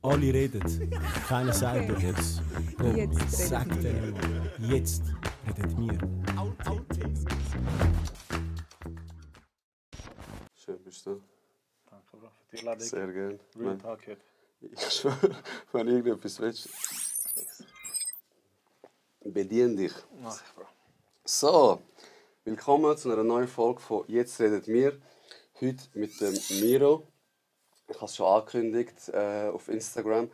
Alle reden, keiner sagt Okay. etwas. Bro, Jetzt sag redet denen mal, jetzt redet wir. Schön bist du. Danke, Bro, für die Einladung. Sehr gerne. Real Talk heute. Ich schwöre, wenn du irgendetwas willst, bedien dich. Mach ich, Bro. So, willkommen zu einer neuen Folge von «Jetzt redet wir». Heute mit dem Miro. Ich habe es schon angekündigt auf Instagram.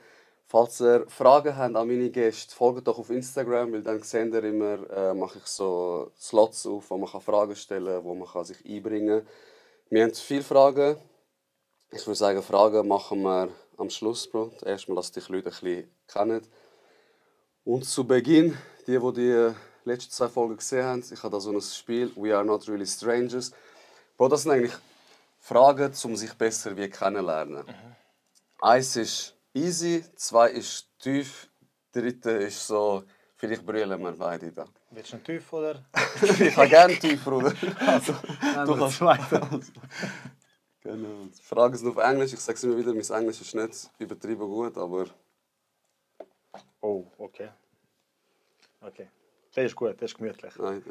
Falls ihr Fragen habt an meine Gäste, folgt doch auf Instagram, weil dann seht ihr immer, mache ich so Slots auf, wo man Fragen stellen kann, wo man sich einbringen kann. Wir haben viele Fragen. Ich würde sagen, Fragen machen wir am Schluss, Bro. Erstmal, dass dich Leute ein bisschen kennen. Und zu Beginn, die letzten 2 Folgen gesehen haben, ich habe da so ein Spiel, «We are not really strangers». Bro, das sind eigentlich Fragen, um sich besser kennenzulernen. 1 ist easy, 2 ist tief, 3 ist so, vielleicht brüllen wir beide da. Willst du einen Tief, oder? Ich habe gerne tief, Bruder. Also, Du kannst weiter. Genau. Die Fragen sind auf Englisch. Ich sage es immer wieder, mein Englisch ist nicht übertrieben gut, aber Oh, okay. Okay. Das ist gut, das ist gemütlich. nein.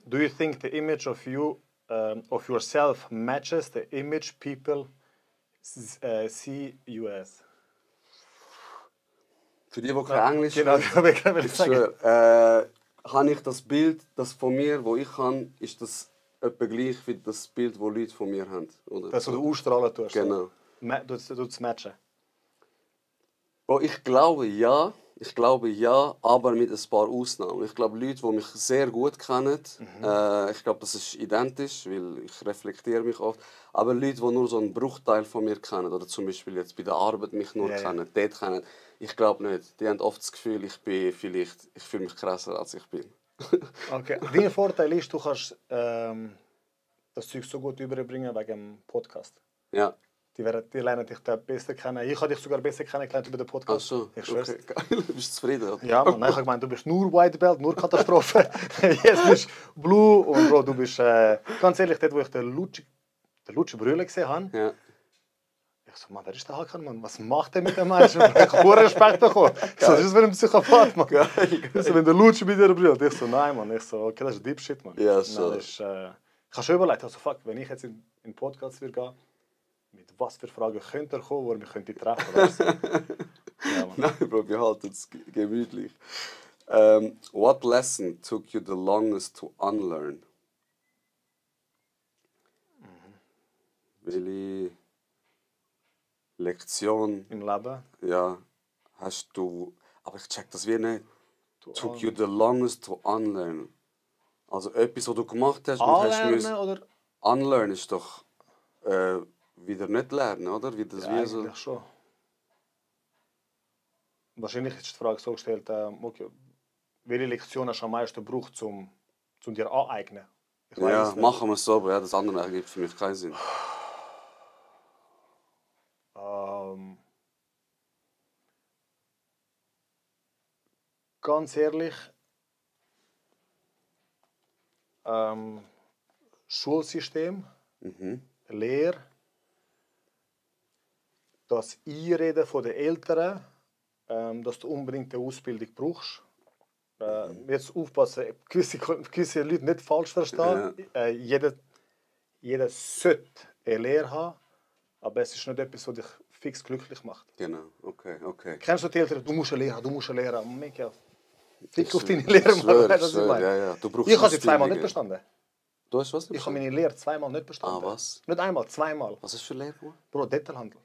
Do you think the image of you, of yourself matches the image people see you as? Für die kein Englisch Genau, können, das habe ich gerade ich sagen. schwöre, habe ich das Bild, das von mir, das ich habe, ist das etwa gleich wie das Bild, das Leute von mir haben. Oder? Dass du ausstrahlen tust. Genau. Du es matchen. Oh, ich glaube ja, aber mit ein paar Ausnahmen. Ich glaube, Leute, die mich sehr gut kennen, ich glaube, das ist identisch, weil ich reflektiere mich oft. Aber Leute, die nur so einen Bruchteil von mir kennen, oder zum Beispiel jetzt bei der Arbeit mich nur Ja, ja. kennen, dort kennen, ich glaube nicht. Die haben oft das Gefühl, ich fühle mich krasser, als ich bin. Okay. Dein Vorteil ist, du kannst das Zeug so gut überbringen wegen dem Podcast. Ja. Die lernen dich da besser kennen. Ich habe dich sogar besser kennengelernt über den Ach Podcast. so, Ich schwör's. okay, geil. Bist du zufrieden? Oder? Ja, man, ich habe gemeint, du bist nur White Belt, nur Katastrophe. Jetzt bist du Blue und Bro, du bist ganz ehrlich, dort wo ich den Lutschi Brühle gesehen habe, Ja. ich so, Mann, wer ist der Hakan, Mann? Was macht der mit dem Menschen? Ich habe hohen Respekt bekommen. Ich so, das ist wie ein Psychopath, Mann. Geil. Ich so, wenn der Lutschi bei dir brüllt. Ich so, nein, Mann. Ich so, okay, das ist Deep Shit, Mann. Ja, Nein, so. das ist, ich habe schon überlegt, also, fuck, wenn ich jetzt in den Podcast würde gehen, mit was für Fragen könnte er kommen, wo er mich könnte treffen könnte. Ja, Mann. Nein, Bro, wir halten es gemütlich. What lesson took you the longest to unlearn? Welche Lektion, Im Leben. ja, hast du... Aber ich check das wie nicht. Took you the longest to unlearn. Also etwas, was du gemacht hast und hast Anlernen müssen... oder? Unlearn ist doch wieder nicht lernen, oder? Wie das Ja, wie so... eigentlich schon. Wahrscheinlich ist die Frage so gestellt, okay, welche Lektion hast du am meisten gebraucht, um dir aneignen? Ich weiß Ja, es nicht. machen wir es so, aber ja, das andere ergibt für mich keinen Sinn. Ganz ehrlich, Schulsystem, Lehre, das Einreden von den Eltern, dass du unbedingt eine Ausbildung brauchst. Jetzt aufpassen, gewisse Leute nicht falsch verstehen. Jeder sollte eine Lehre haben, aber es ist nicht etwas, was dich fix glücklich macht. Genau, okay. Kennst du die Eltern, du musst eine Lehre haben, du musst eine Lehre haben. Mega. Fick Ich auf deine schwör, Lehre, ich Mann. schwör, Weißt du, was ich ich meine? ja. Du brauchst Ich habe sie zweimal nicht Ausbildungen. bestanden. Du hast was nicht Ich habe bestanden? meine Lehre zweimal nicht bestanden. Ah, was? Nicht einmal, zweimal. Was ist für Lehre? Bro, Detailhandel.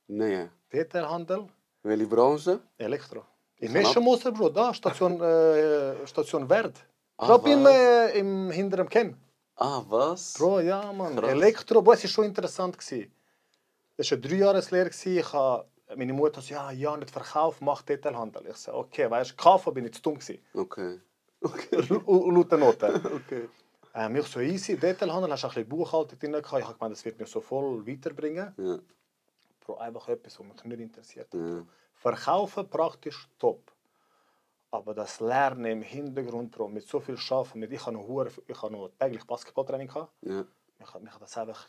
Nein. Detailhandel, Welche Branche? Elektro. In kann Meschenmoser, Bro, da, Station Wert. Ah, Gerade im hinteren Chem. Ah, was? Bro, ja, Mann. Krass. Elektro, Bro, es war schon interessant. Das war eine 3-Jahres-Lehre. Meine Mutter sagte, ja, nicht verkauft, mach Detailhandel. Ich sagte, okay, weißt du, kaufen bin ich zu dumm gewesen. Okay. Laut der Noten. Okay. Ich so, easy, Detailhandel, hast du ein bisschen Buchhaltung drin gehabt. Ich habe gemeint, das wird mich so voll weiterbringen. Ja. Bro, einfach etwas, was mich nicht interessiert hat. Ja. Verkaufen praktisch top. Aber das Lernen im Hintergrund, Bro, mit so viel Schaffen, ich habe noch täglich Basketballtraining gehabt. Ja. Mich hat das einfach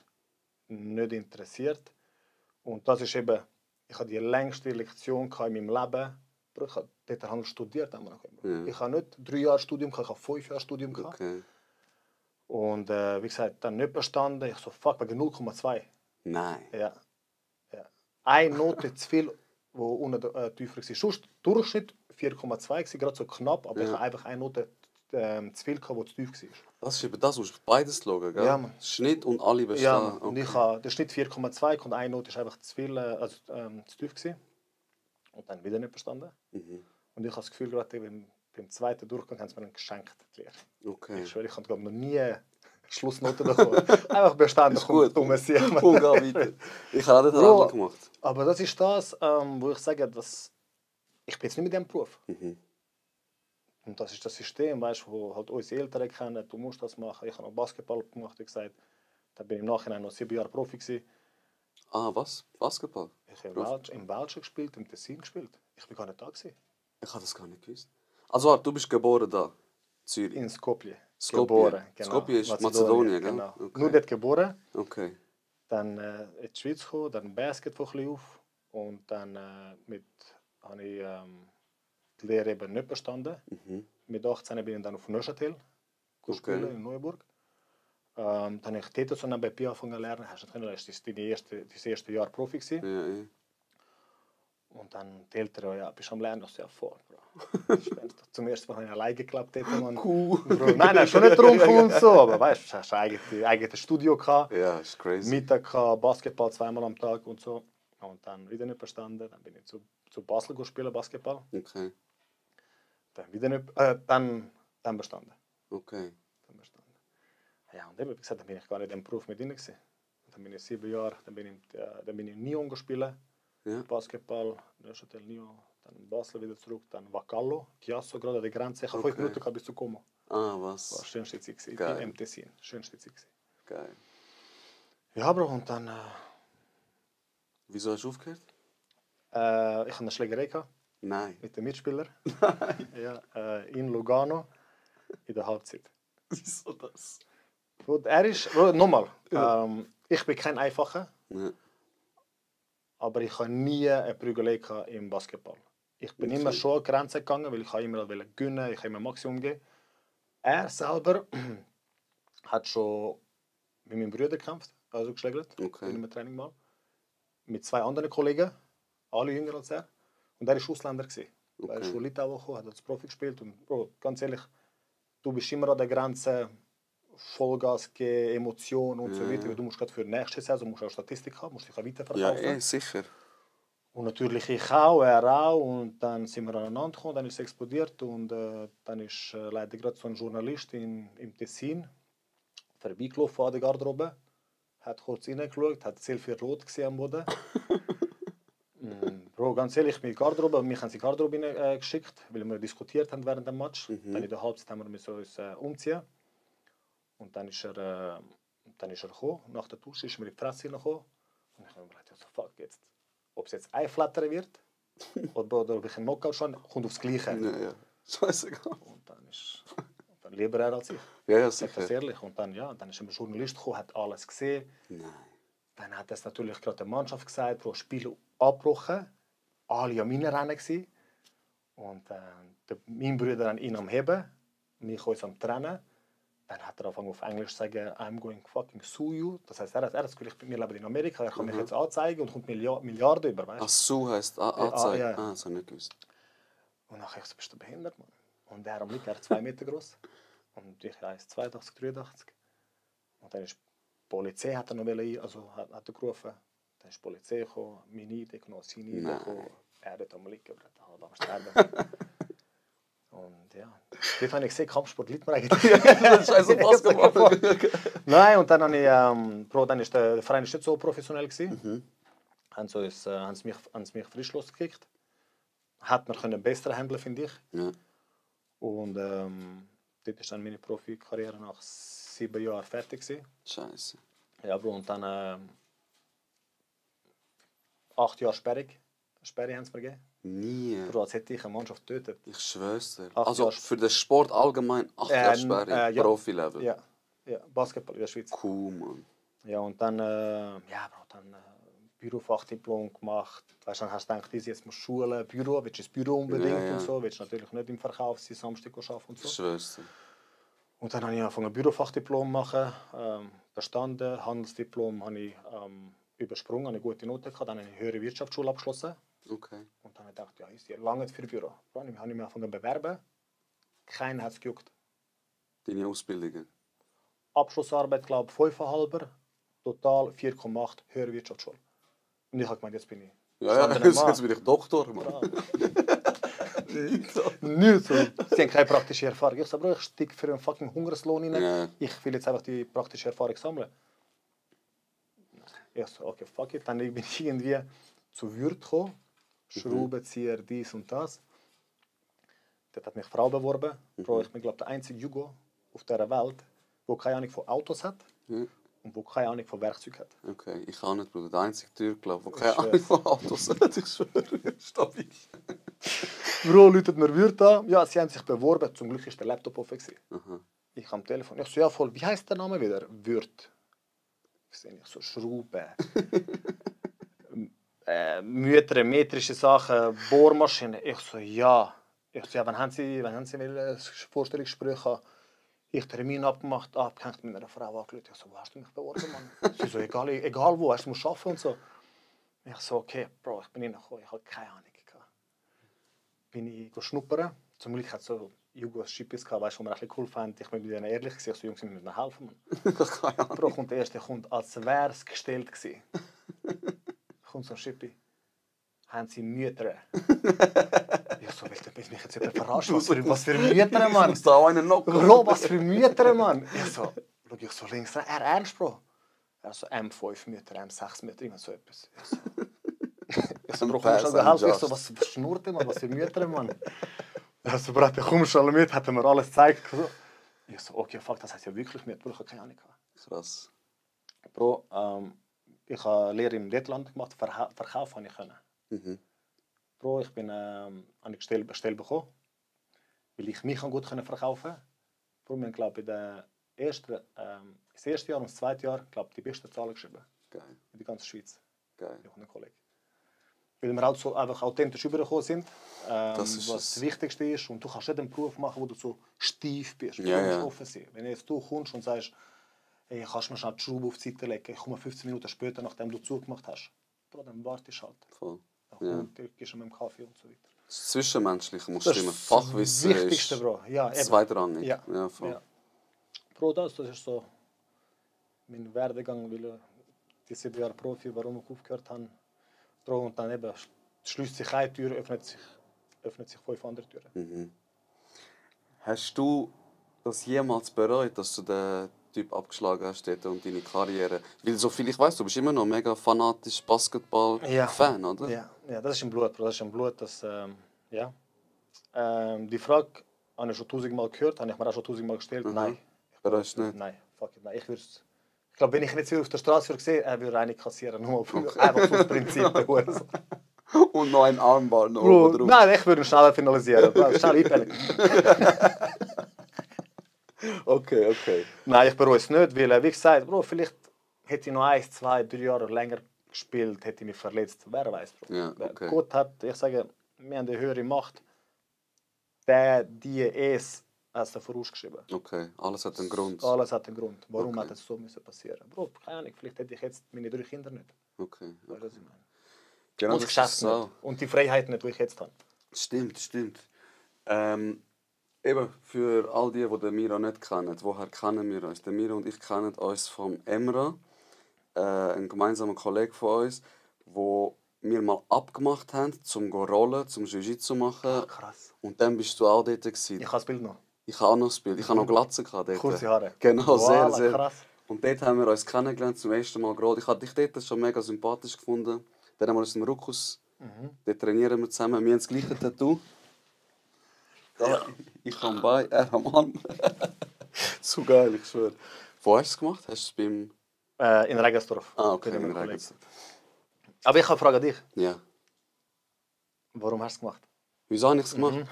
nicht interessiert. Und das ist eben Ich hatte die längste Lektion in meinem Leben. Bro, ich habe dort studiert. Ja. Ich habe nicht 3 Jahre Studium, ich habe 5 Jahre Studium. Okay. Und wie gesagt, dann nicht bestanden. Ich so, fuck, wegen 0,2. Nein. Ja. Ja. Eine Note zu viel, die unten tiefer war. Sonst Durchschnitt 4,2 war, gerade so knapp, aber ich habe einfach eine Note zu viel gehabt, die zu tief war. Das ist eben das, du musst beides schauen, gell? Ja, Mann. Schnitt und alle bestehen. Ja, Mann. Und Okay. ich habe der Schnitt 4,2 und eine Note ist einfach zu viel, zu tief gewesen. Und dann wieder nicht bestanden. Und ich habe das Gefühl, gerade beim zweiten Durchgang haben sie mir einen geschenkt, die Lehre. Okay. Ich schwöre, ich habe glaube noch nie Schlussnoten bekommen. Einfach bestanden, Ist gut. dummes Sieg. Und geh weiter. Ich habe das Bro, auch gemacht. Aber das ist das, wo ich sage, dass ich bin jetzt nicht mit diesem Beruf. Und das ist das System, weißt, wo halt unsere Eltern kennen, du musst das machen. Ich habe noch Basketball gemacht, wie gesagt. Dann bin ich im Nachhinein noch 7 Jahre Profi gewesen. Ah, was? Basketball? Ich habe im Belgien gespielt, im Tessin gespielt. Ich bin gar nicht da gewesen. Ich habe das gar nicht gewusst. Also, warte, du bist geboren da, Zürich. In Skopje. Skopje. Geboren, genau. Skopje ist Mazedonien, gell? Genau. Okay. Nur dort geboren. Okay. Dann in die Schweiz gekommen, dann Basketball ein bisschen auf. Und dann habe ich die Lehre eben nicht bestanden. Mit 18 bin ich dann auf Neuchâtel gespielt, in Neuburg. Dann habe ich dort so nebenbei angefangen zu lernen. Hast du können, das war das erste Jahr Profi gewesen. Ja. Und dann die Eltern, ja, bist du am Lernen? Ich so, ja, voll, Bro. Zum ersten Mal habe ich alleine geklappt dort, Mann. Cool. Bro, nein, schon nicht trunken und so, aber weißt du, hast ein eigenes Studio gehabt. Ja, ist crazy. Mittag gehabt, Basketball 2-mal am Tag und so. Und dann wieder nicht bestanden. Dann bin ich zu Basel spielen, Basketball. Okay. Dann wieder nicht, dann bestanden. Okay. Dann bestanden. Ja, und eben, wie gesagt, dann bin ich gar nicht im Beruf mit drin gewesen. Dann bin ich 7 Jahre, dann bin ich in Nyon gespielt. Ja. Basketball, Neuchâtel, Nyon, dann Basel wieder zurück, dann Vacallo, Chiasso, gerade an der Grenze. Ich habe 5 Minuten gehabt bis zu Como. Ah, Das war was? die schönste Zeit gewesen. Geil. Im Tessin. Schönste Zeit gewesen. Geil. Ja, Bro, und dann Wieso hast du aufgehört? ich hatte eine Schlägerei gehabt Nein. mit dem Mitspieler. Ja, in Lugano in der Halbzeit. Wieso das? Bro, er ist, Bro, nochmal, ich bin kein Einfacher, Ja. aber ich habe nie eine Prügelei im Basketball. Ich bin immer schon an die Grenze gegangen, weil ich immer gewinnen, ich habe immer Maximum gegeben. Er selber hat schon mit meinem Bruder gekämpft, also geschlägert, Okay. in einem Training mal. Mit 2 anderen Kollegen, alle jünger als er. Und er war Ausländer. Er ist von Litauen gekommen, hat als Profi gespielt. Und Bro, ganz ehrlich, du bist immer an der Grenze, Vollgas geben, Emotionen und so weiter. Du musst gerade für die nächste Saison musst auch Statistik haben, musst dich auch Ja, weiterverkaufen. sicher. Und natürlich ich auch, er auch. Und dann sind wir aneinander gekommen, dann ist es explodiert. Und dann ist leider gerade so ein Journalist im Tessin vorbeigelaufen an der Garderobe. Hat kurz reingeschaut, hat sehr viel Rot gesehen am Boden. Bro, ganz ehrlich, mit Garderobe, mich haben sie in die Garderobe geschickt, weil wir diskutiert haben während dem Match. Dann in der Halbzeit haben wir uns umziehen. Und dann ist er gekommen. Nach der Dusche ist mir in die Fresse gekommen. Und ich habe mir gedacht, so, fuck, jetzt. Ob es jetzt einflattern wird oder ob ich einen Knockout schon, kommt aufs Gleiche. Ja. Scheißegal. Und dann lieber er als ich. Ja, Sag das sicher. ehrlich. Und dann ist ein Journalist gekommen, hat alles gesehen. Nein. Dann hat es natürlich gerade der Mannschaft gesagt, pro Spiel abgebrochen. Alle an meinen Rennen gewesen. Und mein Bruder dann ihn am Heben, mich uns am Trennen. Dann hat er angefangen auf Englisch zu sagen, I'm going fucking sue you. Das heisst, er hat das Gefühl, wir leben in Amerika, er kann mich jetzt anzeigen und kommt Milliarden über, weißt du? Ach so heisst Anzeige. ja. Ah, das habe ich nicht gewusst. Und nachher so, bist du behindert, Mann. Und er am Lied, er ist 2 Meter groß. Und ich 1,82, 83. Und dann ist die Polizei hat er noch hat er gerufen. Dann ist die Polizei gekommen, meine Idee genommen, seine Idee gekommen. Er hat am Lied gebracht, halb am Sterben. Und ja, dort habe ich gesehen, Kampfsport liegt mir eigentlich. Scheiße, Basketball. Nein, und dann habe ich, dann ist der Verein nicht so professionell gewesen. Haben sie mich frisch losgekickt. Hat mir besser handeln, finde ich. Ja. Und dort ist dann meine Profikarriere nach 7 Jahren fertig gewesen. Scheiße. Ja, Bro, und dann 8 Jahre Sperre haben sie mir gegeben. Nie. Bro, als hätte ich eine Mannschaft getötet. Ich schwör's dir. 8 Also Jahre für den Sport allgemein 8 Jahre Sperre, ja. Profi-Level. Ja, Basketball in der Schweiz. Cool, Mann. Ja, und dann, Bro, dann Bürofachdiplom gemacht, Weißt du, dann hast du gedacht, jetzt musst du Schule, Büro, willst du ins Büro unbedingt Ja, ja. und so, willst du natürlich nicht im Verkauf sein, Samstag arbeiten und so. Schwör's. Und dann habe ich angefangen, ein Bürofachdiplom zu machen, bestanden, Handelsdiplom habe ich übersprungen, habe eine gute Note gehabt, dann habe ich eine höhere Wirtschaftsschule abgeschlossen. Okay. Und dann habe ich gedacht, ja, ist ja lange für Büro. Dann habe ich mich angefangen zu bewerben, keiner hat es gejuckt. Deine Ausbildungen? Abschlussarbeit, glaube ich, 5,5, total 4,8, höhere Wirtschaftsschule. Und ich habe gemeint, jetzt bin ich Ja, jetzt bin ich Doktor, Mann. Nicht so. Sie haben keine praktische Erfahrung. Ich sage, ich stecke für einen fucking Hungerslohn rein. Ja. Ich will jetzt einfach die praktische Erfahrung sammeln. Ich so, okay, fuck it. Dann bin ich irgendwie zu Würth gekommen. Schraubenzieher, dies und das. Dort hat mich eine Frau beworben. Bro, ich bin, glaube ich, der einzige Jugo auf dieser Welt, der keine Ahnung von Autos hat und der keine Ahnung von Werkzeug hat. Okay, ich kann nicht, Bruder. Der einzige Tür, glaube ich, der Ich keine Ahnung von Autos hat. Ich schwöre, stabil. Bro, läutet mir Würth an. Ja, sie haben sich beworben. Zum Glück war der Laptop offen. Aha. Ich am Telefon. Ich so, ja voll, wie heißt der Name wieder? Würth. Ich sehe nicht so Schrauben. Metrische Sachen, Bohrmaschinen. Ich so, ja. Ich so, ja, wann haben Sie ein Vorstellungsgespräch haben? Ich Termin abgemacht, abgehängt mit einer Frau angerufen. Ich so, wo hast du mich beworben, Mann? Sie so, egal wo, du musst arbeiten und so. Ich so, okay, Bro, ich bin reingekommen, ich hatte keine Ahnung. Bin ich schnuppern. Zum Glück hat es so Jugos-Schippis gehabt, weißt du, wo wir ein bisschen cool fanden. Ich bin mit denen ehrlich gewesen. Ich so, Jungs, wir müssen mir helfen, Mann. Keine Ahnung. Bro, kommt der erste Kunde, als wäre es gestellt gewesen. Kommt so ein Schippi. Haben Sie Mütter? Ich so, willst du mich jetzt wieder verarschen? Was für Mütter, Mann? Ich da einen noch. Bro, was für Mütter, Mann? Ich so, schau ich so links rein. Er ernst, Bro? Er so, M5 Mütter, M6 Mütter, irgend so etwas. Ich so, Bro, komm schon helfen. Ich so, was schnurrt der, Mann? Was für Mütter, Mann? Er so, Bro, komm schon mit, hat er mir alles gezeigt. Ich so, okay, fuck, das heißt ja wirklich Mütter. Bro, ich habe keine Ahnung. Krass. Bro, ich habe Lehre im Lettland gemacht, Verkauf habe ich können. Mhm. Bro, ich bin an eine Stelle bekommen, weil ich mich gut verkaufen konnte. Bro, wir haben, glaube ich, das erste Jahr und das zweite Jahr, glaube ich, die besten Zahlen geschrieben. Geil. In der ganzen Schweiz. Geil. Ich und ein Kollege. Weil wir halt so einfach authentisch rübergekommen sind, ist was das Wichtigste ist. Und du kannst nicht einen Beruf machen, wo du so steif bist. Du Ja, musst ja. offen sein. Wenn jetzt du kommst und sagst, hey, kannst du mir schnell die Schraube auf die Seite legen, ich komme 15 Minuten später, nachdem du zugemacht hast. Bro, dann wartest du halt. Voll. Dann Ja. gehst du mit dem Kaffee und so weiter. Das Zwischenmenschliche muss Das stimmen. ist Fachwissen das Wichtigste, ist Bro. Ja, eben. zweitrangig. Ja. Ja, voll. Ja. Bro, das ist so mein Werdegang, weil die 7 Jahre Profi, warum ich aufgehört habe. Bro, und dann eben schließt sich eine Tür, öffnet sich 5 andere Türen. Mhm. Hast du das jemals bereut, dass du den Typ abgeschlagen hast dort und deine Karriere? Weil so viel ich weiß, du bist immer noch mega fanatisch Basketball-Fan, oder? Ja, das ist im Blut, Bro. Das ist im Blut, ja. Die Frage habe ich schon 1000-mal gehört, habe ich mir auch schon 1000-mal gestellt. Nein. Bereust du nicht? Nein, fuck it, nein. Ich glaube, wenn ich ihn jetzt auf der Straße sehe, er würde eine kassieren, nur einfach so das Prinzip der Hure. Und noch ein Armband noch Bro, oben drauf. nein, ich würde ihn schneller finalisieren. Bro, schnell einpennen. Okay. Nein, ich bereue es nicht, weil, wie gesagt, Bro, vielleicht hätte ich noch 1, 2, 3 Jahre länger gespielt, hätte ich mich verletzt. Wer weiß, Bro. Ja, okay. Gott hat, ich sage, wir haben eine höhere Macht. Die es als vorausgeschrieben. Okay, alles hat einen Grund. Alles hat einen Grund. Warum Okay. hat es so müssen passieren? Bro, keine Ahnung, vielleicht hätte ich jetzt meine 3 Kinder nicht. Okay. Weißt du, was ich meine? Genau, Und das Geschäft so. nicht. Und die Freiheit nicht, die ich jetzt habe. Stimmt. Eben, für all die den Miro nicht kennen, woher kennen wir uns? Der Miro und ich kennen uns vom Emra, ein gemeinsamer Kollege von uns, wo wir mal abgemacht haben, zum rollen, zum Jiu-Jitsu machen. Krass. Und dann bist du auch dort gewesen. Ich habe das Bild noch. Ich habe auch noch das Bild. Ich habe noch Glatze gehabt dort. Kurze Haare. Genau, Wow, sehr. krass. Und dort haben wir uns kennengelernt, zum ersten Mal gerollt. Ich habe dich dort schon mega sympathisch gefunden. Dann haben wir uns im Ruckus. Dort trainieren wir zusammen. Wir haben das gleiche Tattoo. Ja. Ich am Bein, er am Arm. So geil, ich schwöre. Wo hast du es gemacht? Hast du es beim... In Regensdorf. Okay, Bei einem in Kollegen. Regensdorf. Aber ich habe eine Frage an dich. Ja. Warum hast du es gemacht? Wieso habe ich es gemacht?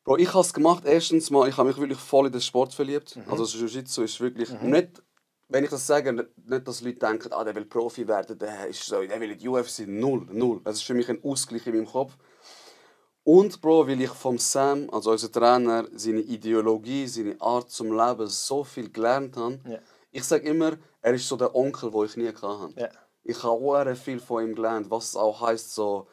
Bro, ich habe es gemacht, erstens mal, ich habe mich wirklich voll in den Sport verliebt. Also Jiu-Jitsu ist wirklich nicht wenn ich das sage, nicht, dass Leute denken, der will Profi werden, der will in die UFC. Null. Das ist für mich ein Ausgleich in meinem Kopf. Und Bro, weil ich vom Sam, also unser Trainer, seine Ideologie, seine Art zum Leben so viel gelernt habe. Ja. Ich sage immer, er ist so der Onkel, den ich nie hatte. Ja. Ich habe auch viel von ihm gelernt, was es auch heisst, so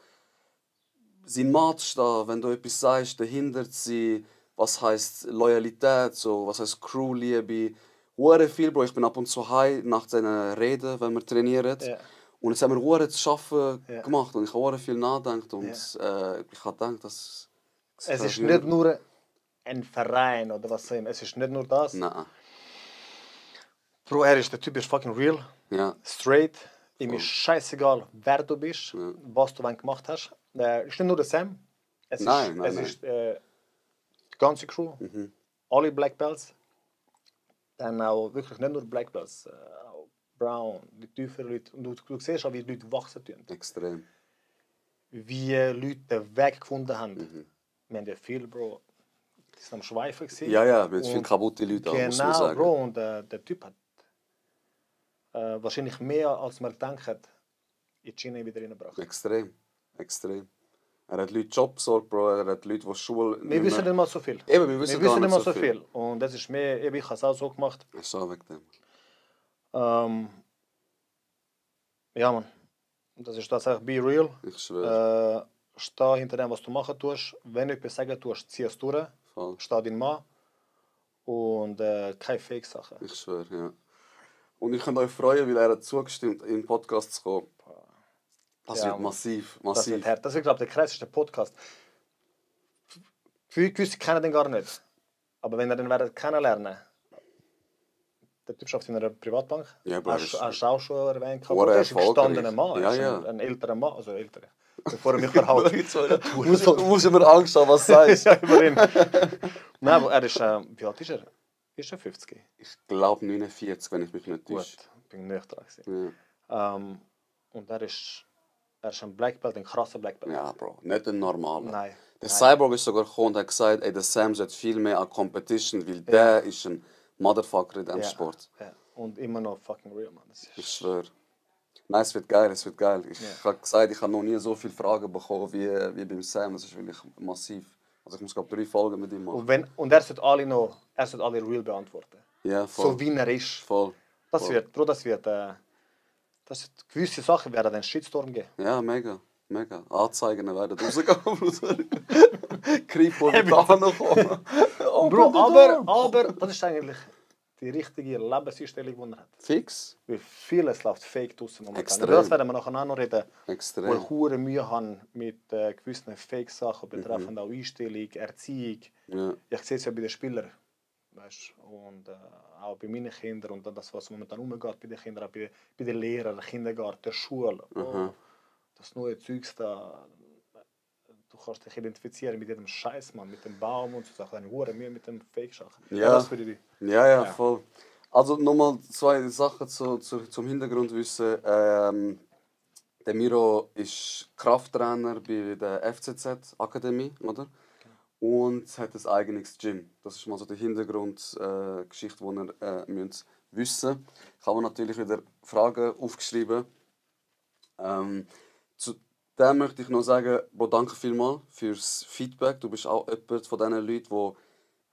sein Maßstab, wenn du etwas sagst, dahinter sein, was heisst Loyalität, so, was heisst Crewliebe. Hure viel, Bro. Ich bin ab und zu heim nach seinen Reden, wenn wir trainieren. Ja. Und jetzt haben wir hure zu arbeiten Ja. gemacht und ich habe hure viel nachgedacht und ich habe gedacht, dass Es ist nicht nur ein Verein oder was auch immer. Es ist nicht nur das. Nein. Bro, der Typ ist fucking real. Ja. Straight. Ihm ist scheißegal, wer du bist, was du wann gemacht hast. Es ist nicht nur der Sam. Es Nein. ist die ganze Crew. Alle Black Belts. Dann auch wirklich nicht nur Black Belts. Auch Brown, die tieferen Leute. Und du siehst auch, wie die Leute wachsen tun. Extrem. Wie Leute den Weg gefunden haben. Wir haben ja viel, Bro. Die sind am Schweifen gewesen. Ja, wir haben viele kaputte Leute, muss man Genau, sagen. Bro. Und der Typ hat wahrscheinlich mehr, als man denkt, in die Schiene wieder reingebracht. Extrem. Er hat Leute Job besorgt, Bro. Er hat Leute, die Schule... Wir wissen nicht mal so viel. Eben, wir wissen gar nicht mal so viel. Und das ist mehr, ich habe es auch so gemacht. Ich sage wegen dem. Ja, Mann. Das ist tatsächlich be real. Ich schwöre. Steh hinter dem, was du machen tust. Wenn du etwas sagen tust, zieh es durch. Voll. Steh dein Mann. Und keine Fake-Sachen. Ich schwöre, ja. Und ich kann euch freuen, weil er hat zugestimmt, in den Podcast zu kommen. Das Ja, wird massiv. Das wird hart. Das ist, glaube ich, der krasseste Podcast. Viele gewisse kennen den gar nicht. Aber wenn ihr den werdet kennenlernen, der Typ arbeitet in einer Privatbank. Ja, aber hast du auch schon erwähnt. Hure Er ist ein gestandener erfolgreich. Mann. Ja, Er ist ja. ein älterer Mann. Also älterer. Bevor er mich verhaut. Du musst immer Angst haben, was du sagst. Ja, immerhin. Nein, aber er ist... wie alt ist er? Ist er 50? Ich glaube 49, wenn ich mich nicht Gut, täusche. bin nicht dran. Ja. Und er ist ein Black Belt, ein krasser Black Belt. Ja, Bro, nicht ein normaler. Nein. Der Cyborg ist sogar gekommen und hat gesagt, der Sam sollte viel mehr an Competition, weil der ist ein Motherfucker in diesem Sport. Ja. Und immer noch fucking real, man. Das Ich ist... schwöre. Nein, es wird geil. Ich habe gesagt, ich habe noch nie so viele Fragen bekommen wie beim Sam. Das ist wirklich massiv. Also ich muss glaube 3 Folgen mit ihm machen. Und er sollte alle real beantworten. Ja, voll. So wie er ist. Voll. Das wird gewisse Sachen werden einen Shitstorm geben. Ja, mega. Anzeigen werden rausgehen. Kripo wird da noch kommen. Bro, aber das ist eigentlich die richtige Lebenseinstellung, die er hat. Fix. Weil vieles läuft fake draussen momentan. Extrem. Über das werden wir nachher auch noch reden. Wo Extrem. ich hure Mühe habe mit gewissen Fake-Sachen betreffend auch Einstellung, Erziehung. Ja. Ich sehe es ja bei den Spielern. Weißt? Und auch bei meinen Kindern und das, was momentan umgeht bei den Kindern, auch bei den Lehrern, Kindergarten, der Schule. Oh, das neue Zeugs da. Du kannst dich identifizieren mit jedem Scheiß, Mann, mit dem Baum und so Sachen. Eine hure Mühe mit dem Fake-Sachen. Ja. Das würde ich. Ja, voll. Also nochmal 2 Sachen zum Hintergrundwissen. Der Miro ist Krafttrainer bei der FCZ-Akademie, oder? Und hat ein eigenes Gym. Das ist mal so die Hintergrundgeschichte, die ihr müsst wissen. Ich habe natürlich wieder Fragen aufgeschrieben. Zu dem möchte ich noch sagen, Bro, danke vielmals fürs Feedback. Du bist auch jemand von diesen Leuten, die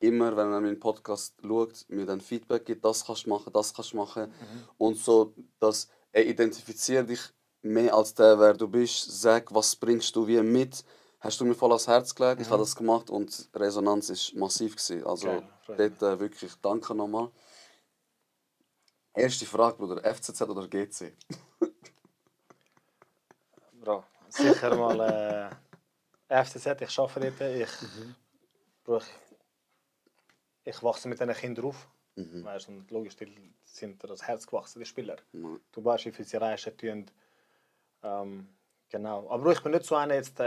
immer, wenn man meinen Podcast schaut, mir dann Feedback gibt, das kannst du machen, das kannst du machen. Und so, dass identifiziere dich mehr als der, wer du bist. Sag, was bringst du wie mit. Hast du mir voll ans Herz gelegt. Ich habe das gemacht und die Resonanz war massiv gewesen. Also dort wirklich danke nochmal. Erste Frage, Bruder, FCZ oder GC? Bro, sicher mal FCZ, ich arbeite dort. Ich wachse mit diesen Kindern auf. Weißt, und logisch, die sind das Herz gewachsen, die Spieler. Du weißt, wie viel sie reisen tun. Genau. Aber ich bin nicht so einer jetzt,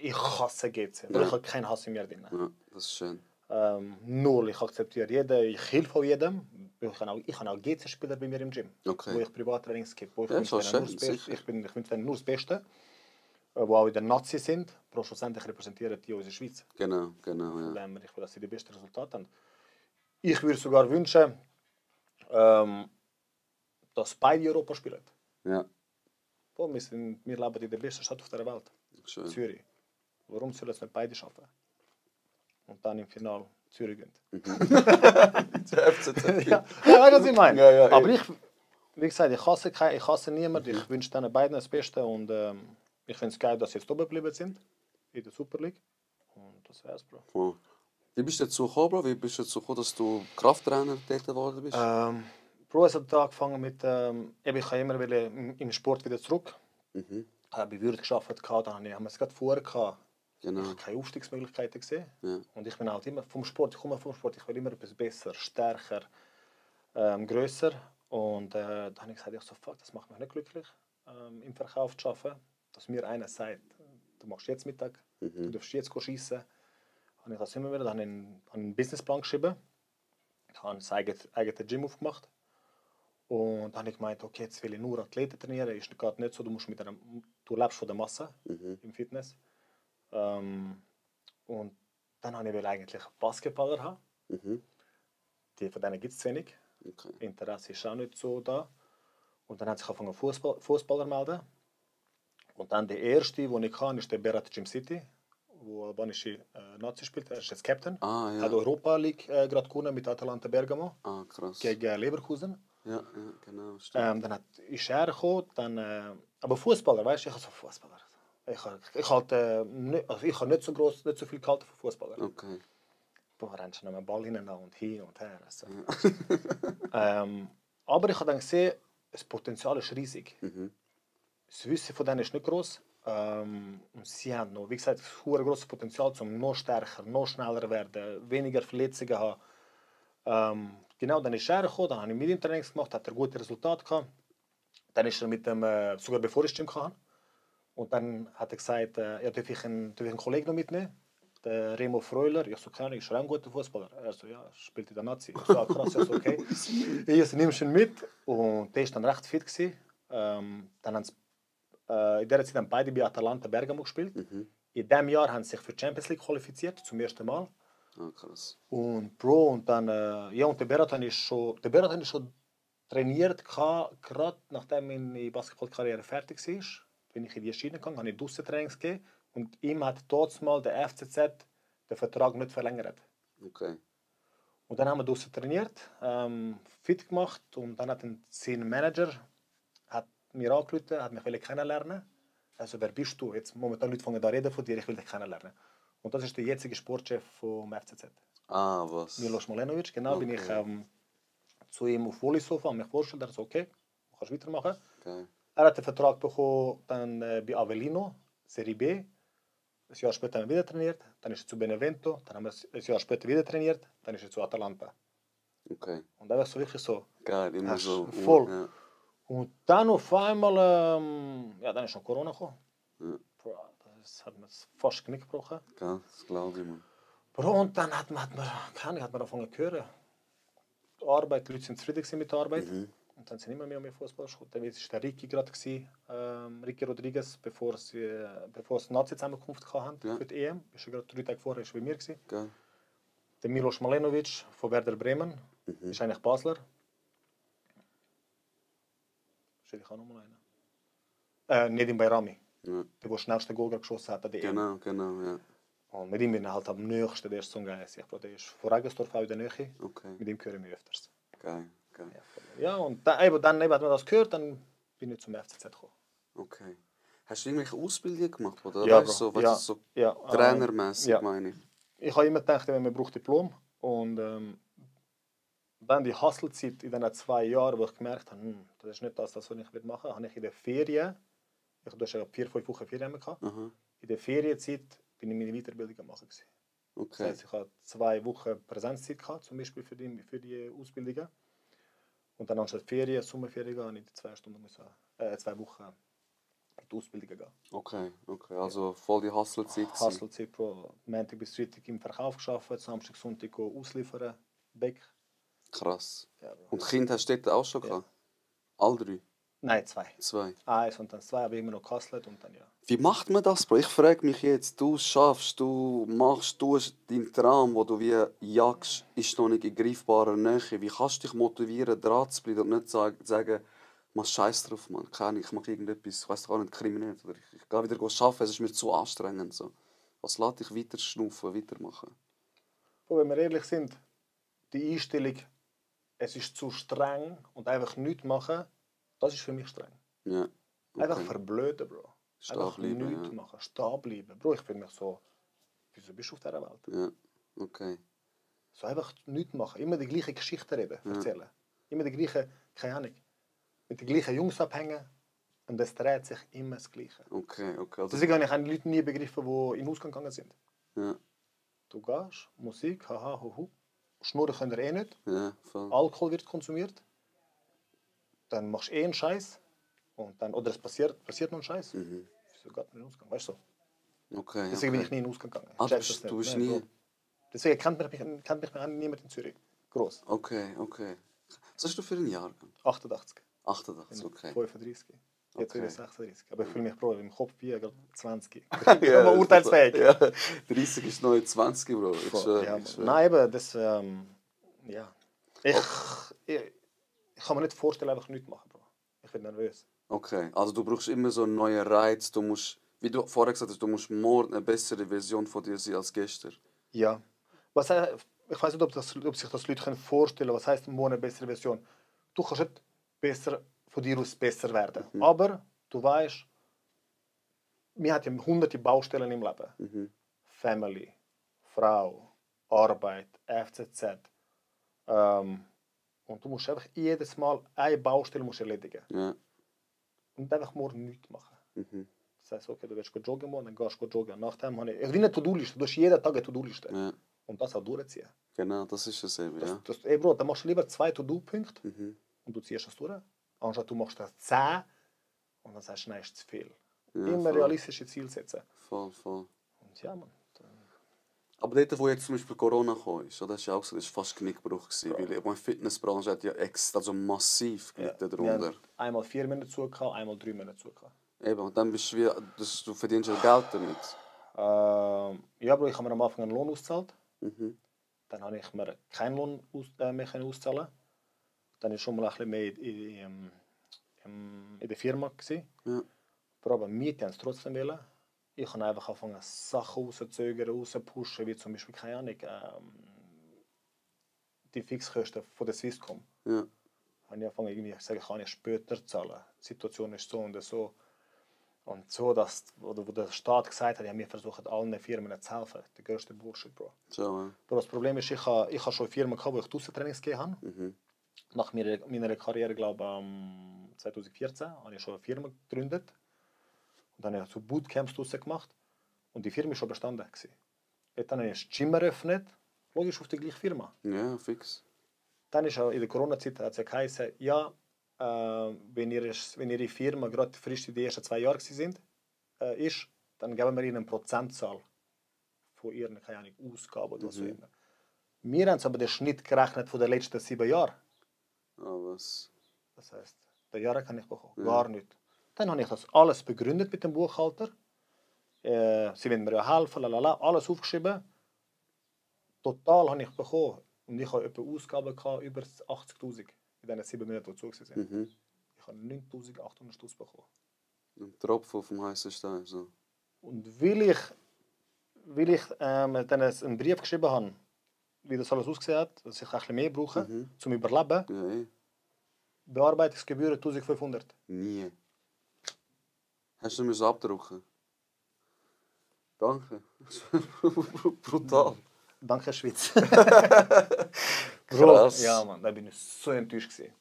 ich hasse GC. Ich habe keinen Hass in mir drin. Ja, das ist schön. Null. Ich akzeptiere jeden, ich helfe auch jedem. Ich habe auch GC-Spieler bei mir im Gym, Okay. wo ich Privattrainings gebe. Ja, das ist schön, Ich bin nur das Beste, die auch in der Nazi sind. Pro schlussendlich repräsentieren die unsere Schweiz. Genau, ja. Ich will, dass sie die besten Resultate haben. Ich würde sogar wünschen, dass beide Europa spielen. Ja, Boah, wir leben in der besten Stadt auf der Welt, schön. Zürich. Warum sollen es nicht beide schaffen? Und dann im Finale Zürich gehen. Der FCZ. Ja, weißt du, was ich meine? Ja, Aber wie gesagt, ich hasse niemanden. Ich wünsche denen beiden das Beste. Und ich finde es geil, dass sie jetzt oben geblieben sind. In der Super League. Und das wär's, Bro. Wow. Wie bist du dazu gekommen, Bro? Wie bist du dazu gekommen, dass du Krafttrainer dort geworden bist? Bro, es hat angefangen mit, ich kann immer im Sport wieder zurück. Mhm. Ich habe bei Würth gearbeitet, dann haben wir es gerade vorher gehabt. Genau. Ich habe keine Aufstiegsmöglichkeiten gesehen. Ja. Und ich bin halt immer vom Sport, ich komme vom Sport, ich will immer etwas besser, stärker, grösser. Und dann habe ich gesagt, fuck, das macht mich nicht glücklich, im Verkauf zu arbeiten. Dass mir einer sagt, du machst jetzt Mittag, du darfst jetzt schiessen. Habe ich das immer wieder, dann habe ich einen Businessplan geschrieben. Ich habe ein eigenes Gym aufgemacht. Und dann habe ich gemeint, okay, jetzt will ich nur Athleten trainieren. Ist gerade nicht so, du lebst von der Masse im Fitness. Und dann habe ich eigentlich Basketballer haben. Von denen gibt es zu wenig. Okay. Interesse ist auch nicht so da. Und dann hat sich angefangen Fußballer melden. Und dann der erste, den ich hatte, ist der Berat Jim City, der albanische Nazi spielt. Er ist jetzt Captain. Ah, ja. Hat Europa League gerade gewonnen mit Atalanta Bergamo Ah, krass. gegen Leverkusen. Ja, genau. Stimmt. Dann ist er gekommen. Aber Fußballer, weißt du, ich habe so Fußballer. Ich habe nicht so viel gehalten von Fußballern. Okay. Boah, rennst du noch einen Ball hin und her. Also. Aber ich habe dann gesehen, das Potenzial ist riesig. Das Wissen von denen ist nicht groß. Und sie haben noch, wie gesagt, ein großes Potenzial, um noch stärker, noch schneller zu werden, weniger Verletzungen zu haben. Genau, dann ist er gekommen, dann habe ich mit ihm Trainings gemacht, hat er gute Resultate gehabt. Dann ist er mit dem, sogar bevor ich Gym hatte. Und dann hat er gesagt, ja, darf ich einen Kollegen noch mitnehmen? Der Remo Freuler. Ich so, keine Ahnung, ist ein guter Fußballer. Er so, ja, spielt in der Nazi. Ich so, krass, ich so, okay. Ich so, nimmst ihn mit. Und der war dann recht fit gewesen. Dann haben sie, in dieser Zeit haben beide bei Atalanta Bergamo gespielt. In diesem Jahr haben sie sich für die Champions League qualifiziert, zum ersten Mal. Ah, krass. Und Bro, und dann, ja, und der Berat ist schon trainiert, gerade nachdem meine Basketballkarriere fertig war. Bin ich in die Schiene gegangen, habe ich Dussentrainings gegeben. Und ihm hat dort mal der FCZ den Vertrag nicht verlängert. Okay. Und dann haben wir draussen trainiert, fit gemacht und dann hat sein Manager mir angerufen, hat mich kennenlernen. Also, wer bist du? Jetzt momentan Leute fangen an reden von dir, ich will dich kennenlernen. Und das ist der jetzige Sportchef vom FCZ. Ah, was? Milos Malenovic, genau. Okay. Bin ich zu ihm auf Wollishofen, habe mich vorgestellt, er hat gesagt, okay, du kannst weitermachen. Okay. Er hat den Vertrag bekommen dann, bei Avellino, Serie B. Ein Jahr später haben wir wieder trainiert, dann ist er zu Benevento, dann haben wir ein Jahr später wieder trainiert, dann ist er zu Atalanta. Okay. Und da war es wirklich so. Geil, immer so. Voll. Ja. Und dann auf einmal, ja, dann ist schon Corona gekommen. Ja. Bro, das hat mir fast das Knick gebrochen. Geil, das glaube ich, man. Bro, und dann hat man angefangen zu hören. Die Arbeit, die Leute sind zufrieden mit der Arbeit. Und dann sind immer mehr Fußball geschaut. Dann war der Ricky gerade, Ricky Rodriguez, bevor sie Nazi-Zusammenkunft hatten für die EM. Ist gerade 3 Tage vorher bei mir. Geil. Der Milos Malenovic von Werder Bremen, ist eigentlich Basler. Stell ich auch noch mal einen. Nedim Bayrami, der das schnellste Goal geschossen hat an der EM. Genau, ja. Und mit ihm bin ich halt am nächsten, der ist so ein Geist. Der ist von Regensdorf auch in der Nähe. Okay. Mit ihm höre ich mich öfters. Geil, geil. Ja, und dann hat man das gehört, dann bin ich zum FCZ gekommen. Okay. Hast du irgendwelche Ausbildungen gemacht? Oder? Ja, weißt, Bro. so trainermäßig, meine ich. Ich habe immer gedacht, man braucht Diplom. Und dann die Hustle-Zeit in diesen 2 Jahren, wo ich gemerkt habe, das ist nicht das, was ich machen will, habe ich in der Ferien, ich hatte 4-5 Wochen Ferien gehabt, in der Ferienzeit bin ich meine Weiterbildung machen. Okay. Das heisst, ich hatte 2 Wochen Präsenzzeit gehabt, zum Beispiel für die Ausbildungen. Und dann anstatt Ferien, Sommerferien gehen, ich 2 Wochen in die Ausbildung gehen. Okay, also voll die Hustle-Zeit. Hustle-Zeit, Bro. Montag bis Freitag im Verkauf gearbeitet, Samstag, Sonntag ausliefern, Bäck. Krass. Ja, und Kind hast du dort auch schon gehabt? All 3? Nein, 2. 2. 1 und dann 2, aber immer noch gehustelt und dann ja. Wie macht man das, Bro? Ich frage mich jetzt, du schaffst, du dein Traum, den du wie jagst, ist noch nicht in greifbarer Nähe. Wie kannst du dich motivieren, dran zu bleiben und nicht sagen, mach Scheiß drauf, Mann. Keine Ahnung, ich mache irgendetwas, ich weiß auch nicht, kriminell. Oder ich gehe wieder arbeiten, es ist mir zu anstrengend. So. Was lässt dich weiter schnaufen, weitermachen? Bro, wenn wir ehrlich sind, die Einstellung, es ist zu streng und einfach nichts machen, das ist für mich streng. Ja. Einfach Okay. verblöden, Bro. Stehen Einfach bleiben, nichts ja. machen, stehen bleiben. Bro, ich bin mich so, wieso bist du auf dieser Welt? Ja, okay. So einfach nichts machen, immer die gleiche Geschichte reden, erzählen. Immer die gleiche, keine Ahnung, mit den gleichen Jungs abhängen und es dreht sich immer das Gleiche. Okay, okay. Also, Deswegen habe ich die Leute nie begriffen, die in den Ausgang gegangen sind. ja, Du gehst, Musik, haha, huhu. Schnurren könnt ihr eh nicht. ja, voll. Alkohol wird konsumiert. Dann machst du eh einen Scheiß. Und dann, oder es passiert noch ein Scheiß. Wieso geht man in den Ausgang? Weißt du? Okay, Deswegen bin okay. ich nie in den Ausgang gegangen. Ah, Checkst das du nicht. bist Nein, nie... Bro. Deswegen kennt mich niemand in Zürich. Gross. Okay, okay. Was hast du für einen Jahrgang? 88. 88, okay. 35. Jetzt Okay. bin ich 36. Aber ich fühle mich, Bro, im Kopf wie gerade 20. Ja, Immer urteilsfähig. Ja, 30 ist neu 20, Bro. Ich schwöre, Ja, ich schwöre. nein, eben, das, ja. Ich kann mir nicht vorstellen, einfach nichts machen, Bro. Ich bin nervös. Okay, also du brauchst immer so einen neuen Reiz. Du musst, wie du vorher gesagt hast, du musst morgen eine bessere Version von dir sein als gestern. Ja. Ich weiß nicht, ob sich das Leute vorstellen können. Was heisst morgen eine bessere Version? Du kannst nicht besser, von dir aus besser werden. Aber du weißt, wir haben ja hunderte Baustellen im Leben. Family, Frau, Arbeit, FCZ. Und du musst einfach jedes Mal eine Baustelle musst erledigen. Ja. Und einfach morgen nichts machen. Mhm. Das heisst, okay, du willst joggen morgen, dann gehst du joggen. Nachdem habe ich wie eine To-Do-Liste. Du hast jeden Tag eine To-Do-Liste. Ja. Und das auch durchziehen. Genau, das ist es eben, ja. Ey Bro, dann machst du lieber 2 To-Do-Punkte Mhm. und du ziehst das durch. Anstatt du machst das 10 und dann sagst du, nein, ist zu viel. Ja, Immer voll. realistische Ziele setzen. Voll, voll. Und ja, Mann. Aber dort, wo jetzt zum Beispiel Corona kam, das ist ja auch so, das war fast Genickbruch. Weil die Fitnessbranche hat ja also massiv gelitten Wir darunter. haben einmal 4 Monate zu, einmal 3 Monate zu. Eben, und dann bist du wie, du verdienst ja Geld damit. Ja, Bro, ich habe mir am Anfang einen Lohn ausgezahlt. Mhm. Dann habe ich mir keinen Lohn mehr auszahlen. Dann war ich schon mal ein bisschen mehr in der Firma. Ja. Aber Miete haben es trotzdem wollen. Ich habe einfach angefangen, Sachen rauszuzögern, rauszupushen, wie zum Beispiel, keine Ahnung, die Fixkosten von der Swisscom. Ja. Habe ich angefangen, irgendwie zu sagen, kann ich später zahlen. Die Situation ist so und so. Und so, dass, wo der Staat gesagt hat, ja, wir versuchen allen Firmen zu helfen. Der größte Bullshit, Bro. So, ja. Aber das Problem ist, ich habe schon Firmen gehabt, wo ich Draussen-Trainings gegeben habe. Mhm. Nach meiner Karriere, glaube ich, 2014, habe ich schon eine Firma gegründet. Und dann habe ich so Bootcamps draussen gemacht. Und die Firma war schon bestanden. Dann habe ich ein Gym eröffnet, logisch auf die gleiche Firma. Ja, fix. Dann ist auch in der Corona-Zeit hat es ja geheißen, ja, wenn Ihre Firma gerade frisch in den ersten 2 Jahren sind, dann geben wir Ihnen eine Prozentzahl von Ihren, keine Ahnung, Ausgaben oder was auch immer. Wir haben aber den Schnitt gerechnet von den letzten 7 Jahren. Ah, was? Das heisst, den Jahre kann ich bekommen, gar nicht. Dann habe ich das alles begründet mit dem Buchhalter. Sie wollen mir ja helfen, lalala, alles aufgeschrieben. Total habe ich bekommen. Und ich habe etwa Ausgaben gehabt, über 80'000 in diesen 7 Monaten, die zu waren. Mhm. Ich habe 9'800 Stutz bekommen. Ein Tropfen auf dem heißen Stein. So. Und weil ich dann einen Brief geschrieben habe, wie das alles ausgesehen hat, dass ich ein bisschen mehr brauche, zum Überleben, Ja, eh. Bearbeitungsgebühren 1500. Nie. Hast du müssen abdrucken? Danke. Brutal. Danke, Schweiz. Krass. Ja, Mann, da bin ich so enttäuscht gewesen.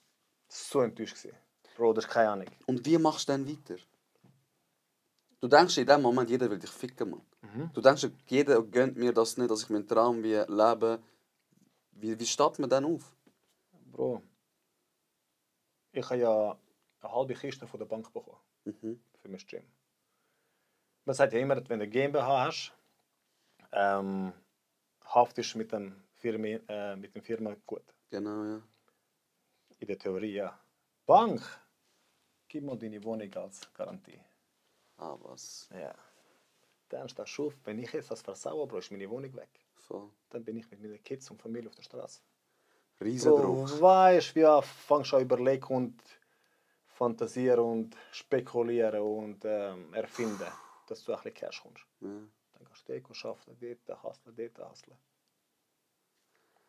So enttäuscht gewesen. Bro, das ist keine Ahnung. Und wie machst du dann weiter? Du denkst in dem Moment, jeder will dich ficken, Mann. Du denkst, jeder gönnt mir das nicht, dass ich meinen Traum wie lebe. Wie steht man dann auf? Bro, ich habe ja eine halbe Kiste von der Bank bekommen. Für mein Gym. Man sagt ja immer, wenn du eine GmbH hast, haftest du mit dem Firma gut. Genau, ja. In der Theorie, ja. Bank, gib mir deine Wohnung als Garantie. Ah, was? Ja. Dann stehst du auf, wenn ich jetzt das versaue, Bro, ist meine Wohnung weg. Voll. Dann bin ich mit meinen Kids und Familie auf der Straße. Riesendruck. Du weißt, wie fängst du an überlegen und fantasieren und spekulieren und erfinden, dass du ein bisschen Cash kommst. Ja. Dann kannst du dort arbeiten, dort hustlen.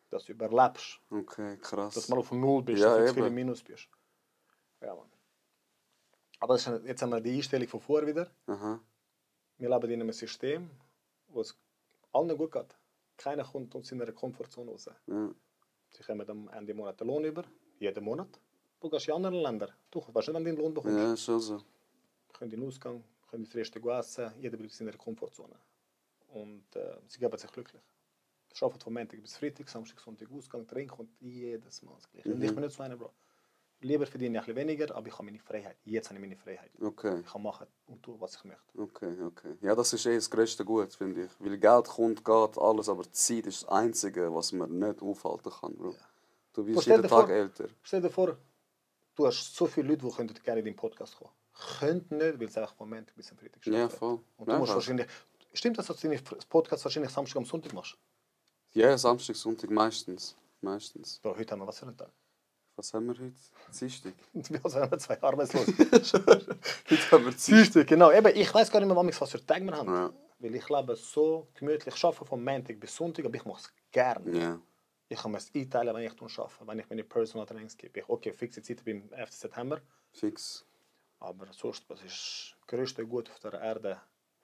Dass du überlebst. Okay, krass. Dass du mal auf Null bist, Ja, dass du nicht viel eben. im Minus bist. Ja, Mann. Aber das ist, jetzt haben wir die Einstellung von vorher wieder. Aha. Wir leben in einem System, wo es allen gut geht. Keiner kommt aus seiner Komfortzone raus. Ja. Sie kommen am Ende des Monats den Lohn über, jeden Monat. Du gehst in andere Länder. Du weißt nicht, wann du den Lohn bekommst. Ja, schon so. Können in den Ausgang, können ins Restaurant essen, jeder bleibt in seiner Komfortzone. Und sie geben sich glücklich. Sie arbeiten von Montag bis Freitag, Samstag, Sonntag Ausgang, trinken und jedes Mal das Gleiche. Und ich bin nicht so einer, Bro. Lieber verdiene ich ein bisschen weniger, aber ich habe meine Freiheit. Jetzt habe ich meine Freiheit. Okay. Ich kann machen und tun, was ich möchte. Okay. Ja, das ist das grösste Gut, finde ich. Weil Geld kommt, geht, alles, aber die Zeit ist das Einzige, was man nicht aufhalten kann, Bro. Ja. Du wirst stell jeden dir Tag vor- älter. Stell dir vor, du hast so viele Leute, die könnten gerne in deinen Podcast kommen. Könnten nicht, weil es einfach vom Montag bis am Freitag Ja, arbeitet. voll. Und du Ja, musst krass. wahrscheinlich... Stimmt das, dass du deinen Podcast wahrscheinlich Samstag am Sonntag machst? Ja, Samstag, Sonntag, meistens. Meistens. Bro, heute haben wir was für einen Tag? Was haben wir heute? Dienstag. Wir haben 2 Arbeitslose. Heute haben wir Dienstag. Dienstag, genau. Eben, ich weiß gar nicht mehr, was für Tage wir haben. Ja. Weil ich lebe so gemütlich. Ich arbeite von Montag bis Sonntag, aber ich mache es gerne. Ja. Ich kann mir es einteilen, wenn ich arbeite. Wenn ich meine Personal Trainings gebe. Okay, fixe Zeit beim 11. September. Fix. Aber sonst, das ist das größte Gut auf der Erde,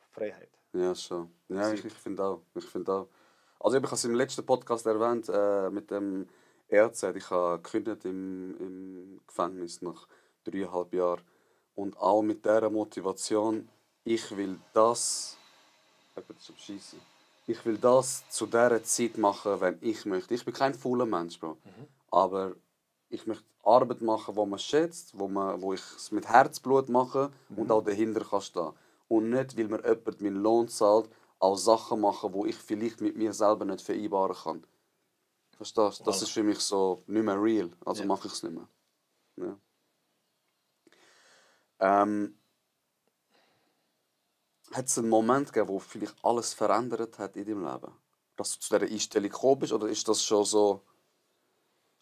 Freiheit. Ja, schon. Ja, ich finde auch. Also ich habe es im letzten Podcast erwähnt, mit dem RZ. Ich habe gekündigt im Gefängnis nach 3,5 Jahren. Und auch mit dieser Motivation, ich will das... Ich will das zu dieser Zeit machen, wenn ich möchte. Ich bin kein fauler Mensch, Bro. Aber ich möchte Arbeit machen, die man schätzt, wo ich es mit Herzblut mache und auch dahinter kann stehen. Und nicht, weil mir jemand meinen Lohn zahlt, auch Sachen machen, die ich vielleicht mit mir selber nicht vereinbaren kann. Verstehst du? Das ist für mich so nicht mehr real. Also Ja. mache ich es nicht mehr. Ja. Hat es einen Moment gegeben, wo vielleicht alles verändert hat in deinem Leben? Dass du zu dieser Einstellung gekommen bist? Oder ist das schon so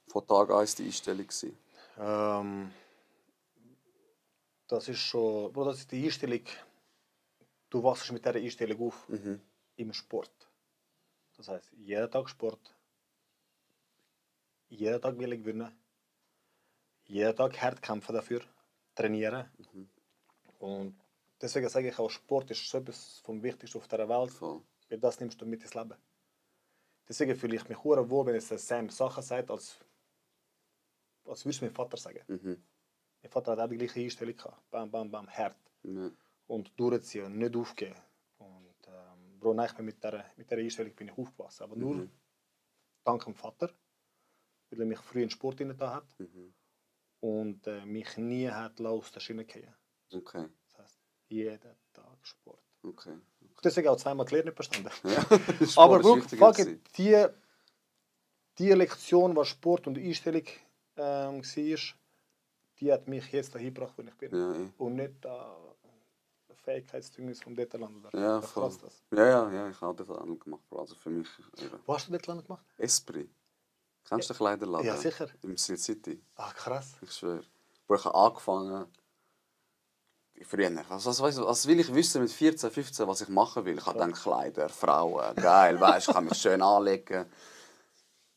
von Tag 1 die Einstellung gewesen? Das ist schon, Bro, das ist die Einstellung. Du wachst mit dieser Einstellung auf im Sport. Das heisst, jeden Tag Sport, jeden Tag will ich gewinnen, jeden Tag hart kämpfen dafür, trainieren. Und deswegen sage ich auch, Sport ist so etwas vom Wichtigsten auf der Welt, Voll. weil das nimmst du mit ins Leben. Deswegen fühle ich mich sehr wohl, wenn es der Sam Sachen sagt, als würdest du mein Vater sagen. Mein Vater hat auch die gleiche Einstellung gehabt. Bam, bam, bam, hart. Ja. Und durchziehen, nicht aufgeben. Und Bro, nein, mit dieser Einstellung bin ich aufgewachsen. Aber nur dank dem Vater, weil er mich früh in den Sport hineingetan hat und mich nie hat aus der Schiene gehen. Okay. Das heisst, jeden Tag Sport. Okay. Deswegen auch zweimal gelernt nicht verstanden. Ja. Aber Sport Bro, ist wichtiger fuck it, die Lektion, was Sport und Einstellung war, die hat mich jetzt dahin gebracht, wo ich bin. Ja, Und nicht Fähigkeitszeugnis vom Detailland. ja, Das voll. war's das. Ja, ich habe das auch gemacht. Bro. Also für mich eben. Wo hast du Detailland gemacht? Esprit. Kennst du den Kleiderladen? Ja, sicher. Im Steel City. Ah, krass. Ich schwöre. Bro, ich habe angefangen. Früher. Was will ich wissen mit 14, 15, was ich machen will? Ich habe dann Kleider, Frauen, geil, weißt, ich kann mich schön anlegen.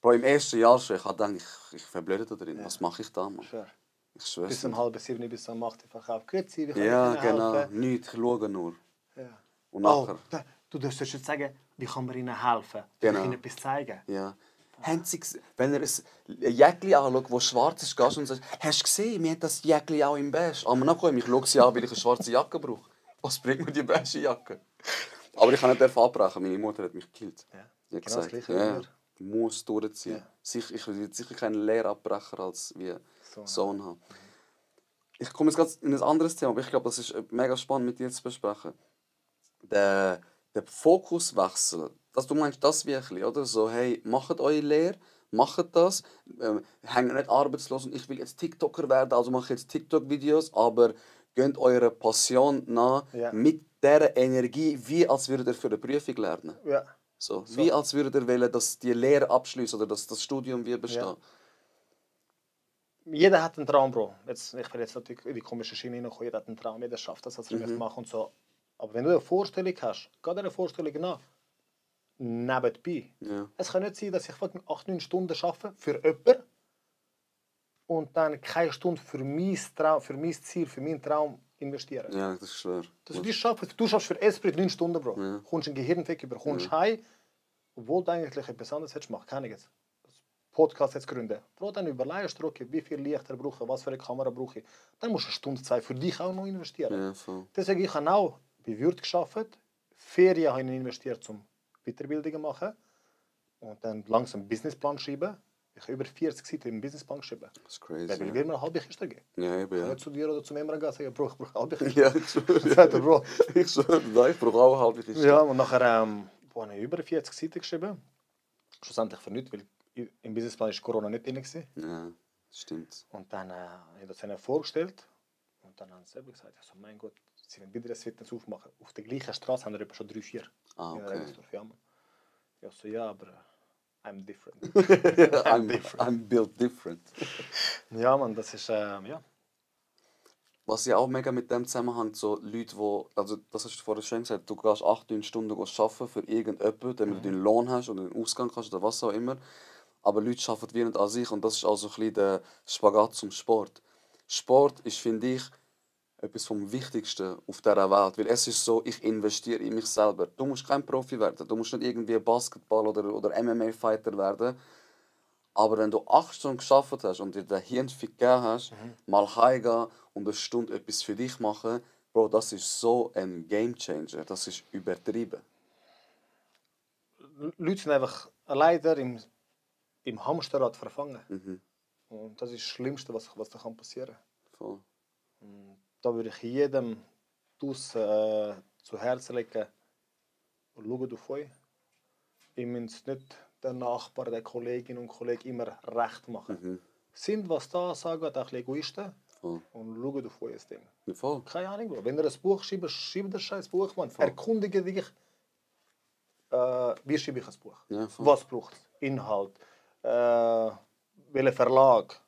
Bro, im ersten Jahr schon, ich habe gedacht, ich verblöde da drin. Was mache ich da, Mann? Schwör. Ich schwöre. Bis um 6:30, bis um 8 verkauft. Grüezi, wie kann Ja, ich Ihnen genau. helfen? Nichts, ich schaue nur. Ja. Und Oh, nachher. du darfst jetzt sagen, wie kann man Ihnen helfen? Darf Genau. ich Ihnen etwas zeigen? Ja. Haben Sie gesehen, wenn er ein Jäckli anschaut, das schwarz ist, gehst du und sagst, hast du gesehen, wir haben das Jäckli auch im Beige. Aber nachher, ich schaue sie an, weil ich eine schwarze Jacke brauche. Was bringt mir die beige Jacke? Aber ich kann nicht abbrechen, meine Mutter hat mich gekillt. Ja. Sie hat Genau das gesagt, Gleiche ja, wie mir. du musst durchziehen. Ja. Ich will sicher keinen Lehrabbrecher als wie So, Sohn haben. Ich komme jetzt gerade in ein anderes Thema, aber ich glaube, das ist mega spannend mit dir zu besprechen. Der Fokuswechsel, du meinst das wirklich, oder? So, hey, macht eure Lehre, macht das, hängt nicht arbeitslos und ich will jetzt TikToker werden, also mache jetzt TikTok-Videos, aber geht eurer Passion nach Ja. mit dieser Energie, wie als würdet ihr für eine Prüfung lernen. Ja. So, wie als würdet ihr wollen, dass die Lehre abschließt oder dass das Studium wir bestehen. Ja. Jeder hat einen Traum, Bro. Jetzt, ich will jetzt natürlich in die komische Schiene hineinkommen. Jeder hat einen Traum, jeder schafft das, was er möchte machen und so. Aber wenn du eine Vorstellung hast, geh dieser Vorstellung nach. Nebenbei. Ja. Es kann nicht sein, dass ich fucking 8-9 Stunden arbeite für jemanden und dann keine Stunde für mein Traum, für mein Ziel, für meinen Traum investiere. Ja, das ist schwer. Du schaffst für Esprit 9 Stunden, Bro. Ja. Kommst einen Gehirnfick über, kommst heim, obwohl du eigentlich etwas anderes hättest machen. Keine jetzt. Podcast jetzt gründen. Bro, dann überlegst du, okay, wie viel Lichter brauche ich, was für eine Kamera brauche ich. Dann musst du eine Stunde, 2 für dich auch noch investieren. Ja, voll. Deswegen, ich habe auch bei Würth gearbeitet, Ferien habe ich investiert, um Weiterbildungen zu machen und dann langsam einen Businessplan schreiben. Ich habe über 40 Seiten im Businessplan geschrieben. Das ist crazy. Wer will Ja, mir eine halbe Kiste geben? ja eben, ja. Nicht zu dir oder zu jemandem gehen und sagen, Bro, ich brauche eine halbe Kiste. Ja, ich schwöre. Sagt er, Bro. Ich schwöre, nein, ich brauche auch eine halbe Kiste. Ja, und nachher habe ich über 40 Seiten geschrieben. Schlussendlich für nichts, weil im Businessplan war Corona nicht drin. Ja, das stimmt. Und dann habe ich das ihnen vorgestellt. Und dann haben sie selber gesagt, also, mein Gott, sie wollen wieder das Fitness aufmachen. Auf der gleichen Straße haben wir etwa schon 3-4. Ah, In okay. Regensdorf, ja, Mann. Ich so, ja, aber I'm different. I'm built different. Ja, Mann, das ist, ja. Was ja auch mega mit dem zusammenhängt, so Leute, die, also das hast du vorhin schon gesagt, du gehst 8-9 Stunden arbeiten für irgendjemanden, damit du deinen Lohn hast oder den Ausgang kannst oder was auch immer. Aber Leute arbeiten wie nicht an sich und das ist auch so ein bisschen der Spagat zum Sport. Sport ist, finde ich, etwas vom Wichtigsten auf dieser Welt, weil es ist so, ich investiere in mich selber. Du musst kein Profi werden, du musst nicht irgendwie Basketball- oder MMA-Fighter werden. Aber wenn du 8 Stunden gearbeitet hast und dir den Hirnfick gegeben hast, mal heimgehen und eine Stunde etwas für dich machen, Bro, das ist so ein Gamechanger. Das ist übertrieben. Leute sind einfach leider im Hamsterrad verfangen. Und das ist das Schlimmste, was da passieren kann. Voll. Da würde ich jedem draussen zu Herzen legen, schaut auf euch. Ihr müsst nicht den Nachbarn, den Kolleginnen und Kollegen immer recht machen. Sind, was da sagen, auch ein bisschen Egoisten. Voll. Und schaut auf euer Ding. Ja, voll. Keine Ahnung, Bro. Wenn ihr ein Buch schreibt, schreibt das scheiß Buch, Mann. Erkundige dich, wie schreibe ich ein Buch? Ja, voll. Was braucht es? Inhalt? Welcher Verlag?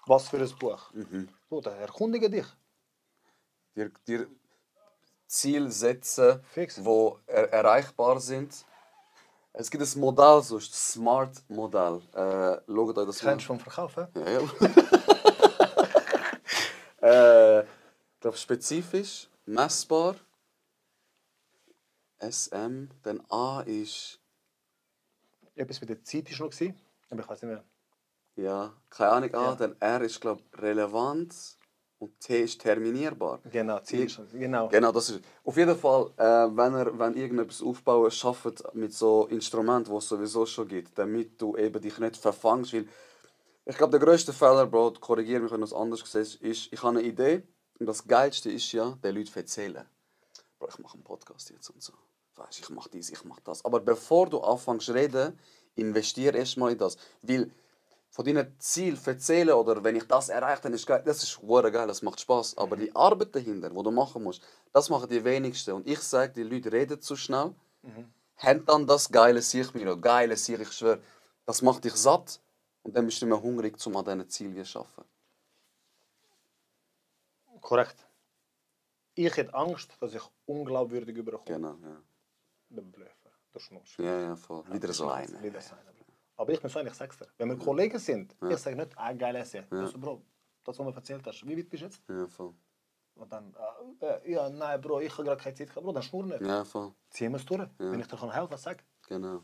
Was für ein Buch? Bro, dann erkundige dich. Dir Ziele setzen, Fix. die erreichbar sind. Es gibt ein Modell, so ist das Smart-Modell. Schaut euch das Kennst du vom Verkaufen? Ja, ja. Ich glaube spezifisch, messbar. SM, dann A ist, Etwas mit der Zeit war noch, aber ich weiß nicht mehr. ja, keine Ahnung, A, Ja. dann R ist glaube relevant und T ist terminierbar. Genau, Ziel ist genau. Genau, das ist. Auf jeden Fall, wenn irgendetwas aufbauen, schafft mit so Instrumenten, die es sowieso schon gibt, damit du eben dich nicht verfängst. Weil ich glaube, der grösste Fehler, Bro, korrigiere mich, wenn du es anders siehst, ist, ich habe eine Idee und das Geilste ist ja, den Leuten erzählen. Bro, ich mache einen Podcast jetzt und so. Weißt, ich mache dies, ich mache das. Aber bevor du anfängst zu reden, investiere erstmal in das. Weil von deinen Zielen erzählen oder wenn ich das erreiche, dann ist geil. Das ist geil, das macht Spaß. Aber die Arbeit dahinter, die du machen musst, das machen die wenigsten. Und ich sage, die Leute reden zu schnell, haben dann das geile Sicht, geile Sicht, ich schwöre, das macht dich satt und dann bist du immer hungrig, um an diesen Zielen zu arbeiten. Korrekt. Ich hätte Angst, dass ich unglaubwürdig überkomme. Genau, ja. Der Blöfer, der Schnuss. Ja, voll. Wieder so einer. Wieder so einer. Aber ich bin so ein, ich sag's dir. Wenn wir Kollegen sind, ich sage nicht, geil essen. Ich so, Bro, das, was du mir erzählt hast, wie weit bist du jetzt? Ja, voll. Und dann, ja, nein, Bro, ich habe gerade keine Zeit. Bro, dann schnurr nicht. Ja, voll. Ziehen wir es durch. Wenn ich dir helfen kann, sag. Genau.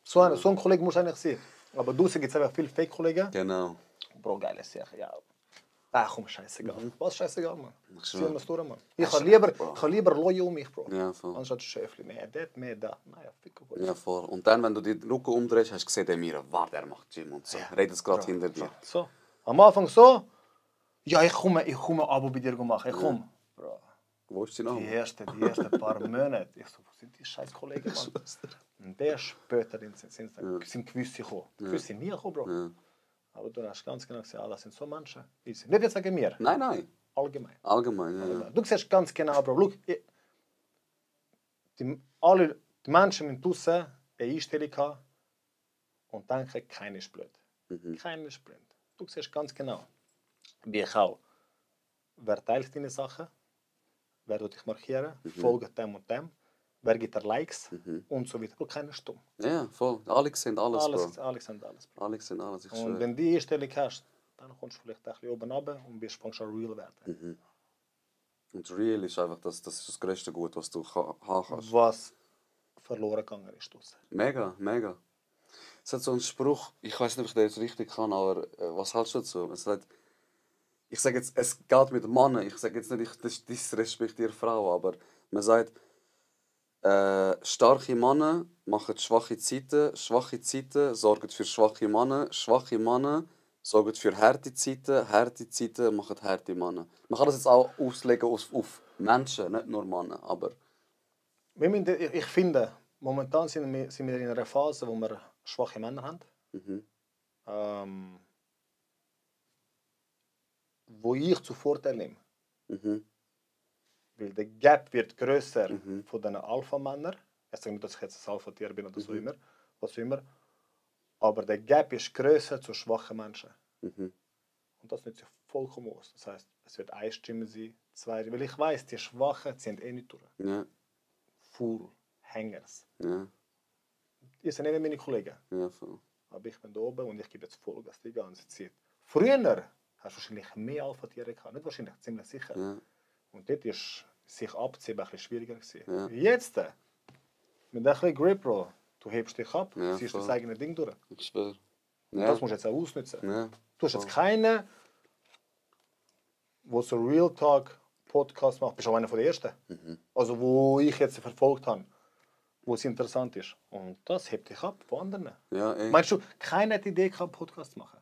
So ein Kollege muss eigentlich sein. Aber du gibt es einfach viele Fake-Kollegen. Genau. Bro, geil essen. Ja. Komm, scheißegal. Was scheißegal, Mann. Ziehen wir es durch, Mann. Ich habe lieber Leute um mich, Bro. Ja, voll. Anstatt Schäfli. Mehr dort, mehr da. Naja, fick auf euch. Ja, voll. Und dann, wenn du die Rücken umdrehst, hast du gesehen, der Mira, warte, er macht Gym und so. Redet es gerade hinter dir. So. Am Anfang so. Ja, ich komme ein Abo bei dir machen. Ich komme. Bro. Wo ist sie noch? Die ersten paar Monate. Ich so, wo sind die scheiß Kollegen, Mann? Und der später sind gewisse gekommen. Gewisse nie gekommen, Bro. Ja. Aber du hast ganz genau gesehen, das sind so Menschen. Nicht jetzt sagen wir. Nein, nein. Allgemein. Allgemein, ja. Du siehst ganz genau, Bro. Schau, die Menschen müssen draussen eine Einstellung haben und denken, keiner ist blöd. Keiner ist blind. Du siehst ganz genau. Bin ich auch. Wer teilt deine Sachen? Wer tut dich markieren? Folgt dem und dem? Wer gibt dir Likes? Und so weiter. Bro, keiner ist dumm. Ja, voll. Alle sehen alles, Bro. Alles sind alles. Bro. Alle sehen alles, ich Und schwöre. wenn du die Einstellung hast, dann kommst du vielleicht ein bisschen oben runter und fängst an real werden. Und real ist einfach das ist das größte Gut, was du haben kannst. Was verloren gegangen ist draussen. Mega, mega. Es hat so einen Spruch, ich weiß nicht, ob ich den jetzt richtig kann, aber was hältst du dazu? Es sagt, ich sage jetzt, es geht mit Männern, ich sage jetzt nicht, ich disrespektiere Frauen, aber man sagt, starke Männer machen schwache Zeiten sorgen für schwache Männer sorgen für harte Zeiten machen harte Männer. Man kann das jetzt auch auslegen auf Menschen, nicht nur Männer, aber... Ich finde, momentan sind wir in einer Phase, wo wir schwache Männer haben. Wo ich zu Vorteil nehme. Weil der Gap wird grösser von den Alpha-Männern. Ich sage nicht, dass ich jetzt ein Alpha-Tier bin oder so immer, was immer. Aber der Gap ist grösser zu schwachen Menschen. Und das nützt sich vollkommen aus. Das heisst, es wird eine Stimme sein, zwei. Weil ich weiss, die Schwachen ziehen eh nicht durch. Ja, Fool, Hangers. ja, Ihr seid nicht meine Kollegen. ja, voll. Aber ich bin da oben und ich gebe jetzt Vollgas die ganze Zeit. Früher hast du wahrscheinlich mehr Alpha-Tiere gehabt. Nicht wahrscheinlich, ziemlich sicher. Ja. Und dort war sich abziehen ein bisschen schwieriger. Ja. Jetzt, mit ein bisschen Grip, Bro, du hebst dich ab, Ja, ziehst voll. das eigene Ding durch. Ich schwöre. Und Ja. das musst du jetzt auch ausnutzen. Ja. Du hast jetzt keinen, der so Real Talk Podcast macht. Bist auch einer von den ersten. Also, wo ich jetzt verfolgt habe, wo es interessant ist. Und das hebt dich ab von anderen. Ja, ey. Meinst du, keiner hat die Idee gehabt, Podcast zu machen?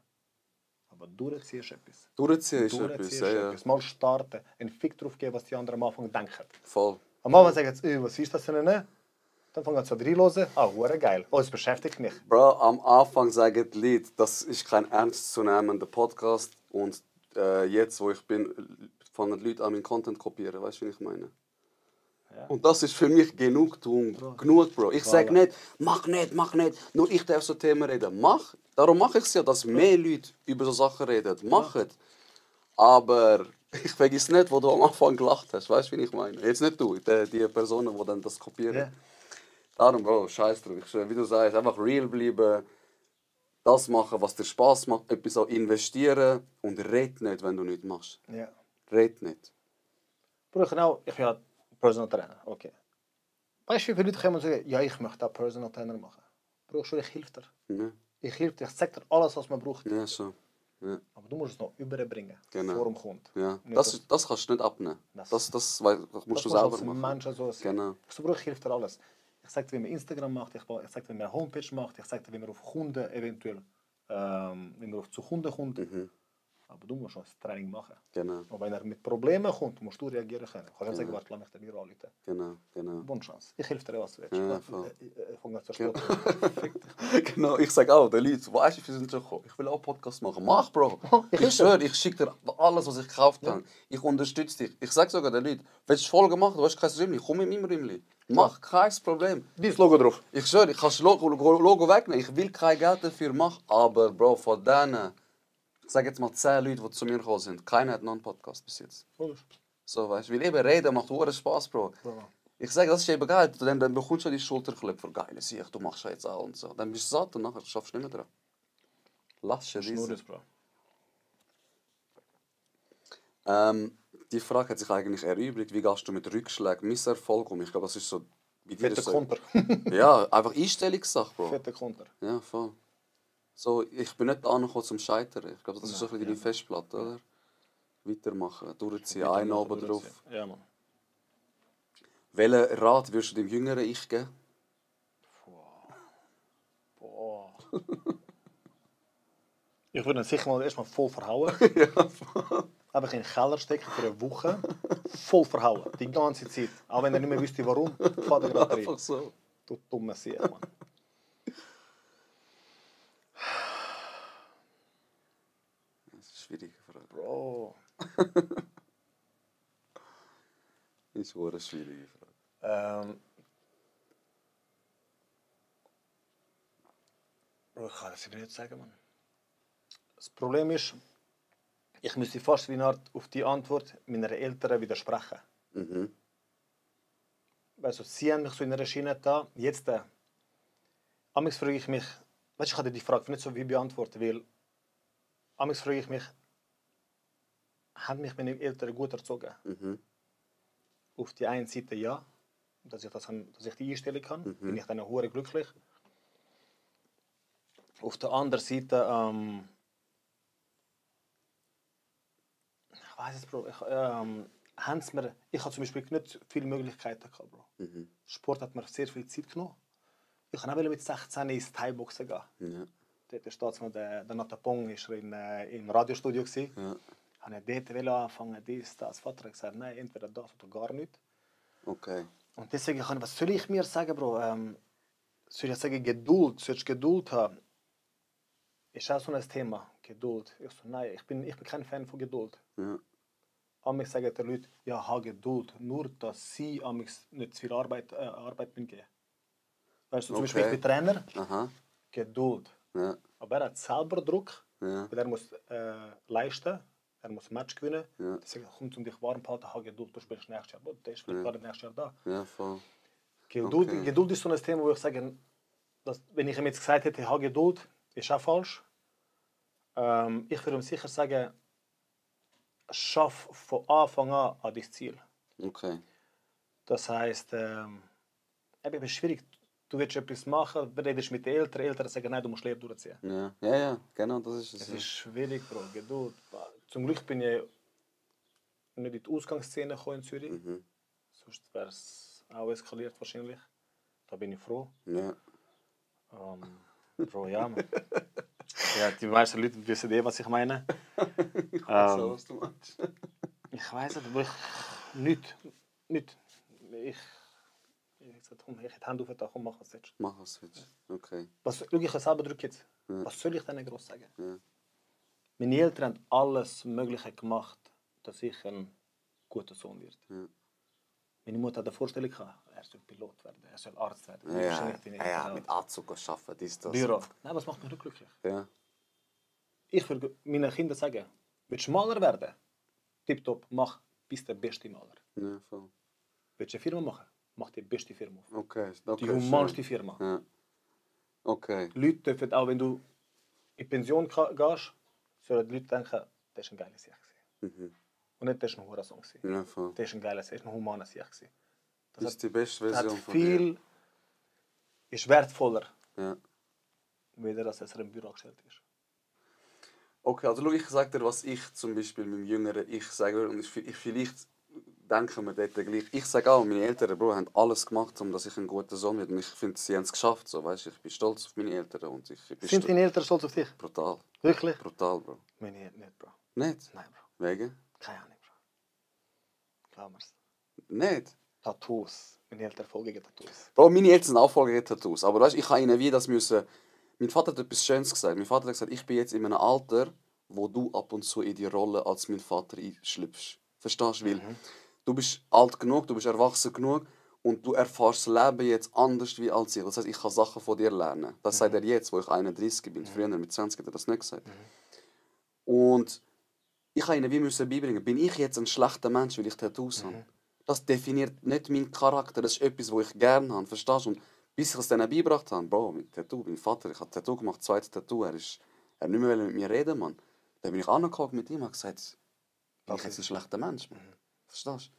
Aber durchziehst du etwas. Durchziehen ist etwas, Durchziehst ja, du ja. etwas. Mal starten, einen Fick drauf geben, was die anderen am Anfang denken. Voll. Am Anfang sagen sie, was ist das denn? Dann fangen sie an reinzuhören. Ah, hure geil. Oh, es beschäftigt mich. Bro, am Anfang sagen die Leute, das ist kein ernstzunehmender Podcast. Und jetzt, wo ich bin, fangen die Leute an, meinen Content zu kopieren. Weißt du, wie ich meine? Ja. Und das ist für mich Genugtuung. Genug, Bro. Ich sage nicht, mach nicht. Nur ich darf so Themen reden. Mach. Darum mache ich es ja, dass mehr Leute über so Sachen reden. Machen. Aber ich vergesse nicht, wo du am Anfang gelacht hast. Weißt du, wie ich meine? Jetzt nicht du, die Personen, die dann das kopieren. Ja. Darum, Bro, scheiß drauf. Ich schwöre, wie du sagst, einfach real bleiben. Das machen, was dir Spaß macht. Etwas auch investieren. Und red nicht, wenn du nichts machst. Ja. Red nicht. Bro, genau, ich bin ja Personal Trainer. Okay. Weißt du, wie viele Leute kommen und sagen, ja, ich möchte auch Personal Trainer machen. Bro, ich helfe dir. Ja, Ich helfe dir, ich zeige dir alles, was man braucht. ja so. Ja. Aber du musst es noch überbringen, Genau. vor dem Kunden. Ja. Nicht Das kannst du nicht abnehmen. Das- Das musst du das selber als machen. Mensch so sein. Genau. Ich so, Bro, ich helfe dir alles. Ich zeige dir, wie man Instagram macht, ich zeige dir, wie man eine Homepage macht, ich zeige dir, wie man auf Kunden eventuell, wie man zu Kunden kommt. Aber du musst schon das Training machen. Genau, Und wenn er mit Problemen kommt, musst du reagieren können. Ich kann nicht sagen, warte, lass mich den Büro anrufen. genau. Bonne Chance. Ich helfe dir, was du willst. Ja, voll. Ich fange an zu spotten. Genau, ich sage auch den Leuten, weißt du, wir sind schon gekommen. Ich will auch Podcast machen. Mach, Bro. Ich schwöre, ich schicke dir alles, was ich gekauft habe. Ich unterstütze dich. Ich sage sogar den Leuten, willst du Folgen machen, du hast kein Rimli, komm mit meinem Rimli. Mach, kein Problem. Dein Logo drauf. Ich schwöre, ich kann das Logo wegnehmen. Ich will kein Geld dafür machen. Aber, Bro, von denen, ich sage jetzt mal 10 Leute, die zu mir gekommen sind, keiner hat noch einen Podcast bis jetzt. So, weißt du, weil eben reden macht hohen Spaß, Bro. Ich sage, das ist eben geil. Dann bekommst du die Schulterklopfer. Geil, sieh, du machst ja jetzt auch und so. Dann bist du satt und nachher schaffst du nicht mehr dran. Lass es Nur diese. das, Bro. Die Frage hat sich eigentlich erübrigt, wie gehst du mit Rückschlägen, Misserfolg um? Ich glaube, das ist so... Bei dir Fetter ist so, Konter. ja, einfach Einstellungssache, Bro. Fetter Konter. Ja, voll. So, ich bin nicht angekommen zum Scheitern. Ich glaube, das ist so ein bisschen deine Festplatte, oder? Weitermachen, durchziehen, einen oben drauf. Ja, Mann. Welchen Rat würdest du dem jüngeren Ich geben? Boah. Ich würde ihn sicher mal erstmal voll verhauen. Einfach in den Keller stecken für eine Woche. Voll verhauen. Die ganze Zeit. Auch wenn er nicht mehr wüsste, warum, fährt er gerade rein. Einfach so. Du dumme Sieg, Mann. Das ist eine schwierige Frage. Bro. Das ist eine schwierige Frage. Bro, ich kann das nicht sagen, Mann. Das Problem ist, Ich müsste fast wie eine Art auf die Antwort meiner Eltern widersprechen. Mhm. Also, sie haben mich so in einer Schiene da. Jetzt, amigs frage ich mich, weißt du, ich hatte die Frage nicht so wie beantworten, weil amigs frage ich mich, haben mich meine Eltern gut erzogen? Mhm. Auf die einen Seite ja, dass ich die einstellen kann, bin ich dann auch hure glücklich. Auf der anderen Seite, ich weiß es, Bro, ich habe zum Beispiel nicht viele Möglichkeiten gehabt, Bro. Mhm. Sport hat mir sehr viel Zeit genommen. Ich kann auch mit 16 ins Thai-Boxen gehen. Ja. Dort steht der Natapong im Radiostudio. Ja. Habe ich dort anfangen, dies, das. Vater hat gesagt, nein, entweder das oder gar nicht. Okay. Und deswegen was soll ich mir sagen, Bro? Soll ich sagen, Geduld, sollst du Geduld haben? Ist auch so ein Thema, Geduld. Ich so, nein, ich bin kein Fan von Geduld. Ja. Amix sagen die Leute, ja, ha Geduld, nur dass sie amix nicht zu viel Arbeit geben. Weißt du, zum Beispiel ich bin Trainer, Aha. Geduld. Ja. Aber er hat selber Druck, Ja. weil er muss leisten, er muss Match gewinnen. Ja. Deswegen kommt um dich warm zu halten, ha Geduld, du spielst nächstes Jahr. Aber der ist vielleicht gar nicht nächstes Jahr da. Ja, voll. Geduld, Okay. Geduld ist so ein Thema, wo ich sage, dass, wenn ich ihm jetzt gesagt hätte, ha Geduld, ist auch falsch. Ich würde ihm sicher sagen, schaff von Anfang an dein Ziel. Okay. Das heisst, eben es ist schwierig. Du willst etwas machen, redest mit den Eltern sagen, nein, du musst Lehre durchziehen. Ja. Ja, ja, genau, das ist es. Es ist schwierig, Bro, Geduld. Zum Glück bin ich nicht in die Ausgangsszene gekommen in Zürich. Sonst wäre es auch eskaliert wahrscheinlich. Da bin ich froh. Ja. Bro, ja, man. Ja, die meisten Leute wissen was ich meine. Ich weiß auch, was du meinst. Ich weiß nicht, aber nicht. Ich hätte die Hand aufgetan, komm, mach was jetzt. Mach es jetzt. Okay. Schau, ich selber drücke jetzt. Was soll ich denn groß sagen? Ja. Meine Eltern haben alles Mögliche gemacht, dass ich ein guter Sohn werde. Ja. Meine Mutter hat eine Vorstellung gehabt, er soll Pilot werden, er soll Arzt werden. Ja, Wahrscheinlich die nicht. ja, mit Anzug arbeiten, dies, das. Büro. Nein, was macht mich glücklich? Ja. Ich würde meinen Kindern sagen, willst du Maler werden? Tipptopp, mach, bist der beste Maler. Ja, voll. Willst du eine Firma machen? Mach die beste Firma auf. Okay. Die humanste Firma. Ja. Okay. Leute dürfen auch, wenn du in Pension gehst, sollen die Leute denken, das war ein geiles Jahr. Und nicht, das war ein Hurensohn. Ja, voll. Das war ein geiles, das war ein humanes Jahr. Das ist die beste Das hat Version von viel, ist wertvoller, dir. Ja. weder dass er im Büro gestellt ist. Okay, also schau, ich sage dir, was ich zum Beispiel meinem Jüngeren Ich sage würde. Und vielleicht denken wir dort gleich. Ich sage auch, meine Eltern, Bro, haben alles gemacht, um dass ich ein guter Sohn werde. Und ich finde, sie haben es geschafft. So, weißt? Ich bin stolz auf meine Eltern. Und ich bin Sind deine Eltern stolz auf dich? Brutal. Wirklich? Brutal, Bro. Meine Eltern nicht, Bro. Nicht? Nein, Bro. Wegen? Keine Ahnung, Bro. Glaub mir's. Nicht? Tattoos. Meine Eltern folgen Tattoos. Bro, meine Eltern sind auch voll Tattoos. Aber weißt, ich habe ihnen wie das müssen... Mein Vater hat etwas Schönes gesagt. Mein Vater hat gesagt, ich bin jetzt in einem Alter, wo du ab und zu in die Rolle als mein Vater einschlüpfst. Verstehst du? Weil du bist alt genug, du bist erwachsen genug und du erfährst das Leben jetzt anders wie als ich. Das heisst, ich kann Sachen von dir lernen. Das sagt er jetzt, wo ich 31 bin. Früher mit 20 hat er das nicht gesagt. Und ich habe ihnen wie müssen beibringen, bin ich jetzt ein schlechter Mensch, weil ich Tattoos habe? Das definiert nicht meinen Charakter. Das ist etwas, was ich gerne habe. Verstehst du? Und bis ich es denen beigebracht habe, Bro, mit Tattoo, mein Vater, ich habe Tattoo gemacht, zweites Tattoo, er nicht mehr mit mir reden, Mann. Dann bin ich angeguckt mit ihm und gesagt, bin ich jetzt ein schlechter Mensch, Mann. Verstehst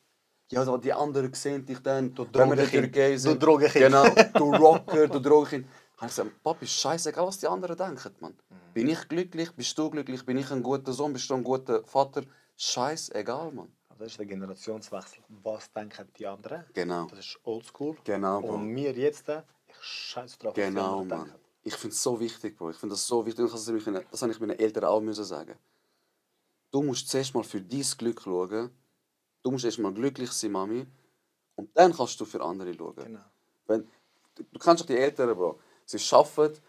du? Ja, also die anderen sehen dich dann, wenn wir in der Türkei sind. Du Drogenkind. Genau, du Rocker, du Drogenkind. Ich habe gesagt, Papi, scheißegal, was die anderen denken, Mann. Bin ich glücklich, bist du glücklich, bin ich ein guter Sohn, bist du ein guter Vater? Scheißegal, Mann. Das ist der Generationswechsel. Was denken die anderen? Genau. Das ist oldschool. Genau, Bro. Und wir jetzt, ich scheiße drauf, was die Genau, anderen Mann. denken. Ich finde es so wichtig, Bro. Ich finde das so wichtig. Das habe ich meinen Eltern auch müssen sagen. Du musst zuerst mal für dein Glück schauen. Du musst erst mal glücklich sein, Mami. Und dann kannst du für andere schauen. Genau. Du kennst doch die Eltern, Bro. Sie arbeiten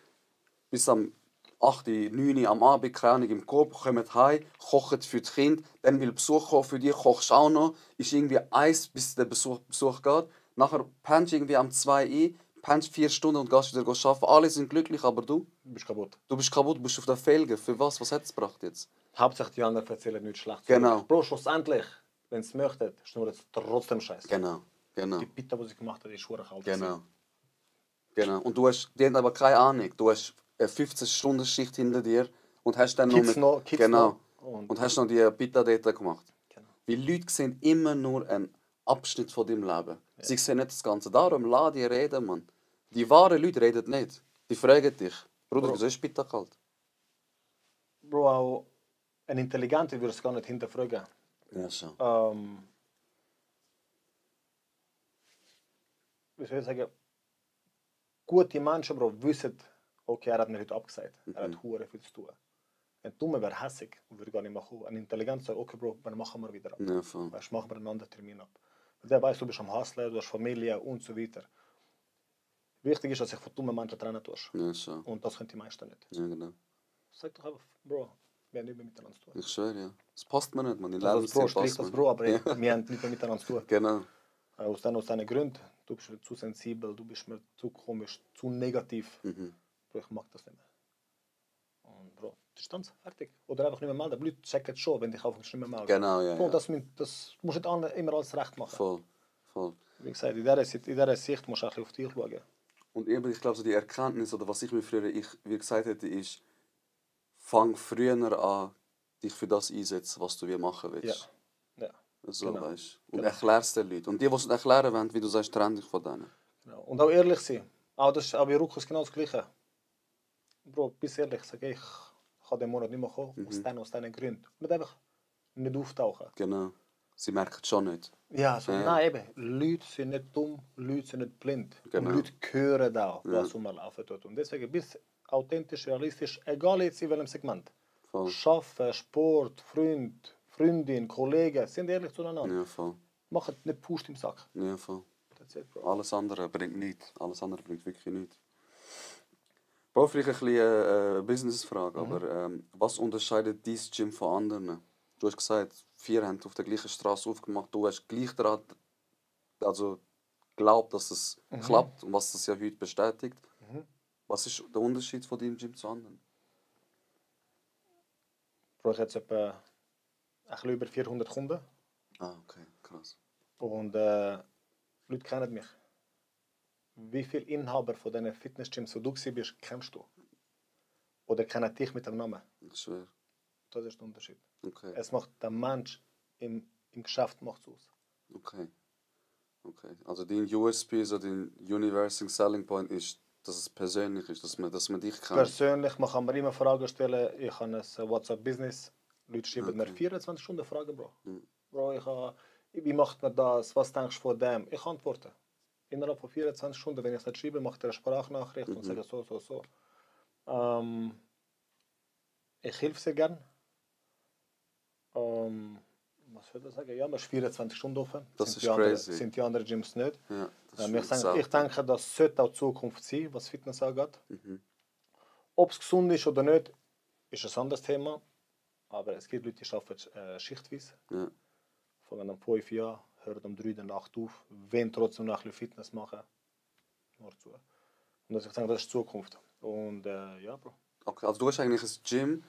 bis am 8, 9 am Abend, keine Ahnung, im Coop, kommen heim, kochen für das Kind, dann will Besuch kommen für dich, kochst auch noch, ist irgendwie Eis, bis der Besuch geht. Nachher pennst du irgendwie am 2 ein, pennst 4 Stunden und gehst wieder arbeiten. Alle sind glücklich, aber du? Du bist kaputt. Du bist kaputt, bist auf der Felge. Für was? Was hat es gebracht jetzt? Hauptsache die anderen erzählen nichts Schlechtes. Genau. Bro, schlussendlich, wenn sie möchten, schnurren sie trotzdem Scheiße. Genau. Die Pita, die sie gemacht hat, ist schwer kalt. Genau. Genau. Und die haben aber keine Ahnung. Du hast eine 15-Stunden-Schicht hinter dir und hast dann Kids genau. noch. Und hast noch die Pita dort gemacht. Genau. Weil Leute sehen immer nur einen Abschnitt von deinem Leben. Ja. Sie sehen nicht das Ganze. Darum lass die reden, Mann. Die wahren Leute reden nicht. Die fragen dich, Bruder, wieso ist Pita kalt? Bro, auch ein Intelligenter würde es gar nicht hinterfragen. Ja, schon. Wie soll ich sagen? Gute Menschen, Bro, wissen, okay, er hat mir heute abgesagt. Er hat hure viel zu tun. Ein Dummer wäre hässig und würde gar nicht mehr kommen. Ein Intelligent sagt, okay, Bro, dann machen wir wieder ab. Ja, voll. Weißt, machen wir einen anderen Termin ab. Weil der weiß, du bist am Hustlen, du hast Familie und so weiter. Wichtig ist, dass sich von dummen Menschen trennen tust. Ja, schon. Und das können die meisten nicht. Ja, genau. Sag doch einfach, Bro, wir haben nicht mehr miteinander zu tun. Ich schwöre, ja. Das passt mir nicht, man. Die Also das Bro, Lebensstil sprich passt das mir. Bro, aber wir haben nicht mehr miteinander zu tun. Genau. Aus diesen Gründen, du bist mir zu sensibel, du bist mir zu komisch, zu negativ. Bro, ich mag das nicht mehr. Und Bro, Distanz, fertig. Oder einfach nicht mehr melden. Die Leute checken es schon, wenn dich einfach nicht mehr melden. Genau, ja. Bro, Ja. das musst du nicht immer alles recht machen. Voll. Voll. Wie gesagt, in dieser Sicht musst du ein bisschen auf dich schauen. Und eben, ich glaube, so die Erkenntnis, oder was ich mir früher wie gesagt hätte, ist, fang früher an, dich für das einsetzen, was du machen willst. Ja. So, Genau. weißt. Und erklär es den Leuten. Und die es nicht erklären wollen, wie du sagst, trenn dich von denen. Genau. Und auch ehrlich sein. Auch bei Rukus genau das Gleiche. Bro, bis ehrlich, sag ich kann den Monat nicht mehr kommen, aus diesen Gründen. Nicht einfach nicht auftauchen. Genau. Sie merken es schon nicht. Ja, so, nein, eben. Leute sind nicht dumm, Leute sind nicht blind. Genau. Und Leute hören auch, was rumlaufen tut. Und deswegen bist authentisch, realistisch, egal jetzt in welchem Segment. Voll. Schaffen, Sport, Freund, Freundin, Kollegen, sind ehrlich zueinander. Ja, voll. Macht nicht Pust im Sack. Ja, voll. That's it, Bro. Alles andere bringt nichts. Alles andere bringt wirklich nichts. Bro, vielleicht ein bisschen eine Businessfrage, aber was unterscheidet dieses Gym von anderen? Du hast gesagt, 4 haben auf der gleichen Straße aufgemacht. Du hast gleich daran glaubt, dass es klappt und was das ja heute bestätigt. Was ist der Unterschied von deinem Gym zu anderen? Bro, ich habe jetzt etwa ein bisschen über 400 Kunden. Ah, okay, krass. Und Leute kennen mich. Wie viele Inhaber von diesen Fitnessgyms, wo du bist, kennst du? Oder kennen dich mit dem Namen? Ich schwöre. Das ist der Unterschied. Okay, Es macht der Mensch im Geschäft macht's aus. okay. Okay. Also dein USP, so dein Universal Selling Point ist, dass es persönlich ist, dass man dich kennt. Persönlich, man kann mir immer Fragen stellen. Ich habe ein WhatsApp-Business. Leute schreiben mir 24 Stunden Fragen, Bro. Bro, wie macht man das? Was denkst du von dem? Ich antworte. Innerhalb von 24 Stunden, wenn ich es nicht schreibe, mache ich eine Sprachnachricht und sage so. Ich helfe sehr gern. Was soll ich sagen? Ja, man ist 24 Stunden offen. Das sind ist die anderen, crazy. sind die anderen Gyms nicht. Ja, das Ich denke, das sollte auch Zukunft sein, was Fitness angeht. Ob es gesund ist oder nicht, ist ein anderes Thema. Aber es gibt Leute, die arbeiten schichtweise. Ja. Fangen um 5 Uhr an, hören um 3 Uhr Nacht auf, wenn trotzdem noch ein bisschen Fitness machen. Nur zu. Und ich denke, das ist Zukunft. Und ja, Bro. Okay, also du hast eigentlich ein Gym,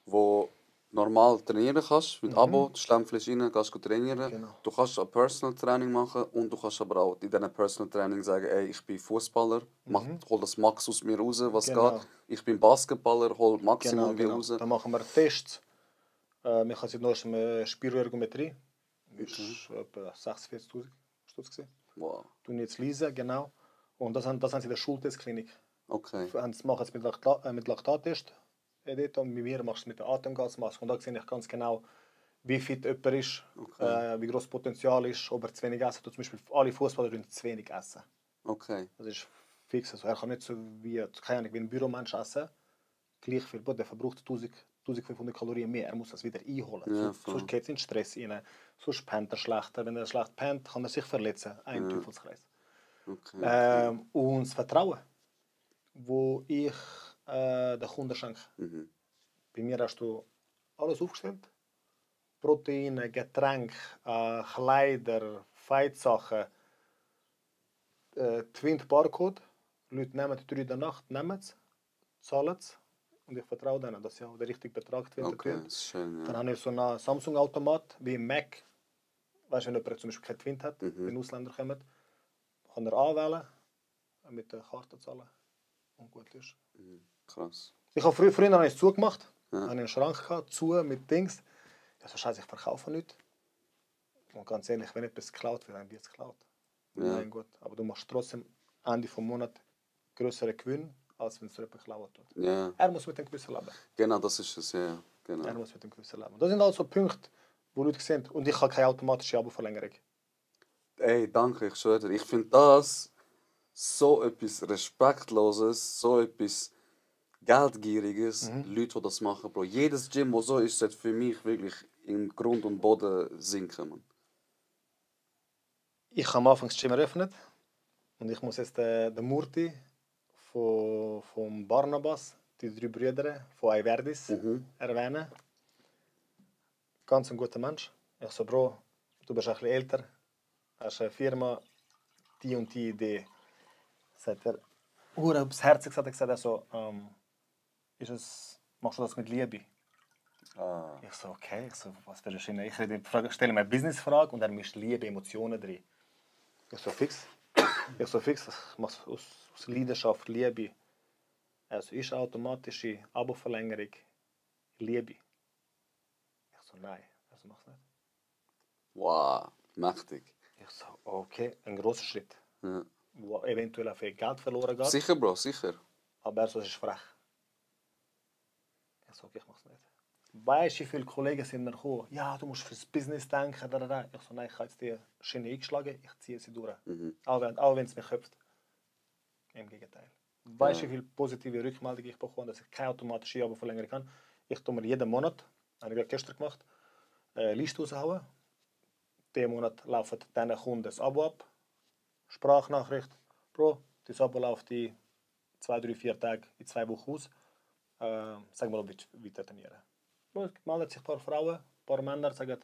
wo normal trainieren kannst, mit Abo, du stempelst rein, gehst trainieren. Genau. Du kannst ein Personal Training machen und du kannst aber auch in diesem Personal Training sagen, ey, ich bin Fußballer, hol das Max aus mir raus, was Genau. geht. Ich bin Basketballer, hol Maximum mir raus. Dann machen wir Tests. Wir haben seit neuestem Spiroergometrie. Das war etwa 46'000 Stutz gewesen. Wow. Tun jetzt Lisa, genau. Und das haben sie in der Schultestklinik. Okay. Sie machen es mit Laktattest. Und mit mir machst du es mit der Atemgasmaske. Und da sehe ich ganz genau, wie fit jemand ist, wie groß das Potenzial ist, ob er zu wenig essen. Zum Beispiel alle Fußballer zu wenig essen. Okay. Das ist fix. Also er kann nicht so wie ein Büromensch essen. Gleich viel. Der verbraucht 1500 Kalorien mehr. Er muss das wieder einholen. Ja, sonst geht es in Stress rein. Sonst pennt er schlechter. Wenn er schlecht pennt, kann er sich verletzen. Ein Teufelskreis. Okay. Und das Vertrauen, das ich den Kunden schenke. Bei mir hast du alles aufgestellt. Proteine, Getränke, Kleider, Feitsachen. Twin Barcode. Die Leute nehmen 3 Uhr der Nacht, nehmen es, zahlen es. und ich vertraue denen, dass sie auch den richtigen Betrag finden Okay, können. das ist schön, Dann ja. habe ich so einen Samsung-Automat wie im Mac. Weißt du, wenn jemand zum Beispiel keinen Twint hat, Mhm. wenn Ausländer kommen, kann er anwählen, mit der Karte zahlen und gut ist. Krass. Ich habe früher habe ich es zugemacht, Ja. habe einen Schrank gehabt, zu mit Dings. Ja, so scheiße, ich verkaufe nichts. Und ganz ehrlich, wenn etwas geklaut wird, dann wird es geklaut. Ja. Mein Gott, aber du machst trotzdem Ende vom Monat größeren Gewinn, als wenn es dir jemand klauen tut. Ja, Er muss mit dem Gewissen leben. genau, das ist es, ja. Er Genau. muss mit dem Gewissen leben. Das sind also Punkte, wo Leute sehen. Und ich habe keine automatische Abo-Verlängerung. Ey, danke, ich schwöre dir. Ich finde das so etwas Respektloses, so etwas Geldgieriges. Leute, die das machen, Bro. Jedes Gym, das so ist, sollte für mich wirklich in Grund und Boden sinken, man. Ich habe am Anfang das Gym eröffnet und ich muss jetzt den Murti von Barnabas, die 3 Brüder von Aiverdis, erwähnen. Ganz ein guter Mensch. Ich so, Bro, du bist ein bisschen älter, hast eine Firma, die und die Idee. Sagt er, aufs Herz gesagt, also, machst du das mit Liebe? Ah. Ich so, okay, ich so, was für eine Schiene. Ich stelle mir eine Businessfrage und dann mischt Liebe, Emotionen drin. Ich so, fix. Ich mache es aus Leidenschaft, Liebe. Also ist automatische Abo-Verlängerung Liebe? Ich so, nein, also mach's nicht. Wow, mächtig. Ich so, okay, ein grosser Schritt, Ja. wo eventuell auch viel Geld verloren geht. Sicher, Bro, sicher. Aber er so, das ist frech. Ich so, okay, ich mach's nicht. Weißt du, wie viele Kollegen sind mir gekommen? Ja, du musst fürs Business denken. Da. Ich so, nein, ich habe jetzt die Schiene eingeschlagen, ich ziehe sie durch. Auch wenn es mich köpft. Im Gegenteil. Weißt du, wie viele positive Rückmeldungen ich bekomme, dass ich keine automatische Abo-Verlängerung kann? Ich tue mir jeden Monat, habe ich gerade gestern gemacht, eine Liste raushauen. Diesen Monat laufen diesen Kunden das Abo ab. Sprachnachricht. Bro, das Abo läuft in 2, 3, 4 Tagen, in 2 Wochen aus. Sag mal, ob ich weiter trainieren. Es melden sich ein paar Frauen, ein paar Männer, sagen,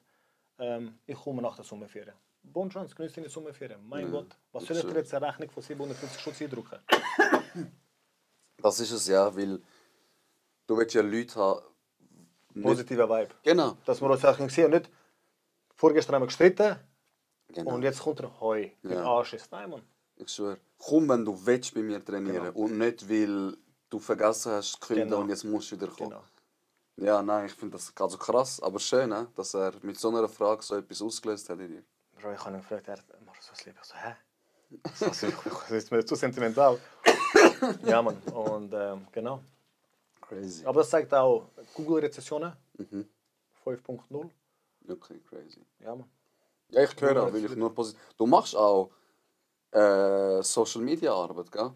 ich komme nach der Sommerferien. Bonne Chance, genieße deine Sommerferien. Mein Gott, was soll ich dir jetzt eine Rechnung von 750 Schutz eindrücken? Das ist es ja, weil du willst ja Leute haben. nicht- Positiver Vibe. Genau. Dass wir uns Sachen sehen und nicht, vorgestern haben wir gestritten Genau. und jetzt kommt er, hoi, mein Ja. Arsch ist. Nein, Mann. Ich schwöre. Komm, wenn du willst bei mir trainieren. Genau. Und nicht, weil du vergessen hast zu kündigen Genau. und jetzt musst du wieder kommen. Genau. Ja, nein, ich finde das also krass, aber schön, dass er mit so einer Frage so etwas ausgelöst hat in dir. Bro, ich habe ihn gefragt, machst du was Liebe? Ich so, hä? Das ist mir zu sentimental. Ja, Mann. Und genau. Crazy. Aber das zeigt auch Google-Rezessionen 5.0. Okay, crazy. Ja, Mann. Ja, ich höre Ja, auch das wirklich ist- nur positiv. Du machst auch Social Media Arbeit, gell?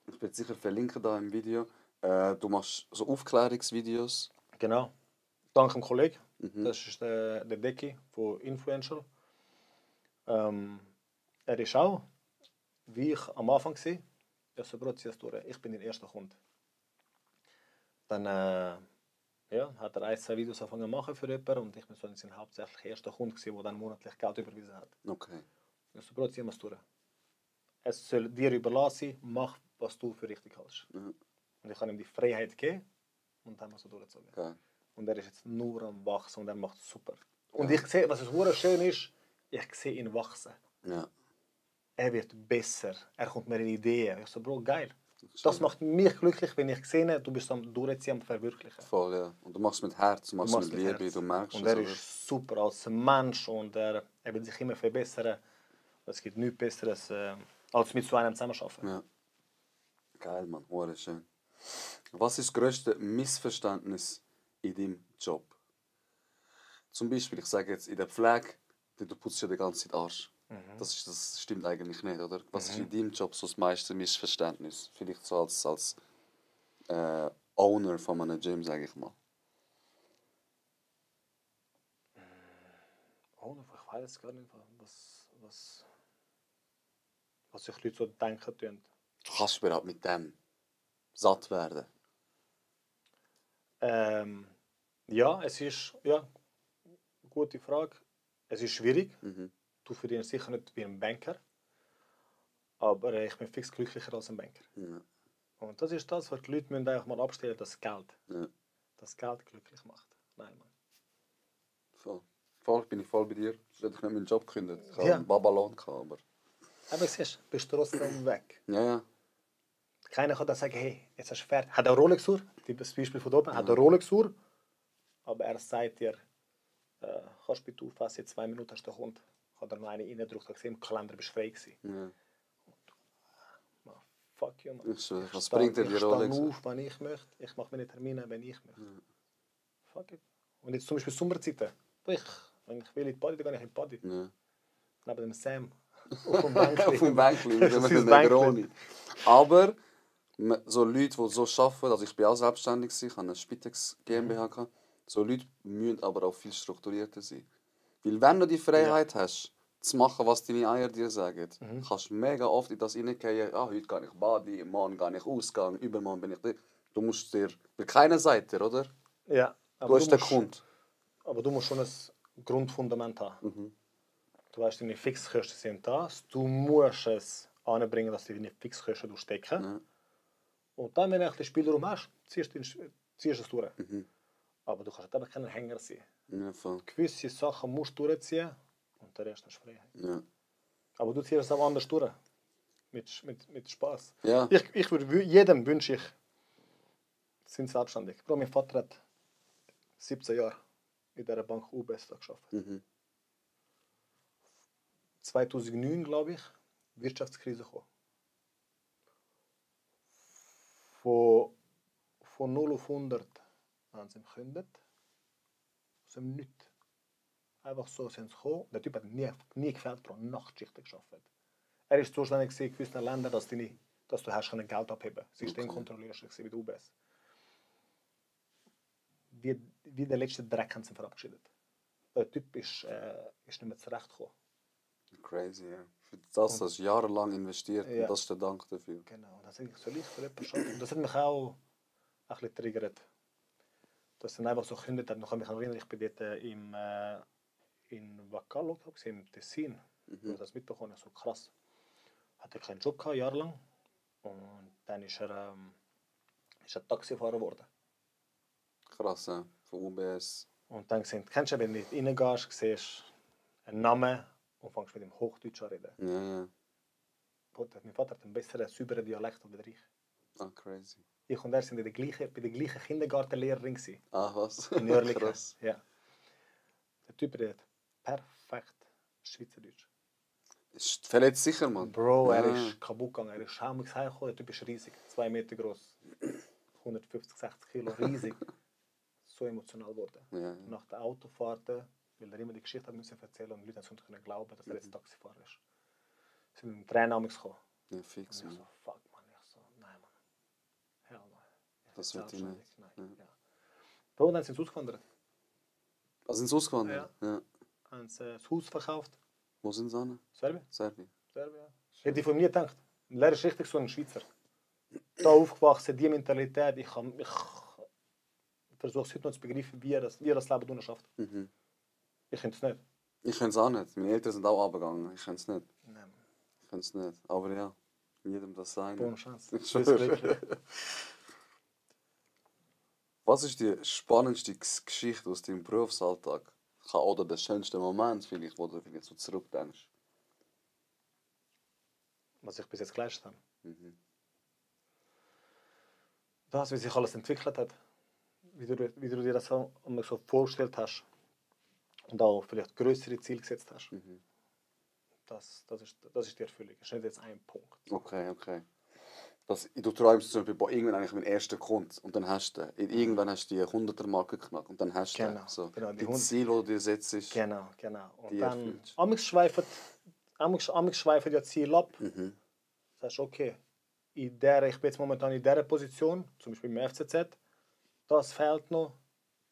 Ich werde sicher verlinken da im Video. Du machst so Aufklärungsvideos. Genau. Dank dem Kollegen. Das ist der Deki von Influential. Er ist auch, wie ich am Anfang war. Ich so, Bro, zieh es durch. Ich bin dein erster Kunde. Dann ja, hat er 1, 2 Videos angefangen zu machen für jemanden und ich bin so sein hauptsächlich erster Kunde, der dann monatlich Geld überwiesen hat. Okay. Ich so, Bro, zieh es durch. Es soll dir überlassen, mach, was du für richtig hältst. Und ich habe ihm die Freiheit gegeben und haben wir so durchgezogen. Geil. Und er ist jetzt nur am Wachsen und er macht es super. Und ich sehe, was es hure schön ist, ich sehe ihn wachsen. Ja. Er wird besser, er kommt mir in Ideen. Ich so, Bro, geil. Das macht mich glücklich, wenn ich sehe, du bist am Durchziehen, am Verwirklichen. Voll, ja. Und du machst es mit Herz, du machst es mit Liebe, Herz. du merkst und es. er oder? ist super als Mensch und er will sich immer verbessern. Es gibt nichts Besseres, als mit so einem zusammenarbeiten. Ja. Geil, Mann. Hure schön. Was ist das grösste Missverständnis in deinem Job? Zum Beispiel, ich sage jetzt in der Pflege, du putzt ja die ganze Zeit Arsch. Das stimmt eigentlich nicht, oder? Was ist in deinem Job so das meiste Missverständnis? Vielleicht so als Owner von einem Gym, sage ich mal. Oh, ich weiß gar nicht, was sich Leute so denken tun. Du kannst überhaupt mit dem satt werden. Ja, es ist gute Frage. Es ist schwierig. Du verdienst sicher nicht wie ein Banker. Aber ich bin fix glücklicher als ein Banker. Ja. Und das ist das, was die Leute müssen einfach mal abstellen, das Geld. Ja. Das Geld glücklich macht. Nein, Mann. Voll, bin ich voll bei dir. Ich hätte nicht meinen Job gekündigt. Ich hatte Ja. einen Babalon, aber... Aber siehst du, bist trotzdem weg. Ja, ja. Keiner kann dann sagen, hey, jetzt hast du fertig. Hat eine Rolex-Uhr, das Beispiel von oben, hat eine Rolex-Uhr, aber er sagt dir, kannst du bitte aufpassen, in 2 Minuten hast du den Hund. Hat er noch eine reingedrückt, hat gesehen, im Kalender bist du frei gewesen. Ja. Man, fuck you, man. Ich schwöre, was bringt dir die Rolex? Ich stehe auf, wenn ich möchte. Ich mache meine Termine, wenn ich möchte. Fuck it. Und jetzt zum Beispiel Sommerzeiten. Wenn ich will in die Party, dann gehe ich in die Party. Ja. Neben dem Sam. Auf dem Bänkchen. Auf dem Bänkchen, mit Das ist einem das Negroni. Aber so Leute, die so arbeiten, also ich bin auch selbstständig, ich habe eine Spitex GmbH gehabt, so Leute müssen aber auch viel strukturierter sein. Weil wenn du die Freiheit hast, zu machen, was deine Eier dir sagen, kannst du mega oft in das hineingehen, heute gehe ich baden, morgen gehe ich ausgehen, übermorgen bin ich da. Du musst dir, bei keiner Seite, oder? Ja, Du hast den Kunde. aber du musst schon ein Grundfundament haben. Du weißt, deine Fixkosten sind das. Du musst es anbringen, dass du deine Fixkosten durchstecken. Ja. Und dann, wenn du den Spielraum hast, ziehst du es durch. Aber du kannst eben kein Hänger sein. Ja, voll. Gewisse Sachen musst du durchziehen und der Rest hast du Freiheit. Ja. Aber du ziehst es auch anders durch. Mit Spaß. Ja. Ich würde jedem wünsche ich, sind selbstständig. Bro, mein Vater hat 17 Jahre in dieser Bank UBS gearbeitet. 2009, glaube ich, Wirtschaftskrise gekommen. Von 0 auf 100 haben sie ihn gekündigt. Aus dem Nichts. Einfach so sind sie gekommen. Der Typ hat nie gefällt, Bro, Nachtschichten gearbeitet. Er war zuständig in gewissen Ländern, dass du hast Geld abheben kannst. Systemkontrolleur bei der UBS. Wie der letzte Dreck haben sie ihn verabschiedet. Der Typ ist nicht mehr zurechtgekommen. Crazy, ja. Für das hast du jahrelang investiert Ja. und das ist der Dank dafür. Genau, das ist so leicht für jemanden arbeiten. Das hat mich auch ein bisschen triggert. Dass dann einfach so gekündigt hat. Noch kann ich mich erinnern, ich bin dort in Vacallo, im Tessin. Ich habe das mitbekommen, so krass. Hat er keinen Job gehabt, jahrelang. Und dann ist er Taxifahrer geworden. Krass, ja. Von UBS. Und dann kennst du, wenn du reingehst, siehst einen Namen und fängst mit dem Hochdeutsch an reden. Ja, ja. Mein Vater hat einen besseren, sauberen Dialekt als ich. Ah, crazy. Ich und er sind bei der gleichen Kindergartenlehrerin gewesen. Ah, was? In Oerlikon. Krass. Ja. Der Typ redet perfekt Schweizerdeutsch. Ist verletzt sicher, Mann. Bro, er Ja. ist kaputt gegangen. Er ist schaumig heimgekommen. Der Typ ist riesig. 2 Meter groß. 150, 60 Kilo. Riesig. So emotional geworden. Ja. Nach der Autofahrten, weil er immer die Geschichte hat müssen erzählen und die Leute konnten glauben, dass er jetzt Taxifahrer ist. Sie sind mit dem Tränen gekommen. Ja, fix, Und ich Mann. so, fuck man. Ich so, nein man. Hell no. Das wird ich nicht. Nein. Ja. Bro, dann sind sie ausgewandert. Also sind sie ausgewandert? Ja. Haben sie das Haus verkauft. Wo sind sie hin? Serbien? Serbien. Serbien. Hätte ich von mir gedacht. Lehrer ist richtig so ein Schweizer. Da aufgewachsen, die Mentalität. Ich versuche es heute noch zu begreifen, wie er das Leben unten schafft. Ich könnte es nicht. Ich kann es auch nicht. Meine Eltern sind auch runtergegangen. Ich kann es nicht. Nein. Ich kann es nicht. Aber ja, jedem das sein. Ohne Chance. Ich schwöre. Was ist die spannendste Geschichte aus deinem Berufsalltag? Oder der schönste Moment, vielleicht, wo du vielleicht so zurückdenkst? Was ich bis jetzt geleistet habe. Das, wie sich alles entwickelt hat. Wie du dir das so vorgestellt hast. Und auch vielleicht größere Ziele gesetzt hast. Das ist die Erfüllung. Das ist nicht jetzt ein Punkt. Okay. Du träumst zum Beispiel, irgendwann eigentlich mein erster Kunde und dann hast du den. Irgendwann hast du die 100er-Marke geknackt und dann hast du Genau, so genau, die Ziele, die du dir setzt. Genau. Und Die dann erfüllst. amigs schweifen ja Ziel ab. Sagst okay, ich bin jetzt momentan in dieser Position, zum Beispiel im FCZ, das fehlt noch,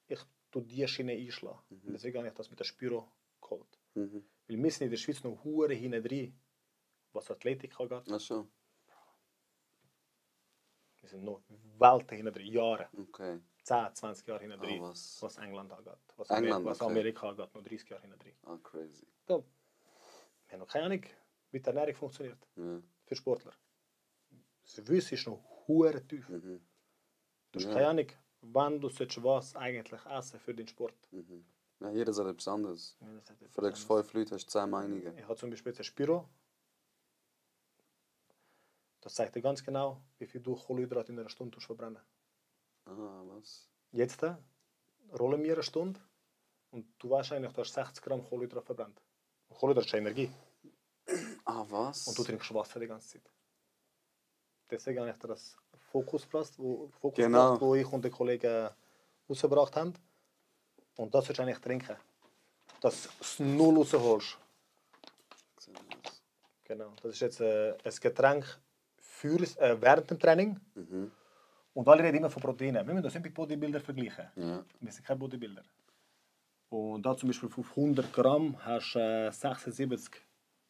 ich tue die Schiene einschlagen. Und deswegen habe ich das mit der Spüro geholt. Weil wir sind in der Schweiz noch hure hinten drin, was Athletik angeht. Ach schon. Wir sind noch Welten hinten drin, Jahre. Okay. 10, 20 Jahre hinten drin, was? was England angeht. Was England, was okay. Amerika angeht, noch 30 Jahre hinten drin. Ah, crazy. Ja, wir haben noch keine Ahnung, wie die Ernährung funktioniert Ja. für Sportler. Das Wissen ist noch hure tief. Mhm. Du hast Ja. keine Ahnung, wann du sollst was eigentlich essen für den Sport. Mhm. Ja, jeder sagt etwas anderes. Ja, das hat etwas Fragst anderes. 5 Leute, hast du 10 Meinungen. Ich habe zum Beispiel jetzt ein Spiro. Das zeigt dir ganz genau, wie viel du Kohlenhydrate in einer Stunde verbrennen. Ah, was? Jetzt rollen wir eine Stunde und du weißt eigentlich, du hast 60 Gramm Kohlenhydrate verbrannt. Und Kohlenhydrate ist Energie. Ah, was? Und du trinkst Wasser die ganze Zeit. Deswegen habe ich dir das Fokusprast, Genau. wo ich und der Kollege rausgebracht haben. Und das solltest du eigentlich trinken. Dass du das Null rausholst. Genau. Das ist jetzt ein Getränk während dem Training. Mhm. Und alle reden immer von Proteinen. Wir müssen das nicht mit Bodybuilder vergleichen. Ja. Wir sind kein Bodybuilder. Und da zum Beispiel auf 100 Gramm hast du 76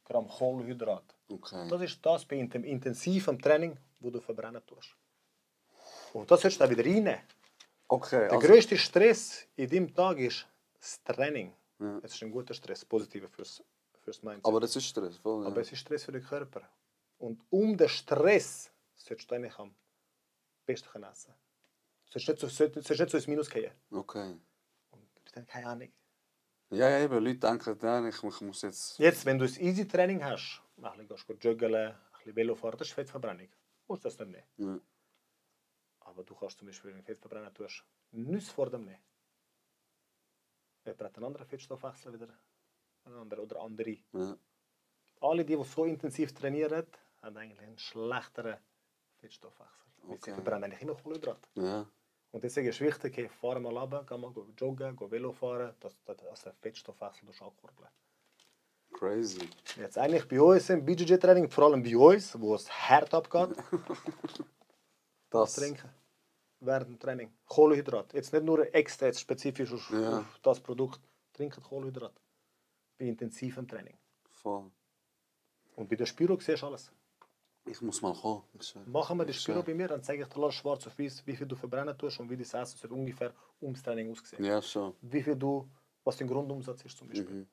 Gramm Kohlenhydrat. Okay. Das ist das bei dem intensiven Training, wo du verbrennen tust. Und das sollst du dann wieder reinnehmen. Okay, Der grösste Stress in deinem Tag ist das Training. Ja. Es ist ein guter Stress, positiver fürs Mindset. aber das ist Stress, voll. Ja. Aber es ist Stress für den Körper. Und um den Stress solltest du eigentlich am besten essen. Du sollst nicht so ins Minus gehen. Okay. Und du hast keine Ahnung. Ja, ja, eben, Leute denken, ja, ich muss jetzt... Jetzt, wenn du ein Easy-Training hast, ein bisschen joggen, ein bisschen Velo fahren, das ist Fettverbrennung. Du musst das nicht nehmen. Ja. Aber du kannst zum Beispiel, wenn du Fett verbrennen tust, nichts vor dem nehmen. Jemand hat einen anderen Fettstoffwechsel wieder. Ein anderer oder andere. Ja. Alle, die so intensiv trainieren, haben eigentlich einen schlechteren Fettstoffwechsel. Weil Okay. sie verbrennen eigentlich immer Kohlenhydrate. Ja. Und deswegen ist es wichtig, hey, fahr mal runter, geh mal joggen, geh Velo fahren, dass der Fettstoffwechsel ankurbeln. Crazy. Jetzt eigentlich bei uns im BJJ-Training, vor allem bei uns, wo es hart abgeht, Das. trinken. Während dem Training. Kohlenhydrat. Jetzt nicht nur extra, jetzt spezifisch Ja. auf das Produkt. Trinken Kohlenhydrat. Bei intensivem Training. Voll. Und bei der Spiro siehst du alles. Ich muss mal kommen. Machen wir die Spiro bei mir, dann zeige ich dir alles schwarz auf weiß, wie viel du verbrennen tust und wie das Essen soll ungefähr ums Training aussehen. Ja, schon. Wie viel du, was dein Grundumsatz ist zum Beispiel. Mhm.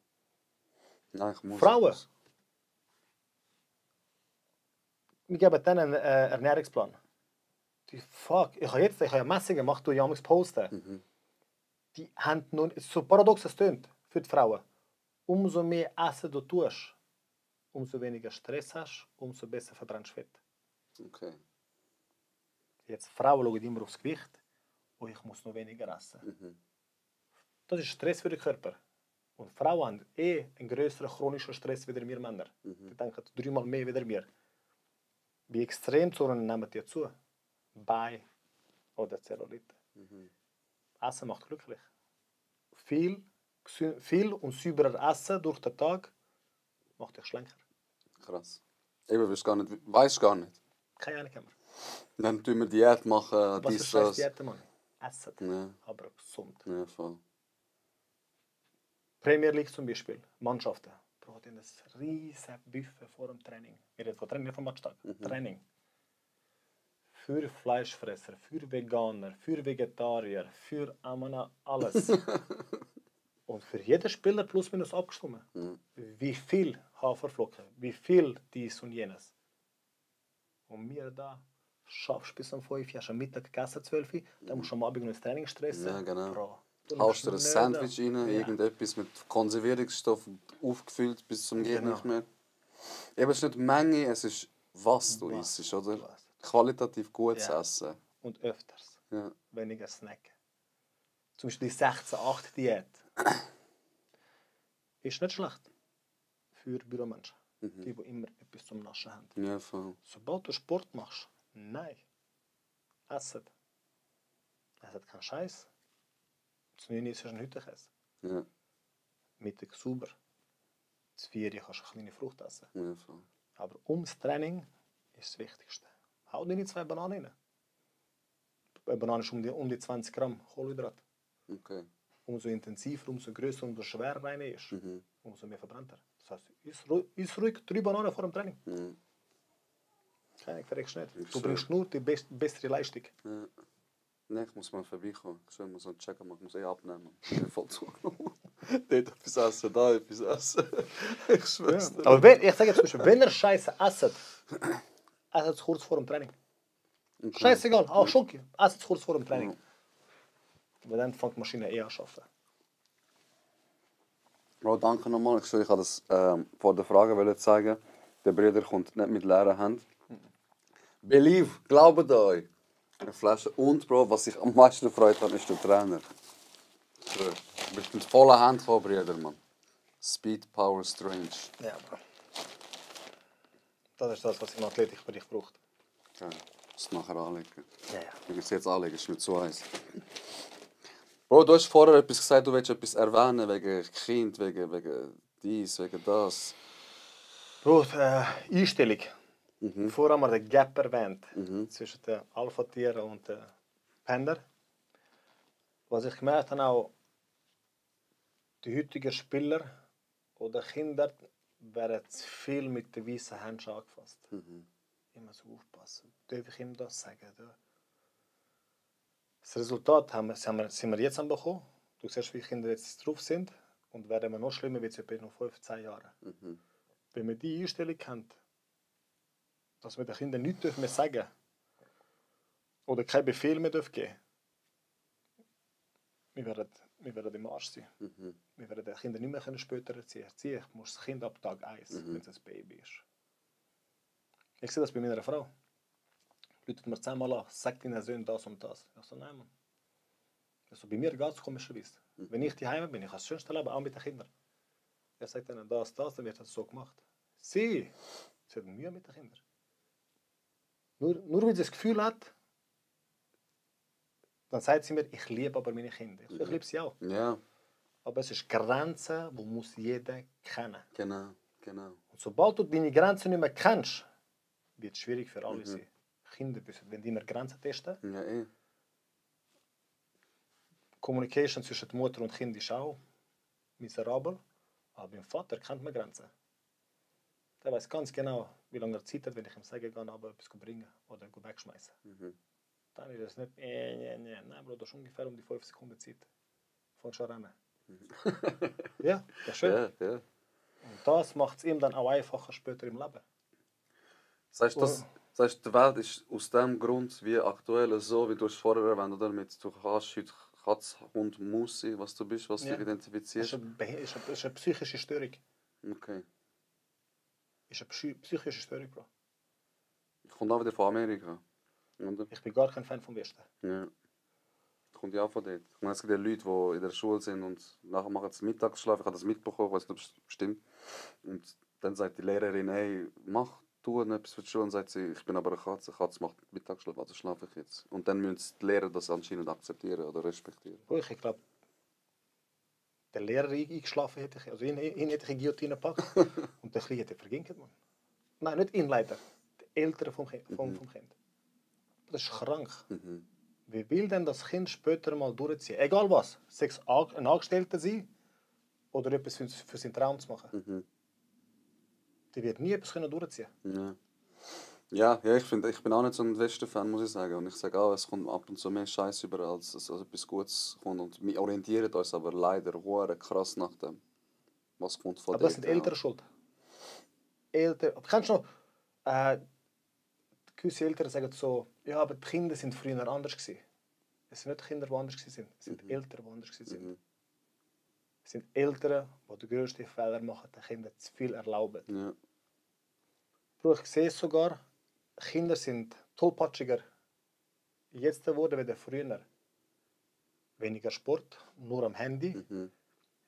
Nein, ich muss. Frauen. Wir geben denen einen Ernährungsplan. Die fuck, ich habe ja Messungen gemacht, du ja posten. Mhm. Die haben nun, so paradox es tönt für die Frauen. Umso mehr Essen du tust, umso weniger Stress hast, umso besser verbrennst du Fett. Okay. Jetzt Frauen schauen immer aufs Gewicht und ich muss noch weniger essen. Mhm. Das ist Stress für den Körper. Und Frauen haben einen größeren chronischen Stress wie wir Männer. Mhm. Die denken 3-mal mehr wie wir. Wie Extremzonen nehmen die zu. Bei oder Zellulite. Mhm. Essen macht glücklich. Viel und sauberer Essen durch den Tag macht dich schlanker. Krass. Eben, weißt gar nicht. Keine Ahnung mehr. Dann tun wir Diät machen, Was dies, ist scheiß das. Diät, Mann? Essen, Ja, aber gesund. ja, voll. Premier League zum Beispiel, Mannschaften brauchen ein riesiges Buffet vor dem Training. Wir reden von Training, nicht vom Matchtag. Training. Für Fleischfresser, für Veganer, für Vegetarier, für Amana, alles. Und für jeden Spieler plus minus abgestimmt. Mhm. Wie viel Haferflocken, wie viel dies und jenes. Und wir da schaffst bis um 5 Uhr, hast am Mittag gegessen, 12 Uhr, dann musst du am Abend noch ins Training stressen. Ja, genau. Bro, du Haust dir ein nimmst Sandwich nicht rein, an. irgendetwas mit Konservierungsstoff aufgefüllt bis zum geht Genau. nicht mehr. Eben, es ist nicht die Menge, es ist was du Was isst, oder? du isst. Qualitativ gutes Ja. Essen. Und öfters. Ja. Weniger snacken. Zum Beispiel die 16-8-Diät. Ist nicht schlecht. Für Büromenschen. Die immer etwas zum Naschen haben. Ja, voll. Sobald du Sport machst, nein. Essen. Essen keinen Scheiß. Zu 9 ist ein Hüttenkäse. Ja, Mittag sauber. Zu 4 kannst du eine kleine Frucht essen. ja, voll. Aber ums Training ist das Wichtigste. Hau dir nicht 2 Bananen rein. Eine Banane ist um die 20 Gramm Kohlenhydrat. Okay. Umso intensiver, umso größer, umso schwerer einer ist, Mhm. umso mehr verbrennt er. Das heißt, iss ruhig 3 Bananen vor dem Training. Mhm. Keine verreckst nicht. Ich Du bringst nur die bessere Leistung. Ja. Nein, ich muss mal vorbeikommen. Ich soll mal so einen Check machen, ich muss abnehmen. Ich bin voll zugenommen. Dort etwas essen, da etwas essen. Ich schwör's dir. Aber ich sage jetzt zum Beispiel, wenn ihr Scheiße esst, esst es kurz vor dem Training. Scheißegal, auch Schoki. Erst kurz vor dem Training. Aber dann fängt die Maschine eher an zu arbeiten. Bro, danke nochmal. Ich habe das vor der Frage wollen zeigen. Der Bruder kommt nicht mit leeren Händen. Believe, glaubt euch. Eine Flasche. Und Bro, was ich am meisten gefreut habe, ist der Trainer. Du bist mit voller Hand gekommen, Brüder, Mann. Speed, Power, Strange. Ja, Bro. Das ist das, was im Athletikbereich braucht. Okay. Das nachher anlegen. Ja. Ich will es jetzt anlegen, ist mir zu heiß. Bro, du hast vorher etwas gesagt, du willst etwas erwähnen wegen Kind, wegen dies, wegen das. Bro, Einstellung. Vorher haben wir den Gap erwähnt. Zwischen den Alpha-Tieren und den Panda. Was ich gemerkt habe, auch die heutigen Spieler oder Kinder werden zu viel mit den weißen Händen angefasst. Immer so aufpassen. Darf ich ihm das sagen? Das Resultat sind wir jetzt bekommen. Du siehst, wie Kinder jetzt drauf sind. Und werden wir noch schlimmer, wird es etwa noch 15 Jahre. Wenn wir die Einstellung haben, dass wir den Kindern nichts mehr sagen dürfen oder keinen Befehl mehr geben dürfen, wir werden im Arsch sein. Wir werden den Kindern nicht mehr später erziehen. Ich muss das Kind ab Tag 1, wenn es ein Baby ist. Ich sehe das bei meiner Frau. Läutet mir 10-mal an, sagt deinen Söhnen das und das. Ich so, nein, Mann. Also, bei mir geht es komischerweise. Wenn ich daheim bin, ich habe das schönste Leben, auch mit den Kindern. Er sagt ihnen das, dann wird das so gemacht. Sie hat Mühe mit den Kindern. Nur weil sie das Gefühl hat, dann sagt sie mir, ich liebe aber meine Kinder. Ich liebe sie auch. Ja. Aber es ist Grenzen, die muss jeder kennen. Genau. Und sobald du deine Grenzen nicht mehr kennst, wird es schwierig für alle sein. Kinder müssen, wenn die immer Grenzen testen. Ja, eh. Communication zwischen Mutter und Kind ist auch miserabel. Aber beim Vater kennt man Grenzen. Der weiß ganz genau, wie lange er Zeit hat, wenn ich ihm sage, geh aber etwas bringen oder wegschmeißen. Dann ist es nicht, nein, Bro, das ist ungefähr um die 5 Sekunden Zeit. Fang schon an. Ja, das ist schön. Ja. Und das macht es ihm dann auch einfacher später im Leben. Sagst du, die Welt ist aus dem Grund wie aktuell so, wie du es vorher erwähnt hast, damit du kannst heute Katz, Hund, Maus sein, was du bist, was du identifizierst? Das ist eine psychische Störung. Okay. Das ist eine psychische Störung, Bro. Ich komme auch wieder von Amerika. Oder? Ich bin gar kein Fan vom Westen. Ja. Kommt ja auch von dort. Ich meine, es gibt ja Leute, die in der Schule sind und nachher machen sie Mittagsschlaf. Ich habe das mitbekommen, ich weiß nicht, ob es stimmt. Und dann sagt die Lehrerin, hey, mach du etwas für die Schule. Und sagt sie, ich bin aber eine Katze macht Mittagsschlaf, also schlafe ich jetzt. Und dann müssen die Lehrer das anscheinend akzeptieren oder respektieren. Ich glaube, der Lehrer eingeschlafen hätte ich, also ihn hätte ich in Guillotine gepackt und der Kleine hätte verginkt, man. Nein, nicht ihn leider, die Eltern vom Kind. Das ist krank. Wie will denn das Kind später mal durchziehen? Egal was, sei es ein Angestellter sein oder etwas für seinen Traum zu machen. Die wird nie etwas durchziehen können. Ja, ich bin auch nicht so ein Westen-Fan, muss ich sagen. Und ich sage auch, es kommt ab und zu mehr Scheiß über, als etwas Gutes kommt. Und wir orientieren uns aber leider krass nach dem, was kommt von aber das sind Eltern schuld. Kennst du noch, gewisse Eltern sagen so, ja, aber die Kinder sind früher anders gewesen. Es sind nicht Kinder, die anders waren, es sind Eltern, die anders waren. Es sind Eltern, die den grössten Fehler machen, den Kindern zu viel erlauben. Ja. Bro, ich sehe es sogar, Kinder sind tollpatschiger jetzt geworden wie früher. Weniger Sport, nur am Handy.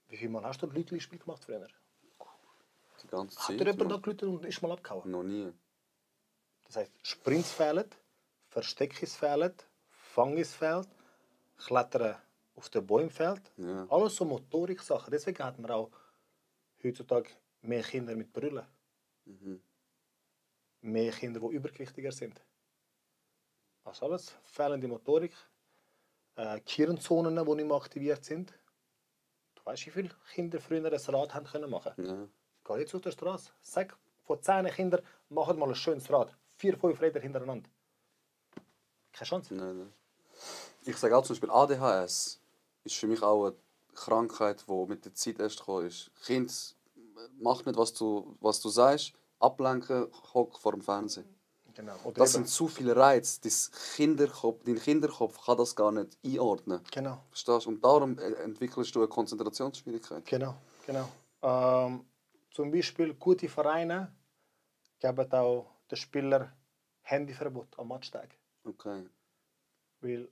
Wie viel Mal hast du Lütli-Spiel gemacht früher? Die ganze Zeit. Hat dir jemand da gelütet und ist mal abgehauen? Noch nie. Das heisst, Sprints fehlen, Versteckis fehlen, Fangis fehlt, Klettern auf den Bäumen fehlt. Ja. Alles so Motorik-Sachen. Deswegen hat man auch heutzutage mehr Kinder mit Brüllen. Mehr Kinder, die übergewichtiger sind. Also alles fehlende Motorik. Kirnzonen, die nicht mehr aktiviert sind. Du weißt, wie viele Kinder früher ein Rad haben können machen? Ja. Geh jetzt auf der Straße. Sag von 10 Kindern, machen mal ein schönes Rad. 4, 5 Räder hintereinander. Keine Chance. Nein. Ich sage auch zum Beispiel, ADHS ist für mich auch eine Krankheit, die mit der Zeit erst gekommen ist. Kind macht nicht, was du sagst, ablenken, hock vor dem Fernsehen. Genau. Oder Das eben- sind zu viele Reize. Dein Kinderkopf kann das gar nicht einordnen. Genau, Verstehst du? Und darum entwickelst du eine Konzentrationsschwierigkeit. genau. Zum Beispiel gute Vereine geben auch den Spielern Handyverbot am Matchtag. Okay. Weil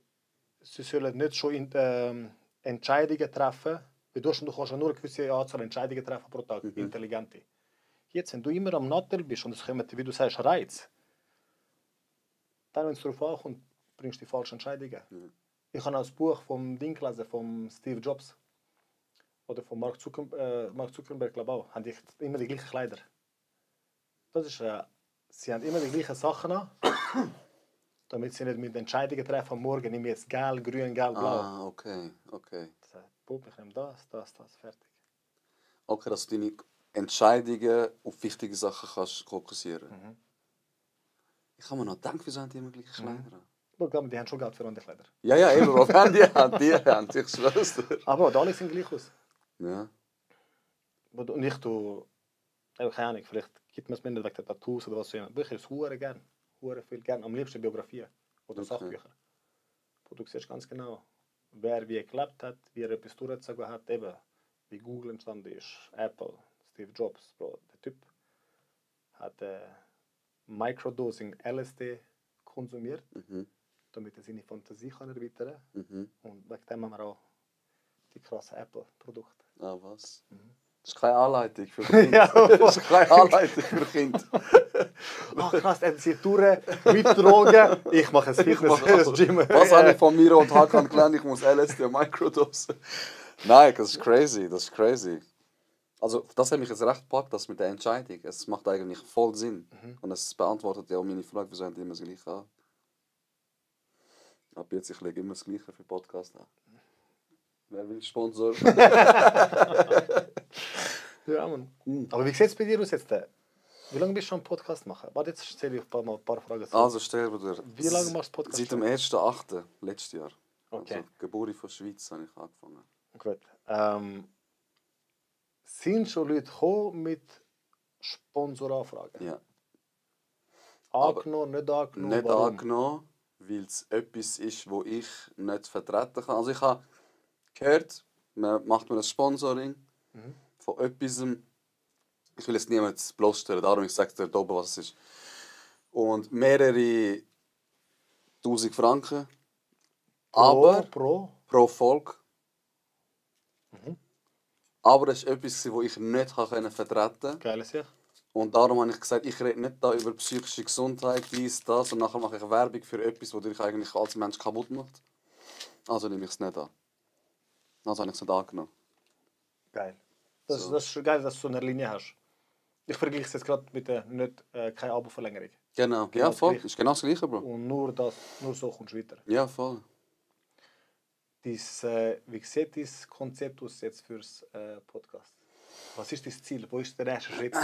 sie sollen nicht schon Entscheidungen treffen. Weil du kannst ja nur eine gewisse Anzahl Entscheidungen treffen pro Tag, intelligente. Jetzt, wenn du immer am Nattel bist und es kommen, wie du sagst, Reiz, dann, wenn es darauf ankommt, bringst du die falschen Entscheidungen. Ich habe auch das Buch vom Ding gelesen, von Steve Jobs oder von Mark Zuckerberg, glaube ich auch, haben die immer die gleichen Kleider. Das ist, sie haben immer die gleichen Sachen an, damit sie nicht mit Entscheidungen treffen, am Morgen nehme ich jetzt gelb, grün, gelb, blau. Ah, okay. Das heißt, Bub, ich nehme das, fertig. Okay, dass du deine Entscheidungen auf wichtige Sachen kannst fokussieren. Ich habe mir noch gedacht, wieso haben die immer gleiche Kleider an? Ich glaube, die haben schon Geld für andere Kleider. Ja, ja, eben, was haben die Hand? Die Hand, ich schwör's dir. Aber alle sehen gleich aus. Ja. Und ich tue, keine Ahnung, vielleicht gibt man es mir nicht wegen der Tattoos oder was auch immer. Aber ich es hure gern, hure viel gern. Am liebsten Biografien oder Sachbücher. Wo du siehst ganz genau, wer wie gelebt hat, wie er etwas durchgezogen hat, eben wie Google entstanden ist, Apple, Steve Jobs, Bro, der Typ hat Microdosing LSD konsumiert, damit er seine Fantasie kann erweitern kann. Und wegen dem haben wir auch die krassen Apple-Produkte. Ah, was? Das ist keine Anleitung für Kinder. Ja, das ist keine Anleitung für Kinder. Ach krass, er zieht durch mit Drogen. Ich mache ein Fitness-Gym. Was habe ich von Miro und Hakan gelernt? Ich muss LSD und Microdose. Nein, das ist crazy, das ist crazy. Also, das hat mich jetzt recht gepackt, das mit der Entscheidung. Es macht eigentlich voll Sinn. Und es beantwortet ja auch meine Frage, wieso haben die immer das Gleiche an? Ab jetzt, ich lege immer das Gleiche für Podcast an. Wer will Sponsor? Ja, Mann. Aber wie sieht es bei dir aus jetzt? Wie lange bist du schon am Podcast machen? Warte, jetzt stelle ich mal ein paar Fragen zu. Also, stell dir. Wie lange machst du Podcast? Seit dem 1.8. letztes Jahr. Okay. Also, Geburt von Schweiz habe ich angefangen. Gut. Sind schon Leute gekommen mit Sponsoranfragen? Ja. Angenommen, nicht angenommen? Nicht warum? angenommen, weil es etwas ist, das ich nicht vertreten kann. Also ich habe gehört, man macht mir ein Sponsoring von etwas. Ich will es niemandem bloßstellen, darum ich sage dir oben, was es ist. Und mehrere 1000 Franken. Aber pro Folge. Aber es war etwas, das ich nicht vertreten konnte. Geiles Jahr. Und darum habe ich gesagt, ich rede nicht da über psychische Gesundheit, dies, das, und nachher mache ich Werbung für etwas, das dich eigentlich als Mensch kaputt macht. Also nehme ich es nicht an. Also habe ich es nicht angenommen. Geil. Das ist schon geil, dass du so eine Linie hast. Ich vergleiche es jetzt gerade mit der keine Abo-Verlängerung. Genau, ja das voll. Gleiche. Ist genau das Gleiche, Bro. Und nur so kommst du weiter. Ja, voll. Wie sieht dein Konzept aus jetzt fürs Podcast? Was ist dein Ziel? Wo ist der nächste Schritt?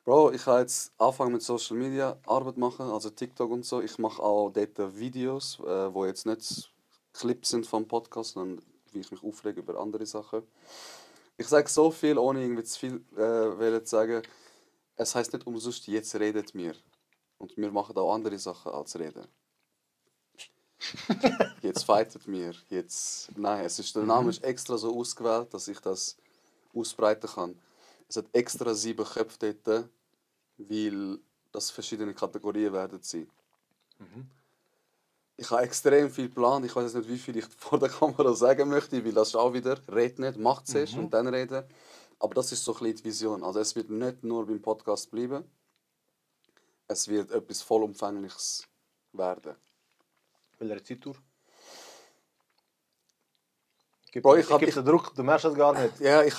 Bro, ich habe jetzt angefangen mit Social Media Arbeit machen, also TikTok und so. Ich mache auch dort Videos, wo jetzt nicht Clips sind vom Podcast, sondern wie ich mich aufrege über andere Sachen. Ich sage so viel, ohne irgendwie zu viel zu sagen. Es heisst nicht umsonst, jetzt redet mir. Und wir machen auch andere Sachen als reden. Jetzt fightet mir. Nein, der Name ist extra so ausgewählt, dass ich das ausbreiten kann. Es hat extra 7 Köpfe dort, weil das verschiedene Kategorien werden sein. Ich habe extrem viel geplant. Ich weiß nicht, wie viel ich vor der Kamera sagen möchte, weil das ist auch wieder, red nicht, mach zuerst und dann reden. Aber das ist so ein bisschen die Vision. Also es wird nicht nur beim Podcast bleiben. Es wird etwas Vollumfängliches werden. Welcher Zeittour? Bro, ich gebe den Druck, du merkst das gar nicht. Ja, ich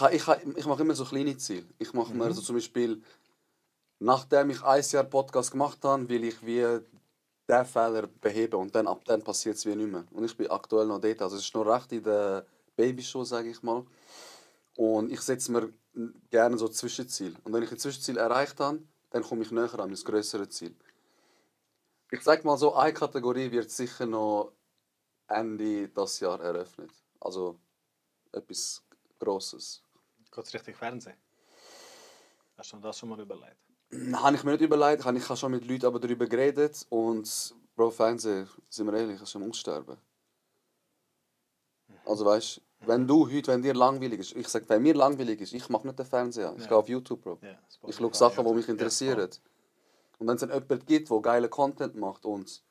mache immer so kleine Ziele. Ich mache mir so zum Beispiel, nachdem ich 1 Jahr Podcast gemacht habe, will ich wie diesen Fehler beheben und dann ab dann passiert es wie nicht mehr. Und ich bin aktuell noch dort, also es ist noch recht in der Babyshow, sage ich mal. Und ich setze mir gerne so Zwischenziele. Und wenn ich ein Zwischenziel erreicht habe, dann komme ich näher an mein grösseres Ziel. Ich sage mal so, eine Kategorie wird sicher noch Ende dieses Jahr eröffnet. Also etwas Grosses. Geht es richtig Fernsehen? Hast du das schon mal überlegt? Habe ich mir nicht überlegt, ich habe schon mit Leuten aber darüber geredet und Bro, Fernsehen, sind wir ehrlich, ist am Aussterben. Also weißt, wenn dir langweilig ist, ich sage, wenn mir langweilig ist, ich mache nicht den Fernseher an, ich gehe auf YouTube, Bro. Ja, Ich schaue Sachen, die mich Ja, interessieren. Und wenn es dann jemanden gibt, der geilen Content macht und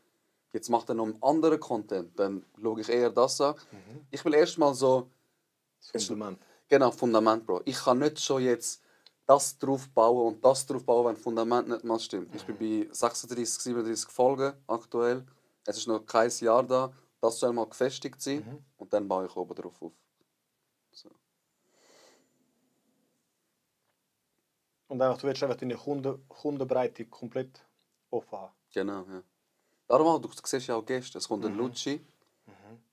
jetzt macht er noch einen anderen Content, dann schaue ich eher das an. Ich will erstmal so... das Fundament. Genau, Fundament, Bro. Ich kann nicht schon jetzt das drauf bauen und das drauf bauen, wenn das Fundament nicht mal stimmt. Ich bin bei 36, 37 Folgen aktuell. Es ist noch kein Jahr da. Das soll mal gefestigt sein und dann baue ich oben drauf auf. So. Und einfach, du willst einfach deine Kundenbreite komplett offen haben. Genau, ja. Darum auch, du siehst ja auch Gäste. Es kommt ein Lutschi,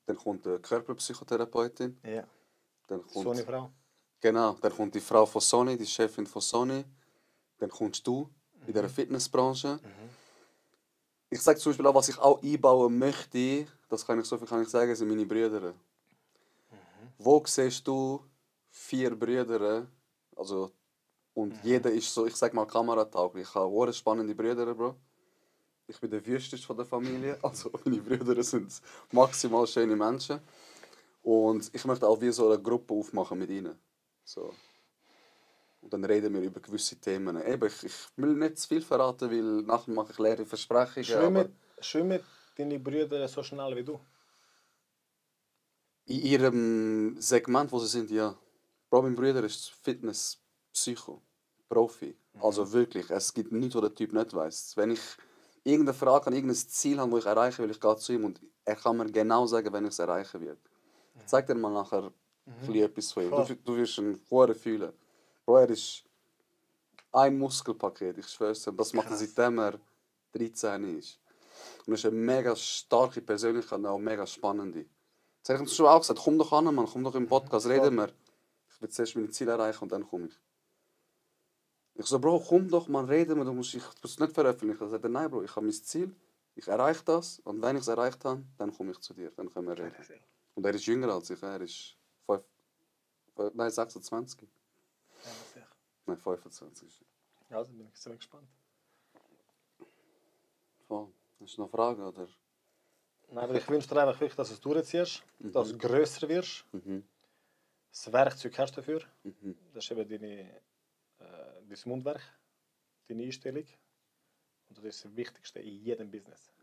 dann kommt eine Körperpsychotherapeutin, Ja. dann kommt... So eine Frau. Genau, dann kommt die Frau von Sony, die Chefin von Sony. Dann kommst du in dieser Fitnessbranche. Ich sage zum Beispiel auch, was ich auch einbauen möchte, das kann ich so viel kann ich sagen, sind meine Brüder. Wo siehst du 4 Brüder, also, und jeder ist so, ich sag mal, kameratauglich. Ich habe sehr spannende Brüder, Bro. Ich bin der wüsteste von der Familie, also meine Brüder sind maximal schöne Menschen. Und ich möchte auch wie so eine Gruppe aufmachen mit ihnen. So. Und dann reden wir über gewisse Themen. Eben, ich will nicht zu viel verraten, weil nachher mache ich leere Versprechungen. Schwimmen deine Brüder so schnell wie du? In ihrem Segment, wo sie sind, ja. Bro, mein Bruder ist Fitness, Psycho, Profi. Also wirklich, es gibt nichts, was der Typ nicht weiss. Wenn ich irgendeine Frage habe, irgendein Ziel habe, das ich erreichen will, ich gehe zu ihm und er kann mir genau sagen, wenn ich es erreichen werde. Ich zeige dir mal nachher etwas von ihm. Du wirst ihn vorher fühlen. Bro, er ist ein Muskelpaket, ich schwöre es. Das macht er seitdem er 13 ist. Und er ist eine mega starke Persönlichkeit und auch mega spannende. Jetzt habe ich ihm schon auch gesagt, komm doch an, Mann, komm doch im Podcast, reden wir. Ich will zuerst meine Ziele erreichen und dann komme ich. Ich so, Bro, komm doch, man, reden wir, ich muss es nicht veröffentlichen. Er sagt, nein, Bro, ich habe mein Ziel, ich erreiche das und wenn ich es erreicht habe, dann komme ich zu dir, dann können wir reden. Und er ist jünger als ich, er ist 26. Ja, sicher. Nein, 25. Ja, also bin ich sehr gespannt. Voll. Hast du noch Fragen, oder? Nein, aber ich wünsche dir einfach wirklich, dass du es durchziehst, dass du grösser wirst. Das Werkzeug hast du dafür. Das ist eben dein Mundwerk, deine Einstellung. Und das ist das Wichtigste in jedem Business.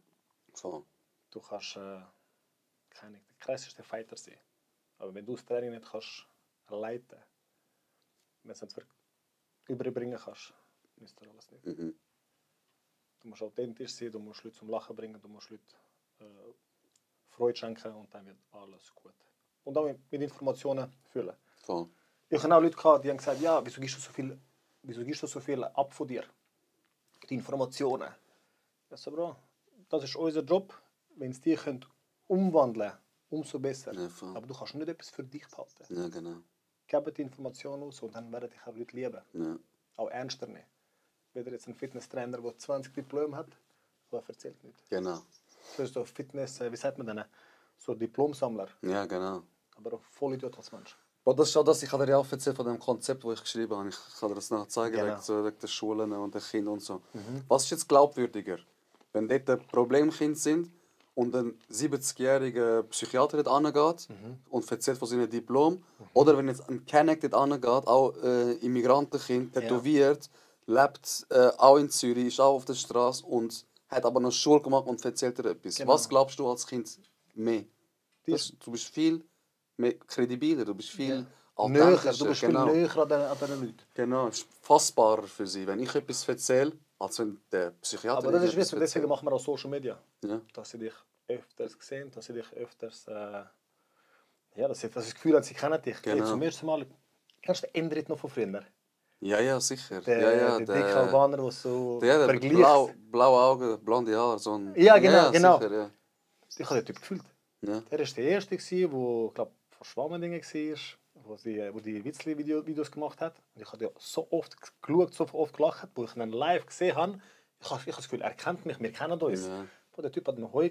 Voll. Du kannst der krasseste Fighter sein. Aber wenn du das Training nicht kannst leiten, wenn du es nicht überbringen kannst, nützt dir alles nicht. Du musst authentisch sein, du musst Leute zum Lachen bringen, du musst Leute Freude schenken und dann wird alles gut. Und auch mit Informationen füllen. Voll. Ich habe auch Leute gehabt, die haben gesagt, ja, wieso gibst du so viel ab von dir? Die Informationen. Ich so, Bro, das ist unser Job. Wenn es die umwandeln können, umso besser. Ja, aber du kannst nicht etwas für dich behalten. Ja, genau. Gib die Informationen aus und dann werden dich auch Leute lieben. Ja. Auch ernster nehmen. Weder jetzt ein Fitnesstrainer, der 20 Diplome hat, aber erzählt nicht. Genau. Das ist so Fitness, wie sagt man denn? So Diplomsammler. Ja, genau. Aber auch voll Idiot als Mensch. Bro, das ist auch das, ich habe dir ja auch erzählt von dem Konzept, das ich geschrieben habe. Ich kann dir das nachher zeigen, Genau. wegen der Schulen und der Kinder und so. Was ist jetzt glaubwürdiger? Wenn dort Problemkinder sind und ein 70-jähriger Psychiater dort angeht und erzählt von seinem Diplom, oder wenn jetzt ein Kenneck dort angeht, auch Immigrantenkind, tätowiert, lebt auch in Zürich, ist auch auf der Straße und hat aber noch Schule gemacht und erzählt dir etwas. Genau. Was glaubst du als Kind mehr? Du bist viel mehr kredibiler, du bist viel authentischer. Du bist viel näher an den Leuten. Genau, es ist fassbarer für sie, wenn ich etwas erzähle, als wenn der Psychiater Aber das ist etwas wichtig, deswegen machen wir auch Social Media. Ja. Dass sie dich öfters sehen, dass sie dich öfters... dass sie das Gefühl haben, sie kennen dich. Genau. Hey, zum ersten Mal... Kennst du den Endrit noch von früher? Ja, sicher. Der dicke Albaner, der so der vergleicht. blaue Augen, blonde Haare. So ein, Ja, genau. Sicher, ja. Ich habe den Typ gefühlt. Ja. Der war der Erste, der, glaube von Schwammendingen war, wo die Witzli-Videos gemacht hat. Und ich habe ja so oft geschaut, so oft gelacht, wo ich ihn live gesehen habe. Ich habe das Gefühl, er kennt mich, wir kennen uns. Ja. Der Typ hat mir heu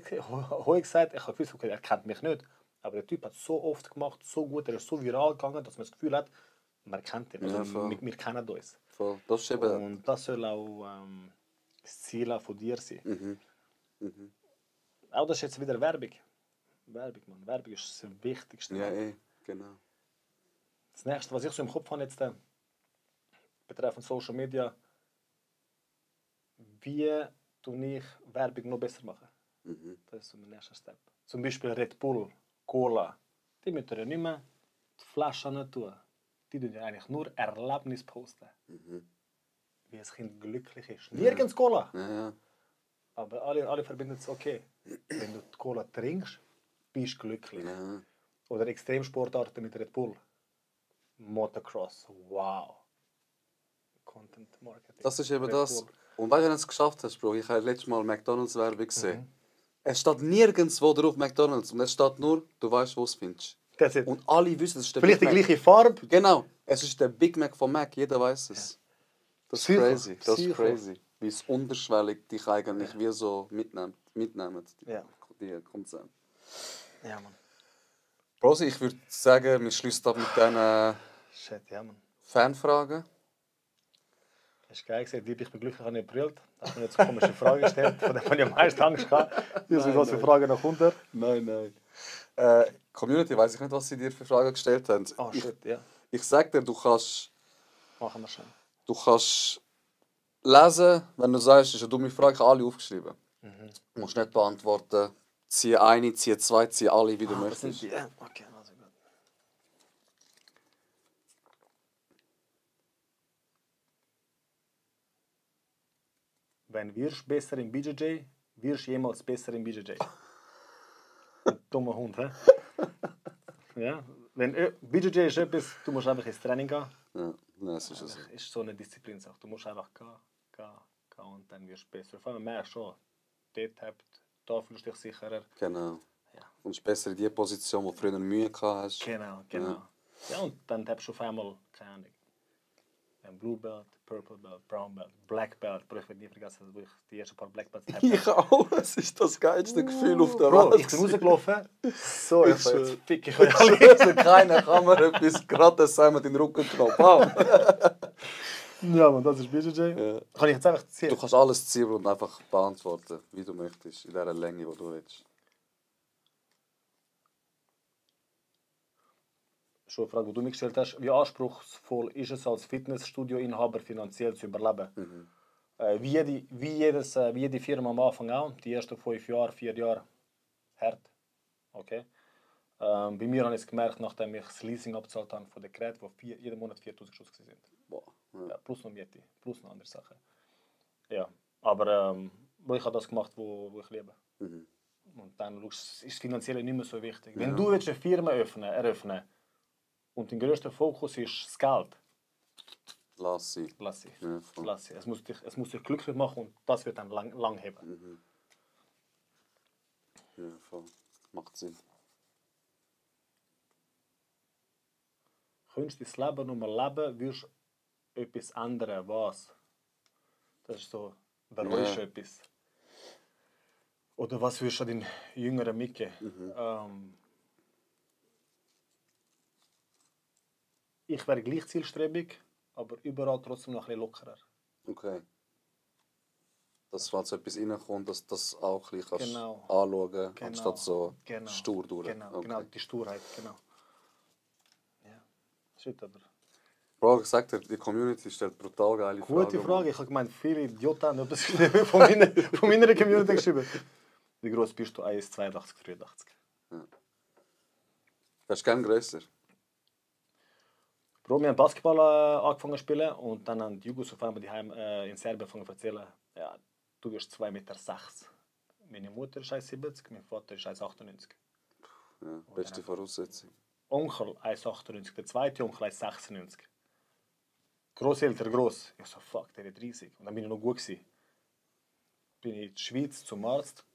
gesagt, ich habe das Gefühl, er kennt mich nicht. Aber der Typ hat so oft gemacht, so gut, er ist so viral gegangen, dass man das Gefühl hat, Man kennt ihn, also Ja, voll. wir kennen uns. Voll. Das ist eben... Und das soll auch das Ziel auch von dir sein. Auch das ist jetzt wieder Werbung. Werbung, Mann. Werbung ist das Wichtigste. Ja, genau. Das nächste, was ich so im Kopf habe jetzt betreffend Social Media, wie tue ich Werbung noch besser machen? Das ist so mein nächster Step. Zum Beispiel Red Bull, Cola, die müssen ja nicht mehr die Flaschen tun. Die tun ja eigentlich nur Erlebnis posten. Wie ein Kind glücklich ist. Nirgends Cola. Ja. Aber alle verbinden es okay. Wenn du die Cola trinkst, bist du glücklich. Ja. Oder Extremsportarten mit Red Bull. Motocross, wow. Content Marketing. Das ist eben Red das. Bull. Und weißt du, wenn du es geschafft hast, Bro, ich habe letztes Mal McDonalds-Werbung gesehen. Es steht nirgendwo drauf McDonalds und es steht nur, du weißt, wo es findest. That's it. Und alle wissen, es ist der Vielleicht die Big Mac. gleiche Farbe. Genau, es ist der Big Mac von Mac, jeder weiß es. Das ist Psycho, crazy, das ist Psycho. crazy. Wie es unterschwellig dich eigentlich wie so mitnehmen Ja. die Konzerne. Ja, Mann. Brosi, ich würde sagen, wir schließen ab mit diesen Shit, ja, Mann. Fanfragen. Das ist geil gesehen. Ich bin glücklich, habe nicht gebrüllt. Da hast du mir jetzt eine komische Frage gestellt, von der man ja am meisten Angst gehabt. Wie was für Fragen noch unter? Nein. Community, weiß ich nicht, was sie dir für Fragen gestellt haben. Oh shit, ja. Ich sag dir, du kannst Machen wir schon. lesen, wenn du sagst, das ist eine dumme Frage, ich habe alle aufgeschrieben. Du musst nicht beantworten, zieh eine, zieh zwei, zieh alle, wie du Das sind möchtest. die, ja. Okay, also gut. Wenn wirst besser im BJJ, wirst jemals besser im BJJ. Dummer Hund, hä? Ja, wenn BJJ ist etwas, du musst einfach ins Training gehen. Ja, nein, es ist so. Das ist so eine Disziplinsache. Du musst einfach gehen und dann wirst du besser. Vor allem merkst du schon, dort habt, da fühlst du dich sicherer. Genau. Ja. Und du besser in die Position, wo du früher Mühe gehabt hast. Genau. Ja, und dann hast du auf einmal, keine Ahnung, ein Blue Belt, Purple Belt, Brown Belt, Black Belt. Bro, ich werde nie vergessen, wo ich die ersten paar Black Belts hatte. Ich auch, es ist das geilste Gefühl auf der Bro, Welt. ich bin rausgelaufen. So, Ich ich so, jetzt schwör. fick ich euch alle. Also keiner kann mir etwas gratis sein mit den Rücken genommen. Ja, man, das ist BJJ. Ja. Kann ich jetzt einfach ziehen? Du kannst alles ziehen und einfach beantworten, wie du möchtest, in der Länge, die du willst. Schon eine Frage, die du mir gestellt hast. Wie anspruchsvoll ist es als Fitnessstudio-Inhaber finanziell zu überleben? Wie jede Firma am Anfang auch. Die ersten 5 Jahre, 4 Jahre hart. Okay. Bei mir habe ich es gemerkt, nachdem ich das Leasing abgezahlt habe von den Geräten, wo jeden Monat 4'000 Schuss sind. Boah. Ja, plus noch Miete, plus noch andere Sachen. Ja, aber ich habe das gemacht, wo ich liebe. Und dann ist das Finanzielle nicht mehr so wichtig. Wenn du willst eine Firma eröffnen und dein grösster Fokus ist das Geld, Lass sie. lass sie. Ja, voll. Lass sie. Es muss dich glücklich machen und das wird dann lang heben. Ja, voll. Macht Sinn. Könntest du das Leben nur mal leben, wirst du etwas ändern. Was? Das ist so, bereust du etwas? Oder was würdest du den Jüngeren mitgeben? Ich wäre gleich zielstrebig, aber überall trotzdem noch ein bisschen lockerer. Okay. Dass wenn so etwas reinkommt, dass du das auch ein bisschen Genau. anschauen kannst, anstatt so Genau. stur durch. Genau, Okay. genau, die Sturheit, genau. Ja, shit, aber... Bro, ich sag dir, die Community stellt brutal geile Fragen. Gute Frage. Ich habe gemeint, viele Idioten haben etwas geschrieben von meiner Community geschrieben. Wie groß bist du? 1,82, 83. Hast du gerne grösser? Bro, wir haben Basketball angefangen zu spielen und dann haben die Jugos auf einmal daheim in Serbien angefangen zu erzählen, ja, du wirst 2,6 Meter. Meine Mutter ist 1,70, mein Vater ist 1,98. Ja, beste Voraussetzung. Onkel 1,98, der zweite Onkel 1,96. Grosseltern gross. Ich so, fuck, der ist 30. Und dann bin ich noch gut gewesen. Bin ich in die Schweiz zum Arzt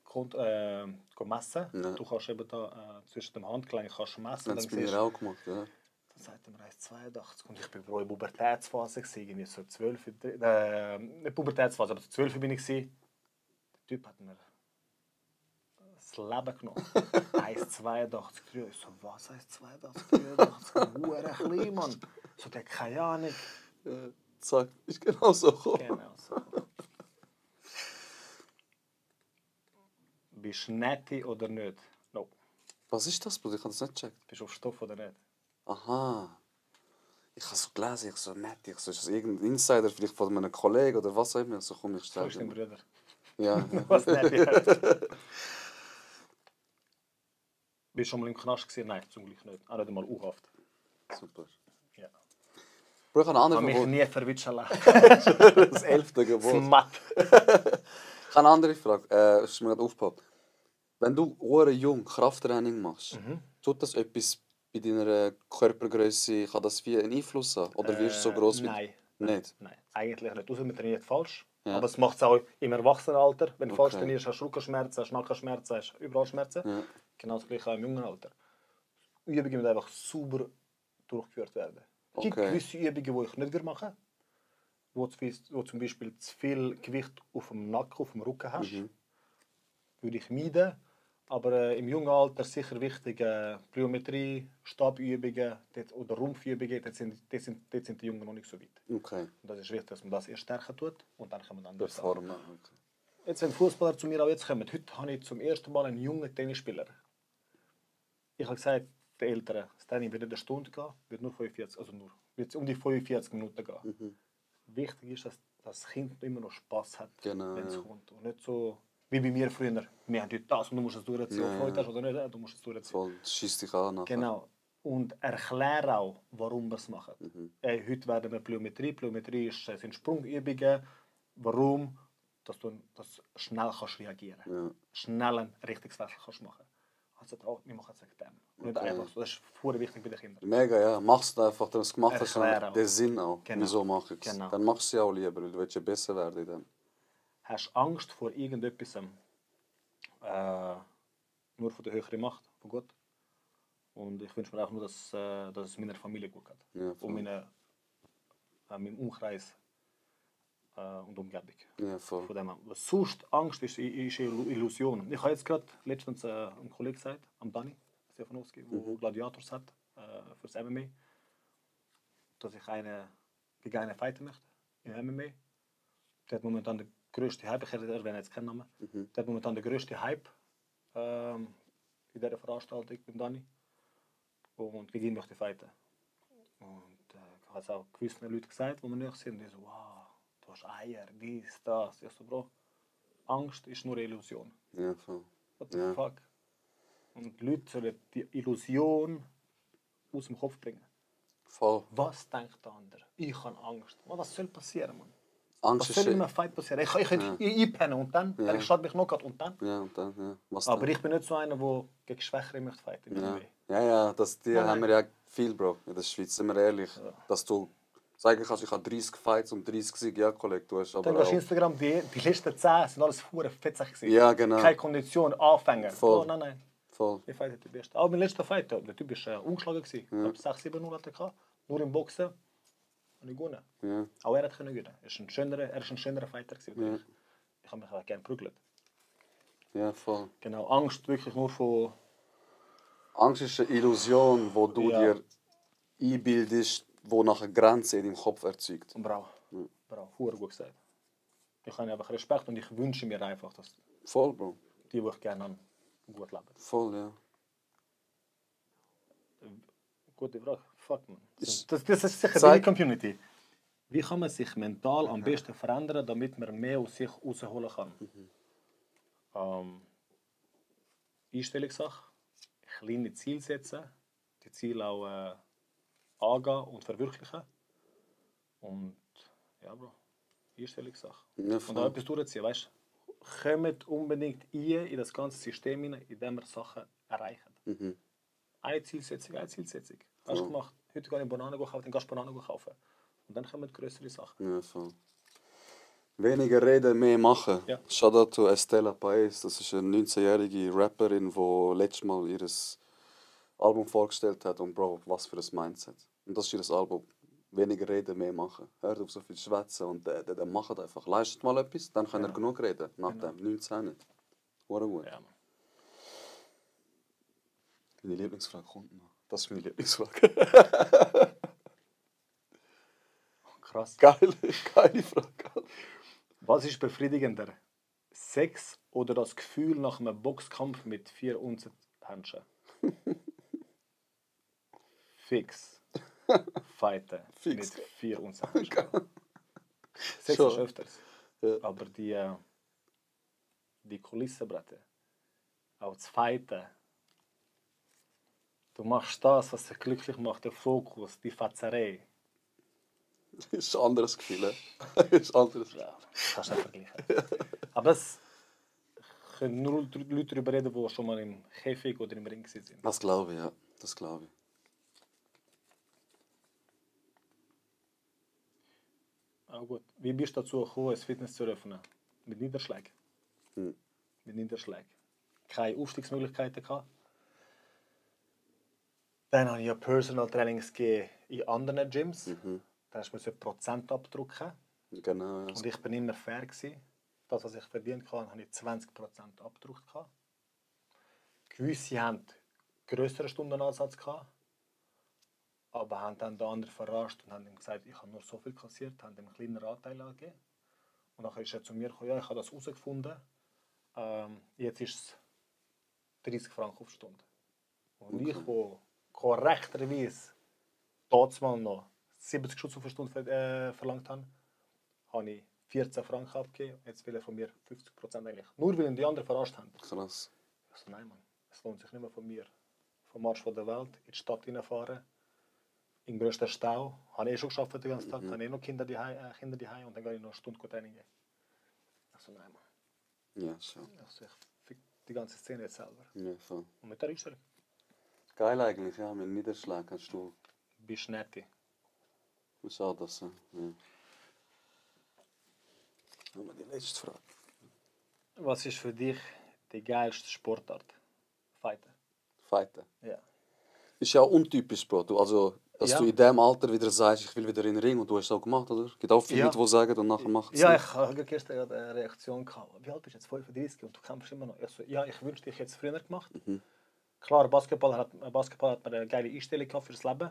messen. Ja. Du kannst eben da zwischen dem Handgelenk kannst messen. Das haben sie bei mir auch gemacht, ja. Dann sagt er mir 1,82 und ich war in der Pubertätsphase, irgendwie so 12, nicht Pubertätsphase, aber so 12 bin ich gewesen. Der Typ hat mir das Leben genommen. 1,82, 3. Ich so, was 1,82, 83? Hure klein, Mann. So, der keine Ahnung. Zack, ist genau so gekommen. Genau so. Bist du netti oder nicht? No. Was ist das, Bruder? Ich habe das nicht gecheckt. Bist du auf Stoff oder nicht? Aha. Ich habe so gelesen, ich so nett, ich so, ist das irgendein Insider, vielleicht von einem Kollegen oder was auch immer. So komm ich Fragst schnell. den Bruder. Ja, Was netti heißt. Bist du schon mal im Knast gewesen? Nein, zum Glück nicht. Auch nicht einmal U-Haft. super. Ja. Bro, ich habe eine Ich habe mich andere nie verwitschen lassen. Frage. Das 11. Gebot. Smat. Ich habe eine andere Frage. Das ist mir gerade aufgepoppt. Wenn du jung Krafttraining machst, tut das etwas bei deiner Körpergröße, kann das viel einen Einfluss haben? Oder wirst du so groß wie... Nein. Nicht? Nein, eigentlich nicht. Außer man trainiert falsch. Ja. Aber es macht es auch im Erwachsenenalter. Wenn du falsch Okay. trainierst, hast du Rückenschmerzen, hast Nackenschmerzen, hast überall Schmerzen. Ja. Genau das gleiche auch im jungen Alter. Übungen müssen einfach sauber durchgeführt werden. Es gibt Okay. gewisse Übungen, die ich nicht machen würde. Wo zum Beispiel zu viel Gewicht auf dem Nacken, auf dem Rücken hast. Würde ich meiden. Aber im jungen Alter sicher wichtig, Plyometrie, Stabübungen oder Rumpfübungen, dort sind die Jungen noch nicht so weit. Okay. Und das ist wichtig, dass man das erst stärker tut und dann kann man andere Sachen. Performen. Okay. Jetzt, wenn Fußballer zu mir auch jetzt kommen, heute habe ich zum ersten Mal einen jungen Tennisspieler. Ich habe gesagt, der Ältere, das Training wird nicht eine Stunde gehen, wird nur 45, wird um die 45 Minuten gehen. Wichtig ist, dass das Kind immer noch Spass hat, Genau, wenn es ja. kommt. Und nicht so wie bei mir früher. Wir haben heute das und du musst es durchziehen. Ja, Ob du Freude ja. hast oder nicht, du musst es durchziehen. Voll, das schießt dich an nachher. Genau. Und erkläre auch, warum wir es machen. Heute werden wir Plyometrie. Plyometrie sind Sprungübungen. Warum? Dass du schnell kannst reagieren kannst. Ja. Schnell einen Richtungswechsel kannst machen. Also, wir machen es wegen dem. Nicht einfach so. Das ist voll wichtig bei den Kindern. Mega, ja. Machst du einfach, wenn du es gemacht hast, Erklär dann auch. den Sinn auch. Genau. Wieso mach ich es? Genau. Dann machst du es ja auch lieber, weil du willst ja besser werden in dem. Hast du Angst vor irgendetwas? Nur von der höheren Macht, von Gott. Und ich wünsche mir auch nur, dass es meiner Familie gut geht. Ja, voll. Und meinem Umkreis und Umgebung. Ja, voll. Von dem her. Was sonst Angst ist eine Illusion. Ich habe jetzt gerade letztens einem Kollegen gesagt, am Dani Stefanowski, der Gladiators hat für das MMA, dass ich gegen einen fighten möchte im MMA. Der hat momentan den grössten Hype, ich erwähne jetzt keinen Namen, der hat momentan den grössten Hype in dieser Veranstaltung beim Dani. Und gegen ihn möchte ich fighten. Und ich habe es auch gewissen Leuten gesagt, die mir nicht sind, die so, wow, du hast Eier, dies, das. Ich so, Bro, Angst ist nur eine Illusion. Ja, voll. What the Ja. fuck? Und die Leute sollen die Illusion aus dem Kopf bringen. Voll. Was denkt der andere? Ich habe Angst. Was soll passieren, Mann? Angst Was ist... soll in einem Fight passieren? Ich könnte einpennen und dann, Ja. ich starte mich noch und dann. Ja, und dann, ja. Was Aber dann? ich bin nicht so einer, der gegen Schwächere möchte fighten. Ja, ja, die Nein, haben wir ja viel, Bro, in der Schweiz, sind wir ehrlich. Dass du sagen kannst, ich habe 30 Fights und 30 Siege, ja, Kollege, du hast aber Dann gehst du auch... Instagram, die letzten 10 sind alles hure fetzig gewesen. Ja, genau. Keine Kondition, Anfänger. Voll. Oh, nein. Voll. Ich fighte die Beste. Aber mein letzter Fight, der Typ war ungeschlagen. Ich glaube 6-7-0 hatte ich. Nur im Boxen. Und ich gewonnen. Ja, Auch er hat gewinnen. Er ist ein schönerer Fighter gewesen. Ich habe mich auch gerne geprügelt. ja, voll. Genau, Angst wirklich nur von... Angst ist eine Illusion, die du Ja. dir einbildest, die nachher Grenzen in deinem Kopf erzeugt. Bravo. Hure gut gesagt. Ich habe einfach Respekt und ich wünsche mir einfach, dass Voll, Bro. die ich gerne habe, gut leben. Voll, ja. Gute Frage. Fuck, man. Ist- Das ist sicher Zeig- die Community. Wie kann man sich mental am besten verändern, damit man mehr aus sich rausholen kann? Einstellungssache. Kleine Ziele setzen. Die Ziele auch angehen und verwirklichen. Und ja, Bro. Einstellungssache. Ja, Und voll. auch etwas durchziehen, weißt du? Kommt unbedingt in das ganze System hinein, in dem wir Sachen erreichen. Eine Zielsetzung. Hast du gemacht? Heute gehe ich Bananen kaufen, dann gehst du Bananen kaufen. Und dann kommen größere Sachen. Ja, voll. Weniger reden, mehr machen. Ja. Shoutout to Estela Paez. Das ist eine 19-jährige Rapperin, die letztes Mal ihr Album vorgestellt hat. Und Bro, was für ein Mindset. Und das ist ihr Album. Weniger reden, mehr machen. Hört auf so viel schwätzen und dann macht einfach. Leistet mal etwas, dann könnt ihr genug reden. Nach dem 19 nicht. Hure gut. Ja, Mann. Meine Lieblingsfrage kommt noch. Das ist meine Lieblingsfrage. Krass. Geile Frage. Was ist befriedigender? Sex oder das Gefühl nach einem Boxkampf mit 4 Unzen Händchen? Fix. Fighten. Fix. Mit 4 Unzen Händchen. Sex Schon. ist öfters. Ja. Aber die Kulissenbretter, auch das Fighten, du machst das, was dich glücklich macht, der Fokus, die Fetzerei. Das ist ein anderes Gefühl. Das ist ein anderes. Ja, kannst du nicht vergleichen. Aber es können nur Leute darüber reden, die schon mal im Käfig oder im Ring sind. Das glaube ich, ja. Das glaube ich. Ah, gut. Wie bist du dazu gekommen, ein Fitness zu eröffnen? Mit Niederschlägen? Mit Niederschlägen. Keine Aufstiegsmöglichkeiten gehabt. Dann habe ich ja Personal Trainings gegeben in anderen Gyms. Da hast du mir Prozent abdrucken. Genau, ja. Und ich bin immer fair gewesen. Das, was ich verdient habe, habe ich 20% abgedruckt. Gewisse haben grösseren Stundenansatz gehabt, aber haben dann den anderen verarscht und haben ihm gesagt, ich habe nur so viel kassiert, haben ihm einen kleinen Anteil angegeben. Und dann ist er zu mir gekommen, ja, ich habe das herausgefunden. Jetzt ist es 30 Franken auf Stunde. Und ich, der korrekterweise damals noch 70 Schutz auf Stunde verlangt habe, habe ich 14 Franken abgegeben. Jetzt will er von mir 50% eigentlich. Nur weil ihn die anderen verarscht haben. Krass. Ich so, nein, Mann, es lohnt sich nicht mehr von mir. Vom Arsch von der Welt in die Stadt hineinfahren. Im grössten Stau. Habe ich schon geschafft den ganzen Tag. Habe ich noch Kinder daheim und dann gehe ich noch eine Stunde Training gehen. Ich so, nein, Mann. Ja, schon. Ich fick die ganze Szene jetzt selber. Ja, voll. Und mit der Einstellung Geil eigentlich, ja. Mit Niederschlag kannst du. bist du nett. Schade, dass ja. Aber die letzte Frage. Was ist für dich die geilste Sportart? Fighten. Fighten. Ja. Ist ja auch untypisch, Bro. Also, dass Ja. du in diesem Alter wieder sagst, ich will wieder in den Ring und du hast es auch gemacht, oder? Es gibt auch viele Ja. Leute, die sagen und nachher machen es Ja, nicht. ich habe gestern gerade eine Reaktion gehabt. Wie alt bist du jetzt? 35 und du kämpfst immer noch. Ich so, ja, ich wünschte, ich hätte es früher gemacht. Klar, Basketball hat man eine geile Einstellung gehabt fürs Leben.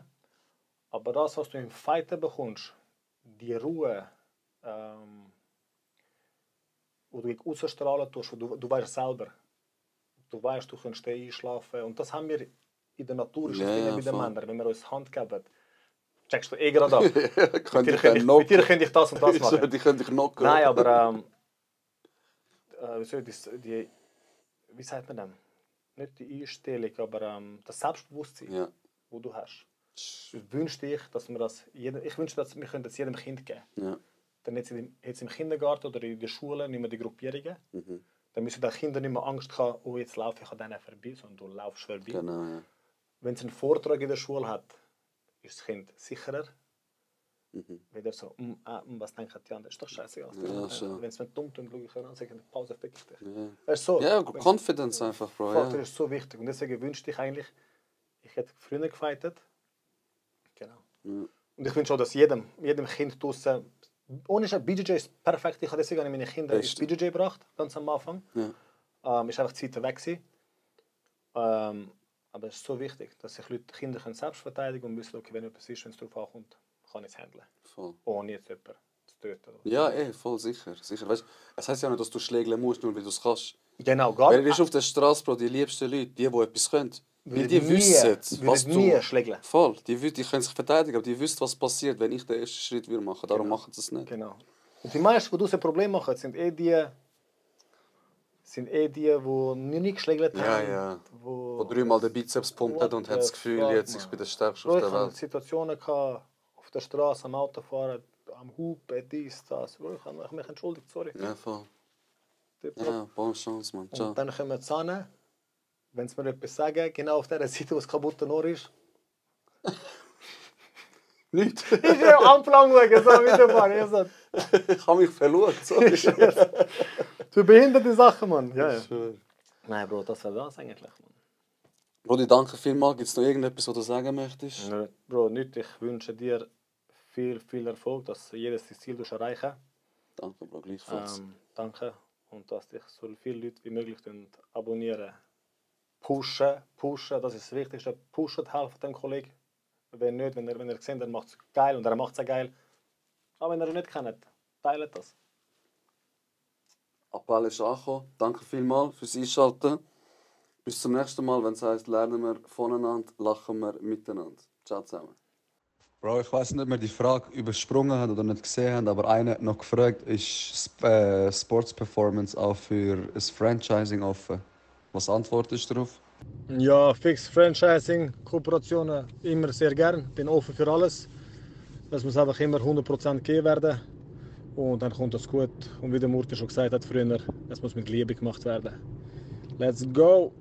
Aber das, was du im Fighten bekommst, die Ruhe, wo du ausstrahlen tust, du weißt selber. Du weißt, du kannst einschlafen. Und das haben wir in der Natur, ist das Ja, Ding ja, bei den voll. Männern. Wenn wir uns Hand geben, checkst du gerade ab. Könnte ich Mit dir könnte ich das und das machen. Die könnte ich knocken. Nein, aber wie sagt man das? Nicht die Einstellung, aber das Selbstbewusstsein, Ja. das du hast. Ich wünsche dich, dass wir das ich wünsche, dass wir das jedem Kind geben. Ja. Dann jetzt im Kindergarten oder in der Schule nicht mehr die Gruppierungen. Dann müssen die Kinder nicht mehr Angst haben, oh, jetzt laufe ich an denen vorbei, sondern du laufst vorbei. Genau, ja. Wenn es einen Vortrag in der Schule hat, ist das Kind sicherer. Wenn er so, was denken die anderen, ist doch scheißegal. Ja, schon. Wenn es mir dumm tut, schaue ich an und sage, Pause, fick ich dich. Ja. Das ist so, Ja, Confidence einfach, Bro. Faktor Ja. ist so wichtig. Und deswegen wünschte ich eigentlich, ich hätte früher gefightet. Genau. Und ich wünsche auch, dass jedem Kind draussen, ohne Scheiß, BJJ ist perfekt. Ich habe deswegen meine Kinder ins Beste. BJJ gebracht, ganz am Anfang. Ja. Ist einfach die Zeit weg gewesen. Aber es ist so wichtig, dass sich Kinder können selbst verteidigen und wissen, okay, wenn etwas ist, wenn es darauf ankommt, kann ich es handeln. Voll. Ohne jetzt jemanden zu töten. Ja, voll sicher. Sicher. Weißt, es heisst ja nicht, dass du schlägeln musst, nur weil du es kannst. Genau, Weil du auf der Straße, Bro, die liebsten Leute, die etwas können. Weil die wissen, was du... nie schlägeln. Voll. Die können sich verteidigen, aber die wissen, was passiert, wenn ich den ersten Schritt machen würde. Darum machen sie es nicht. Genau. Und die meisten, die ein Problem machen, sind die nie geschlägelt haben. Ja. Wo Wo dreimal den Bizeps pumpt hat und hat das Gefühl, fuck, jetzt ich man. bin der Stärkste Bro, auf ich der hatte Welt. Situationen auf der Straße, am Autofahren, am Hupen, dies, das. Bro, ich habe mich entschuldigt, sorry. Ja, voll. Tipptopp. Ja, bonne Chance, Mann. Ciao. Und dann kommen wir zusammen, wenn sie mir etwas sagen, genau auf der Seite, wo das kaputte Ohr ist. Nicht. Ich will am Plan schauen, so weiterfahren. Ich habe mich verloren. Sorry. Für behinderte Sachen, Mann. Ja. Schön. Nein, Bro, das wäre das eigentlich, Mann. Brody, danke vielmals. Gibt es noch irgendetwas, was du sagen möchtest? Nö, Bro, nicht. Ich wünsche dir viel Erfolg, dass jedes Ziel erreichen. Danke, Bro. Gleichfalls. Danke. Und dass dich so viele Leute wie möglich abonnieren. Pushen, das ist das Wichtigste. Pushen, helfen dem Kollegen. Wenn nicht, wenn er sieht, er macht es geil und er macht es geil, Auch wenn ihr ihn nicht kennt, teilt das. Appell ist angekommen. Danke vielmals fürs Einschalten. Bis zum nächsten Mal, wenn es heisst, lernen wir voneinander, lachen wir miteinander. Ciao zusammen. Bro, ich weiß nicht, ob wir die Frage übersprungen haben oder nicht gesehen haben, aber einer hat noch gefragt, ist Sports Performance auch für ein Franchising offen? Was antwortest du darauf? Ja, fix Franchising, Kooperationen immer sehr gern. Bin offen für alles. Es muss einfach immer 100% gegeben werden. Und dann kommt das gut. Und wie der Murti schon gesagt hat früher, es muss mit Liebe gemacht werden. Let's go!